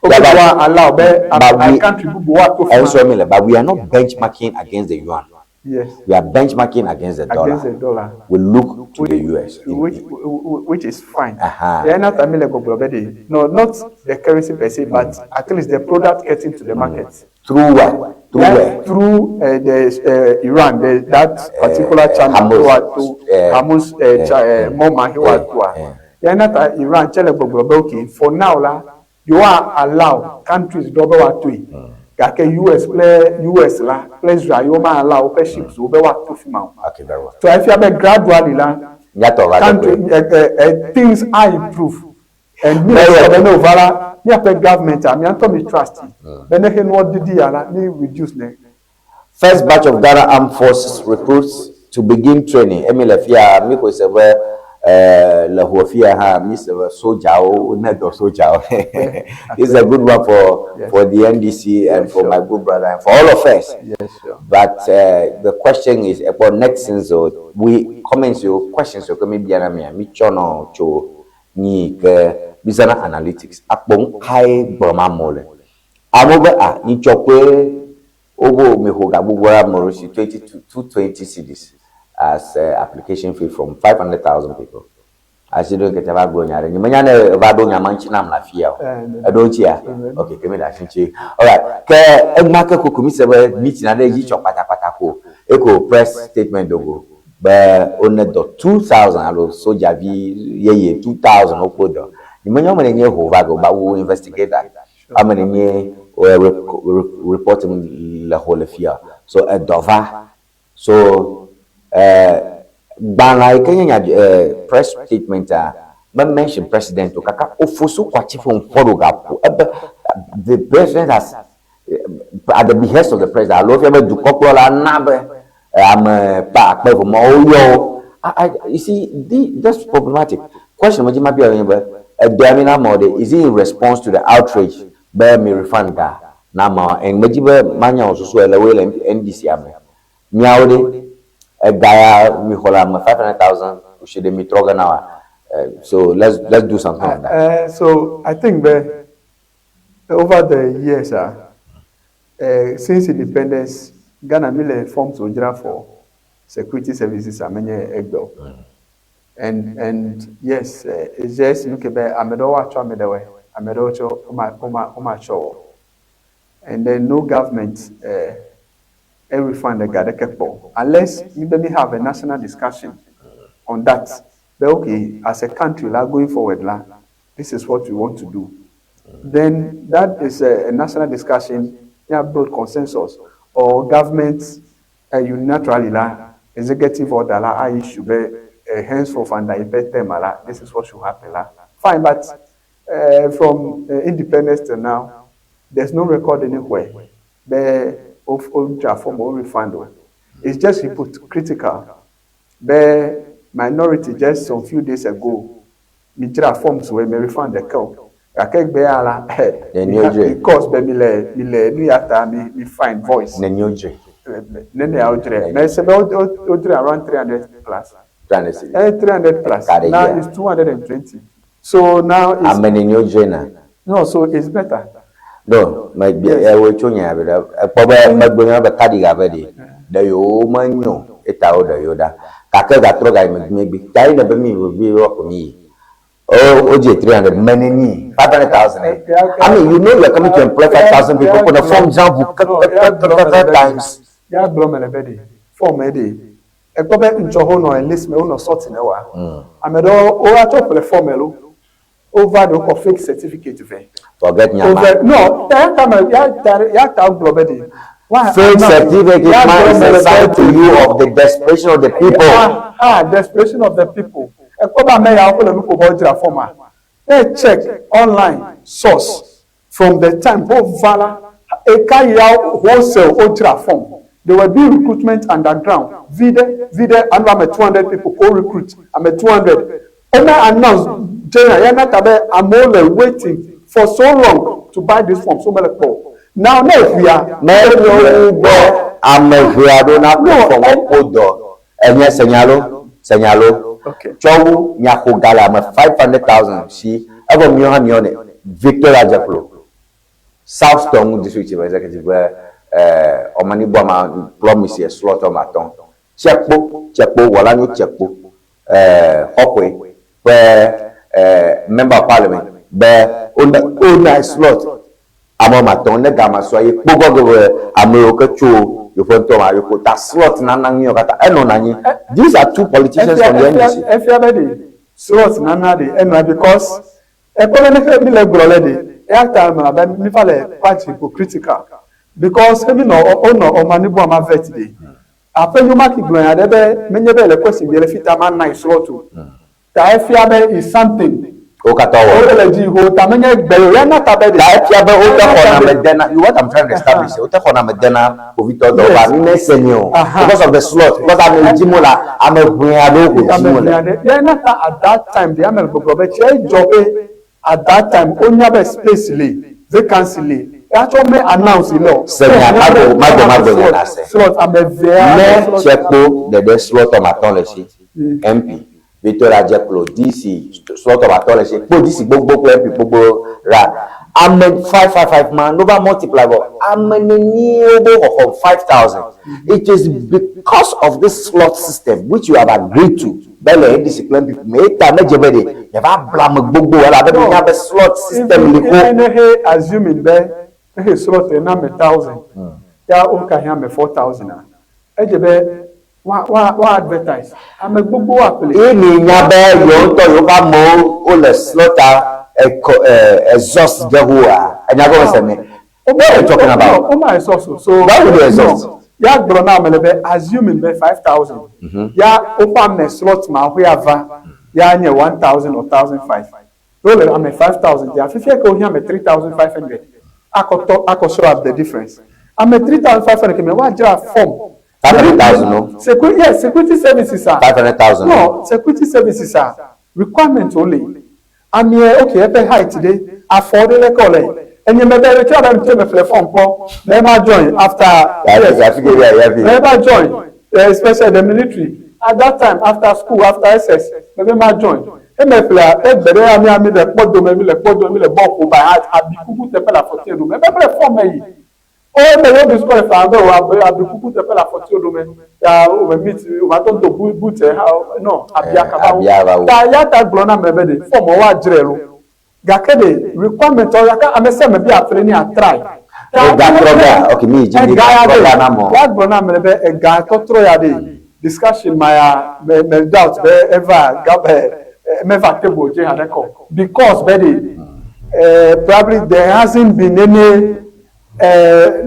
Yeah, okay, but- wa allow be but we- country bubu wa to fi ma. Ɛnso mi le, but we are not benchmarking against the yuan. Yes. We are benchmarking against the dollar. Against the dollar. We look to the US. Which is fine. Aha. Yeah, not a mile gbogbo be de. No, not the currency per se, but at least the product getting to the market. Through what? Through Yeah, where? Through the Iran, that particular channel, Hormuz, to Hormuz, Moma, Hiwa, Yeah, not Iran, chele gbogbo be okay. For now, la, you are allowed countries double wa to it. Gake US play US la, play Israel, you ma allow play ships, you be wa to fi ma. Okay, very well. So if you have gradually la, Nyatɔ va country, ɖe things are improved. And mi le sure be ne wòva la, míaƒe government a, mía ŋutɔ mi trust be ne xe nua didi ya la, mi reduce ne. First batch of Ghana Armed Forces recruits to begin training emi le fia mi xɔe se be eh, le xɔ fia hã mi se be sojawo ne dɔ sojawo. This is a good one for Yes. for the NDC and Yes, for sure. my good brother and for all of us. Yes, sure. But the question is about next so we comments yo questions yo ke mi biana mia mi tsɔnɔ tso nyi ke bizana analytics akpɔ nukae gblɔm amewo le. Amewo be ah nyitsɔ koe wobo mi xɔ ga gbogbo ɖe amewo si 20 220 cedis as application fee from 500,000 people. Asi ɖo ŋkeke va gblɔ nya ɖe. Nyemenya ne eva ɖo nya ma ŋuti nam le afia o. Eɖo ŋutia? Ok, ke mi ɖe asi ŋuti. Alright, ke egba ke koko mi se be meeting aɖe dzi tsɔ kpatakpata ko eko press statement do go be wone dɔ 2000 alo sojavi yeye 2000 wokpo dɔ. Nyemenya ame nenye ho va go but we will investigate that. Ame nenye report le ho le fia. So edɔ va. So gbalẽa yi ke nye nya press statement a me mention president o kaka Ofosu Kwakye ƒe ŋkɔ ɖo gaƒo ebe the president has at the behest of the president alo efia be dukɔkplɔla na be ame kpa akpe eve ma woyɔ wo. You see, that's problematic. Question me dzi mabia nye be edɔa mi na amewo ɖe is it in response to the outrage be mi refund ga na ameawo and medzi be manya wò susu ele woe le NDC ame miawo ɖe ega ya mi xɔ le ame 500,000 si ɖe mi trɔ ge na wa. So let's do something on that. So I think be over the years, since independence, Ghana mi le forms wodzra for security services amenye egbe o. And yes, it's just nu ke be ame ɖewo woatsɔ ame ɖewoe, ame ɖewo tsɔ womatsɔ o. And then no government refund ega ɖeke kpɔ unless mi be mi have a national discussion on that. But okay, as a country la going forward la, this is what we want to do. Then that is a national discussion, yeah, build consensus or government unilaterally la, executive order la, I issue be henceforth and term la, this is what should happen la. Fine, but from independence till now, there's no record anywhere. Be of form or refund. It's just hypocritical. Be minority just some few days ago, mi dzra forms wɔ mi refund the cow. Gake gbe ya la, because be mi le nu ya ta mi find voice. Neni wodzrae? Nene ya wodzrae. Mais c'est be wodzrae around 300 plus. 300 cedis. Eh, 300 plus. Ka ɖe Now dzia? it's 220. So now it's Ame neni wodzrae na? No, so it's better. No, me ewo tso nya be ɖe ekpɔ be megbe nya be kaɖi gabe ɖe ɖe yewo menyo eta wo ɖe yewo ɖa gake gatrɔ ga yi megbe megbe ta yi ne be mi be wɔ ko mi yi. Oh, OJ 300 many 500,000. Eh? I mean, you know you're coming to employ 5,000 people. Put a form jump times. Ya gblɔ me le be ɖe form ye ɖe ekpɔ be ŋtsɔ ho nɔ enlistment wonɔ sort ne wa ame ɖewo woatsɔ ƒle form lo wova ɖe wokɔ fake certificate vɛ. Forget nyama. Wove no ya ta me ya ta gblɔ be ɖe. Fake certificate man is a sign to you of the desperation of the people. Ah, desperation of the people. Ekpɔ be ame yawo kple nu ko be wodzra form a ne check online source from the time wova la eka ya wholesale wodzra form. There will be recruitment underground. Vide, vide, anu ame 200 people ko recruit ame 200. Ome announce general ya na tabe amewo le waiting for so long to buy this form so mele kpɔ. Now ne efia. Menyo be ame ʋe aɖewo na ƒle form woƒo dɔ enye senyalo senyalo tsɔwu miaxɔ ga le ame 500,000 si evɔ miwo hã miwo ne Victoria Dzeklo South Tongu District Chief Executive be ɔmanigbɔ ma promise ye slot wɔme atɔ̃ Tsekpo Tsekpo wɔla nyo Tsekpo xɔxɔe ƒe member of parliament be wona slot ame wɔme atɔ̃ ne gama sɔ ye kpɔ gbɔ be ame yiwo ke tso yeƒe ŋutɔ ma yeƒo ta slot nana nu yiwo katã enɔ anyi. These are two politicians from the NDC. Efia be ɖe slot nana ɖe enɔa because ekpɔ be ne xe mi le gblɔ le ɖe eya ta me abe mi va le quite hypocritical because emi nɔ wonɔ ɔmanibu ama vet ɖe aƒe nyɔma ki gblɔ nya ɖe be menye be le question bi le fi ta ma na slot o ta efia be is something. Wo katã wɔ. Wo le dzi ho ta menye gbe o ya na ta be ɖe. Ta efia be wote xɔna me dena you what I'm trying to establish wote xɔna me dena kpovitɔ dɔ ba mi me se ni o because of the slot because ame yi dzi mo la ame ʋɛ aɖewo ko dzi mo le. Ya na ta at that time ɖe ame le gbɔgblɔ be tse edzɔ be at that time wonya be space li vacancy li ya tsɔ me announce le o. Se nya magbe magbe magbe nya na se. Slot ame evea. Ne tse kpo ɖeɖe slot wɔme atɔ̃ le esi MP Victoria dze klo DC slot wɔme atɔ̃ le esi kpo DC gbogbo kple MP gbogbo ra ame 555 ma no va multiply vɔ ame neni wobe xɔxɔ 5000 it is because of this slot system which you have agreed to be le NDC kple NPP me eta medze be ɖe miava bla ame gbogbo elabe minya be slot system li xoxo. Even ne he assuming be ehe slot na ame thousand ya woka hiã ame 4000 a edze be wa wa wa advertise ame gbogbo wa ƒle. Ye mi nya be yewo ŋutɔ yewoƒe amewo wole slaughter ekɔ exhaust ge hoa enya gɔme se ne. What are you talking about? No, woma exhaust o. So Why would they exhaust? No, ya gblɔ na ame le be assuming be 5000 ya woƒe ame slot ma woe ava ya nye 1000 or 1500. Wole ame 5000 dia fifia ke wohiã ame 3500 akɔtɔ akɔ show up the difference. Ame 3500 keme woadzra form. 500,000 no? Yes, security services are. 500,000 No, security services are requirement only. Amie okay eƒe height ɖe afɔ ɖe leke wòle. Enye me be tsɔ be ŋutɔ me ƒle form kpɔ. Me ma join after yes. Me ma join especially the military at that time after school after SS me be ma join. Eme ƒlea egbe ɖe ya mía mi le kpɔ dome mi le kpɔ dome mi le bɔl ƒo by heart abi kuku teƒe le afɔtie ɖome. Me ƒle form me yi. O eme yewo disqualify be o abe abi kuku teƒe le afɔtie ɖome ya o me meet o ma tɔ do boot ha no abia kaba wo. Ta ya ta gblɔ na ame be ɖe form wa dzrae lo. Gake ɖe requirement ɔ gake ame sia ame be aƒle ne atry. Ega trɔ ga ok mi yi dzi mi Ega ya trɔ ɖe ga na mɔ. ya gblɔ na ame be ega tɔtrɔ ya ɖe discussion ma ya me me doubt be eva ga be meva table dzi haɖe kɔ because be ɖe probably there hasn't been any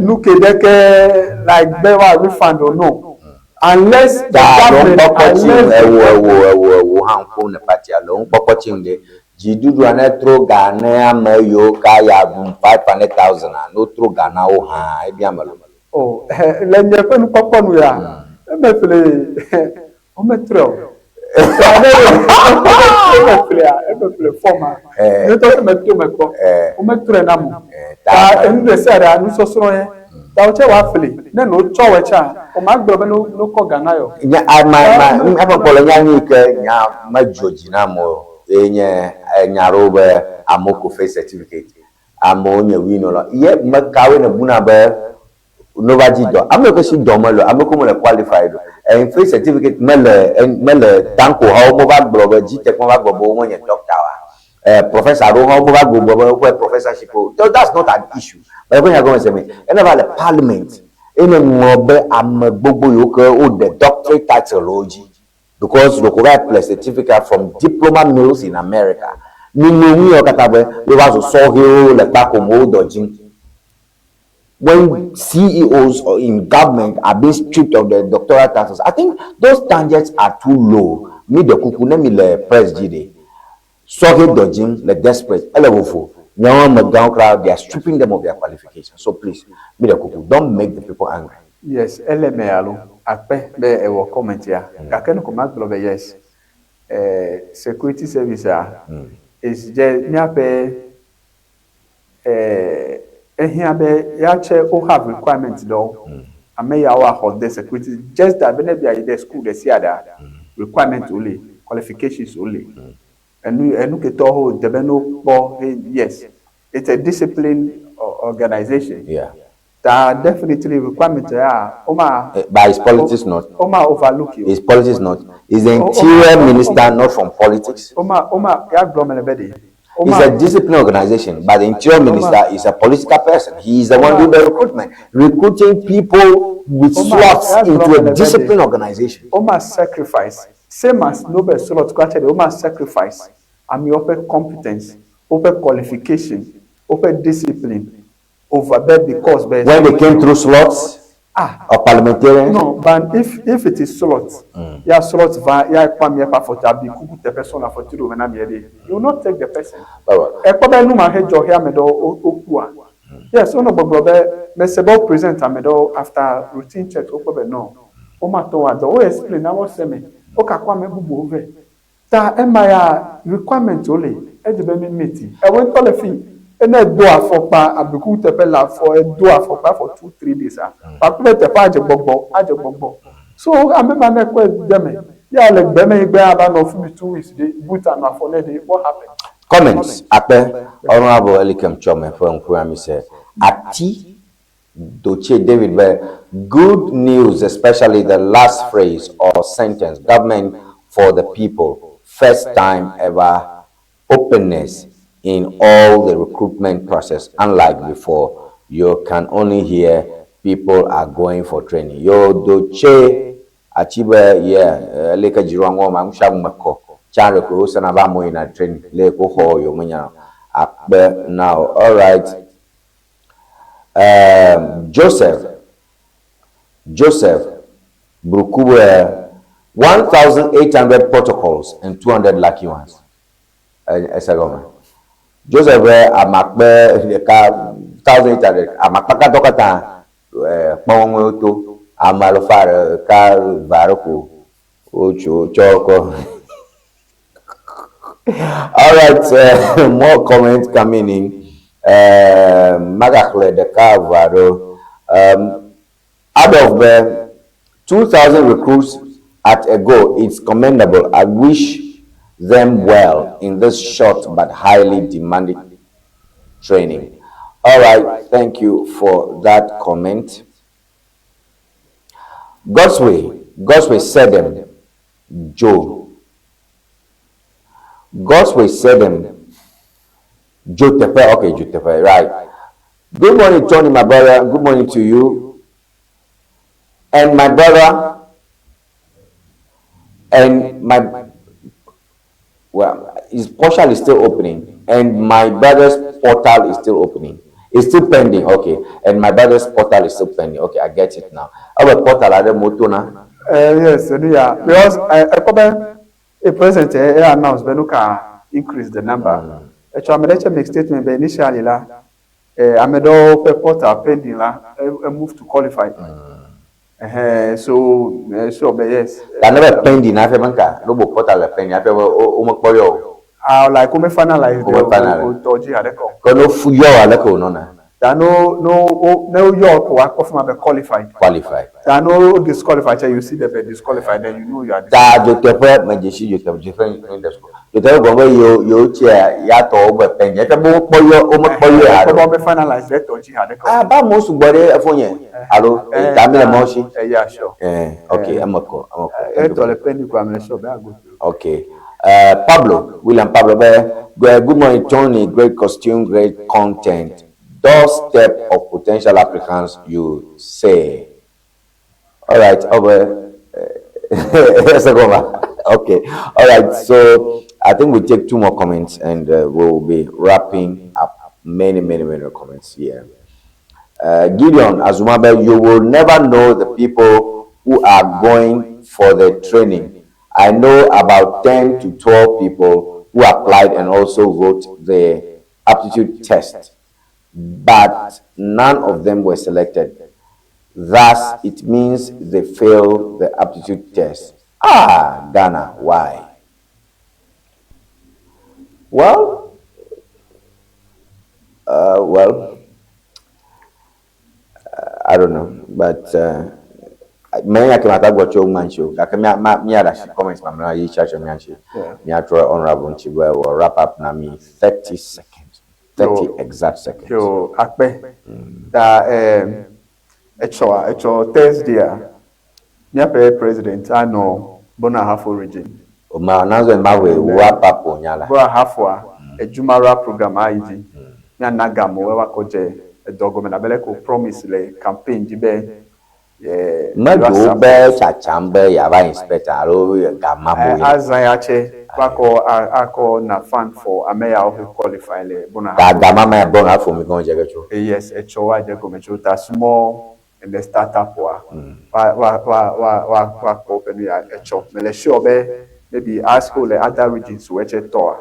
nu ke ɖe ke like be wa refund or no unless the Ta lo government ŋkpɔkpɔ tsi unless the ewo ewo ewo ewo hã ŋku ne party alo ŋkpɔkpɔ tsi ŋɖe dziɖuɖua ne trɔ ga ne ame yiwo ka ya ɖum 500,000 a no trɔ ga na wo hã ebia me lo. Oh, le nye ƒe nukpɔkpɔ nu ya eme ƒle wometrɔe o. Eme ƒlea eme ƒle form a nye ŋutɔ ke meto me kpɔ wometrɔe nam o. Ta enu ɖe sia ɖea nusɔsrɔ̃ ye ta wotse woaƒle ne no tsɔ wɔe tsa womagblɔ be no no kɔ ga na yɔ. Nya ama ma eƒe kpɔ le nya nyui ke nya medzɔ dzi na ame o ye nye nya ɖewo be amewo ko fake certificate amewo nye winɔla ye me kawoe ne buna be no va dzi dɔ ame ke si dɔ mele o ame ke mele qualified o en fake certificate mele mele tanko hawo mo va gblɔ be GTEC mo va gblɔ be wo menye doctor wa professor aɖewo hã wo va gblɔ be woƒe professorship o so that's not an issue but eƒe nya gɔme se me ene va le parliament ene ŋlɔ be ame gbogbo yiwo ke woɖe doctorate title wo dzi because ɖeko va ƒle certificate from diploma mills in America mi ŋlɔ nu yawo katã be wova zu sɔhɛwo le kpakom wo dɔ dzim. When CEOs or in government are being stripped of their doctoral titles, I think those standards are too low. Mi ɖe kuku ne mi le press dzi ɖe, sɔhɛ dɔ dzim le desperate, ele vovo. Miawo amegãwo kura, they are stripping them of their qualifications. So please, mi ɖe kuku, don't make the people angry. Yes, ele me alo akpe be ewɔ comment ya. Gake nu ko magblɔ be yes, security service a is je míaƒe ehiã be ya tse wo have requirement ɖewo. Ame yawo axɔ de security just that be ne bia yi ɖe school ɖe sia ɖea, requirement wo li, qualifications wo li. Enu enu ke tɔwo ho de be ne wokpɔ he yes, it's a discipline organization. Yeah. Ta definitely requirement ya woma But is politics not? Woma overlook you. Is politics not? Is the interior minister not from politics? Woma woma ya gblɔ me le be ɖe. It's a discipline organization, but the interior minister is a political person. He is the one doing the recruitment, recruiting people with slots into a discipline organization. Woma sacrifice same as Nobel slot kura tse ɖe woma sacrifice amewo ƒe competence, woƒe qualification, woƒe discipline over be because be. When they came through slots. Ah. Or parliamentarians? No, but if if it is slot, ya slot va ya ekpɔ amea ƒe afɔti abi kuku teƒe sɔ le afɔti ɖo me na amea ɖe, you will not take the person. Ekpɔ be nu ma he dzɔ he ame ɖewo wo wokua. Yes, wonɔ gbɔgblɔ be mese be wo present ame ɖewo after routine checks wokpɔ be no, womate ŋu adɔ. Wo explain na wo se me, wogakɔ ame bubuwo vɛ. Ta ema ya requirement wo le edze be mi meet. Ewe ŋutɔ le fi ene edo afɔkpa abiku teƒe le afɔ edo afɔkpa for 2, 3 days a kpakple be teƒe adze gbɔgbɔ adze gbɔgbɔ. So ame ma ne kɔe de me ya le gbe me yi gbe ava nɔ fi mi 2 weeks ɖe boot anɔ afɔ nɛ ɖe, what happen? Comments akpe Honorable Elikem Tsɔme ƒe ŋkume mi se ati Doche David be good news, especially the last phrase or sentence, government for the people, first time ever openness in all the recruitment process. Unlike before, you can only hear people are going for training. Yo Doche ati be yeah, leke dziɖua ŋɔ ma ŋusia ŋu mekɔ tsã ɖe ko wosena be amewo yina training le ko xɔ yewo menya akpe now. All right. Joseph Brukube, 1,800 protocols and 200 lucky ones. Ese gɔme. Joseph be amakpe ɖeka 1,800 amakpe katã katã kpɔŋɔŋɔewo to ame alafa ɖeka eve aɖe ko wotso tsɔ kɔ. All right, more comments coming in. Magaxlẽ ɖeka eve aɖewo. Out of the 2,000 recruits at a go, it's commendable. I wish them well in this short but highly demanding training. All right, thank you for that comment. God's way, God's way said them, Joe. God's way said them, Joe Tepe. Okay, Joe Tepe, right. Good morning, Tony, my brother. Good morning to you. And my brother, and my, well, his portal is still opening, and my brother's portal is still opening. It's still pending, okay. And my brother's portal is still pending. Okay, I get it now. Our portal are the moto na. Yes, yeah, because I be a president announce be no ka increase the number. Etsɔ ame ɖe tse make statement be initially la, ame ɖewo ƒe portal pending la, move to qualified. So sure be yes. La ne be pending na fe banka, no bo portal le pending, afi be o me kpɔ yɔ o. Ah, like wo me finalize Wo me finalize. O tɔ dzi haɖe kɔ. Ke no fu yɔ ale ke wònɔna. Ta no o ne wo yɔ ko akpɔ fi ma be qualified. Qualified. Ta no disqualified, tse you see the be disqualified, then you know you are. Ta dzoteƒe medzesi dzoteƒe dzoteƒe dzoteƒe gɔme be yewo yewo tsia ya tɔwo be pending, efe be wokpɔ yɔ wo me kpɔ yɔ haɖe. O. Kpɔ be finalize ɖe tɔ dzi haɖe kɔ. Ah, ba amewo sugbɔ ɖe efo nye alo ta mi le mɔ si. Yeah, sure. Ok, eme kɔ, eme kɔ. Etɔ le pending ko ame le sure be ago. Okay. Pablo, William Pablo, good morning, Tony. Great costume, great content. Doorstep of potential applicants, you say. All right, over. Okay. All right. So I think we take two more comments and we'll be wrapping up. Many, many, many comments here. Gideon Azumabe, you will never know the people who are going for the training. I know about 10 to 12 people who applied and also wrote the aptitude test, but none of them were selected. Thus, it means they failed the aptitude test. Ah, Ghana, why? Well, I don't know, but mɛ ya ke ma ta gbɔ tso ŋma ŋuti o gake mía ma mía ɖe asi comments mamlɛa yi tsa tso mía ŋuti míatrɔ honorable ŋuti be wɔ wrap up na mi 30 seconds, 30 Yo. Exact seconds. Yo, akpe. Ta etsɔ etsɔ Thursday a míaƒe president anɔ Brong Ahafo Region. O ma announce ma wɔ wrap up o nya la. Brong Ahafoa edwumawura program ayi dzi. Míana gamewo woakɔ dze edɔ gɔme abe leke wo promise le campaign dzi be Medzo be tsatsam be yeava inspector alo gama bo ye. Azã ya tse woakɔ akɔ na fund for ame yawo he qualify le Brong Ta Ahafo. Gama ma Brong Ahafo mi gɔn dze ke tso. Yes, etsɔ woadze gɔme tso ta small. and the startup wa wa wa wa wa wa woakpɔ woƒe nu ya etsɔ. Mele sure be maybe as whole le other regions wo tse tɔa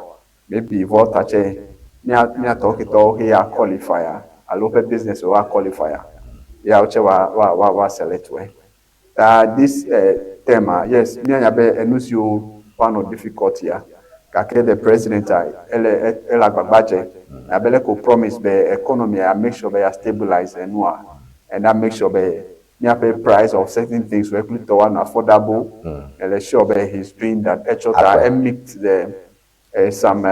maybe Volta tse mía míatɔwo ketɔwo xe ya qualify a alo woƒe business wo qualify a ya wotse wa wa wa wa select woe. Ta this term a yes míanya be enu siwo woanɔ difficult ya gake the president a ele ele agbagba dze abe leke wo promise be economy a make sure be ya stabilize enua and that make sure be míaƒe price of certain things wo kple tɔ woanɔ affordable. Ele sure be he's doing that. Etsɔ ta e meet the some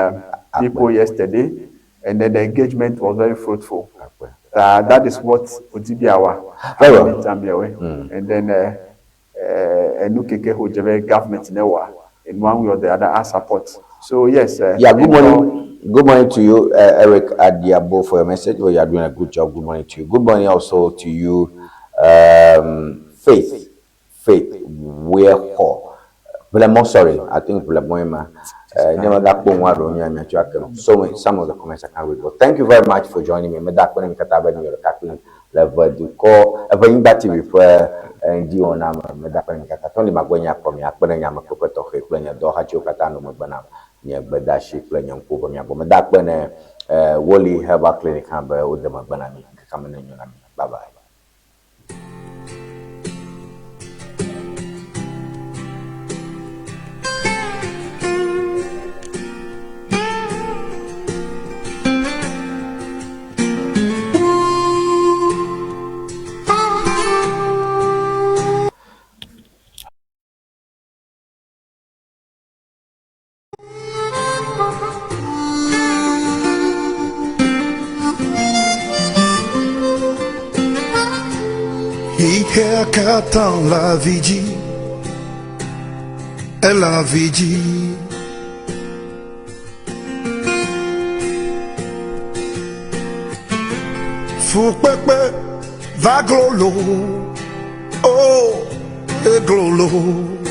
people yesterday and then the engagement was very fruitful. That is what Odibiawa Very well. And then enu keke ho dze be government ne wa in one way or the other a support. So yes. Yeah, good morning. Good morning to you, Eric Adiabo, for your message. Well, you are doing a good job. Good morning to you. Good morning also to you, Faith. Faith Weho. Vlemo, sorry, I think Vlemo. Never that phone So some of the comments I can't read. But thank you very much for joining me. Meda kpene mi kata be mi kakpin le dukɔ Eʋenyigba TV ƒe ŋdiwɔna me. Meda kpene mi katã. Tɔli magbe nye akpɔ mi akpe ɖe nye amekpekpe tɔxɛ kple nye dɔwɔhatiwo katã nɔ megbe nam nye gbedeasi kple nye ŋkuwo be miagbɔ. Meda akpe ne Woli Herbal Clinic hã be wode megbe na mi. Ŋkeke me ne nyo na mi. Bye bye. Xexea katã le avi dzi, ele avi dzi. Fukpekpe va glolo, oh, eglolo.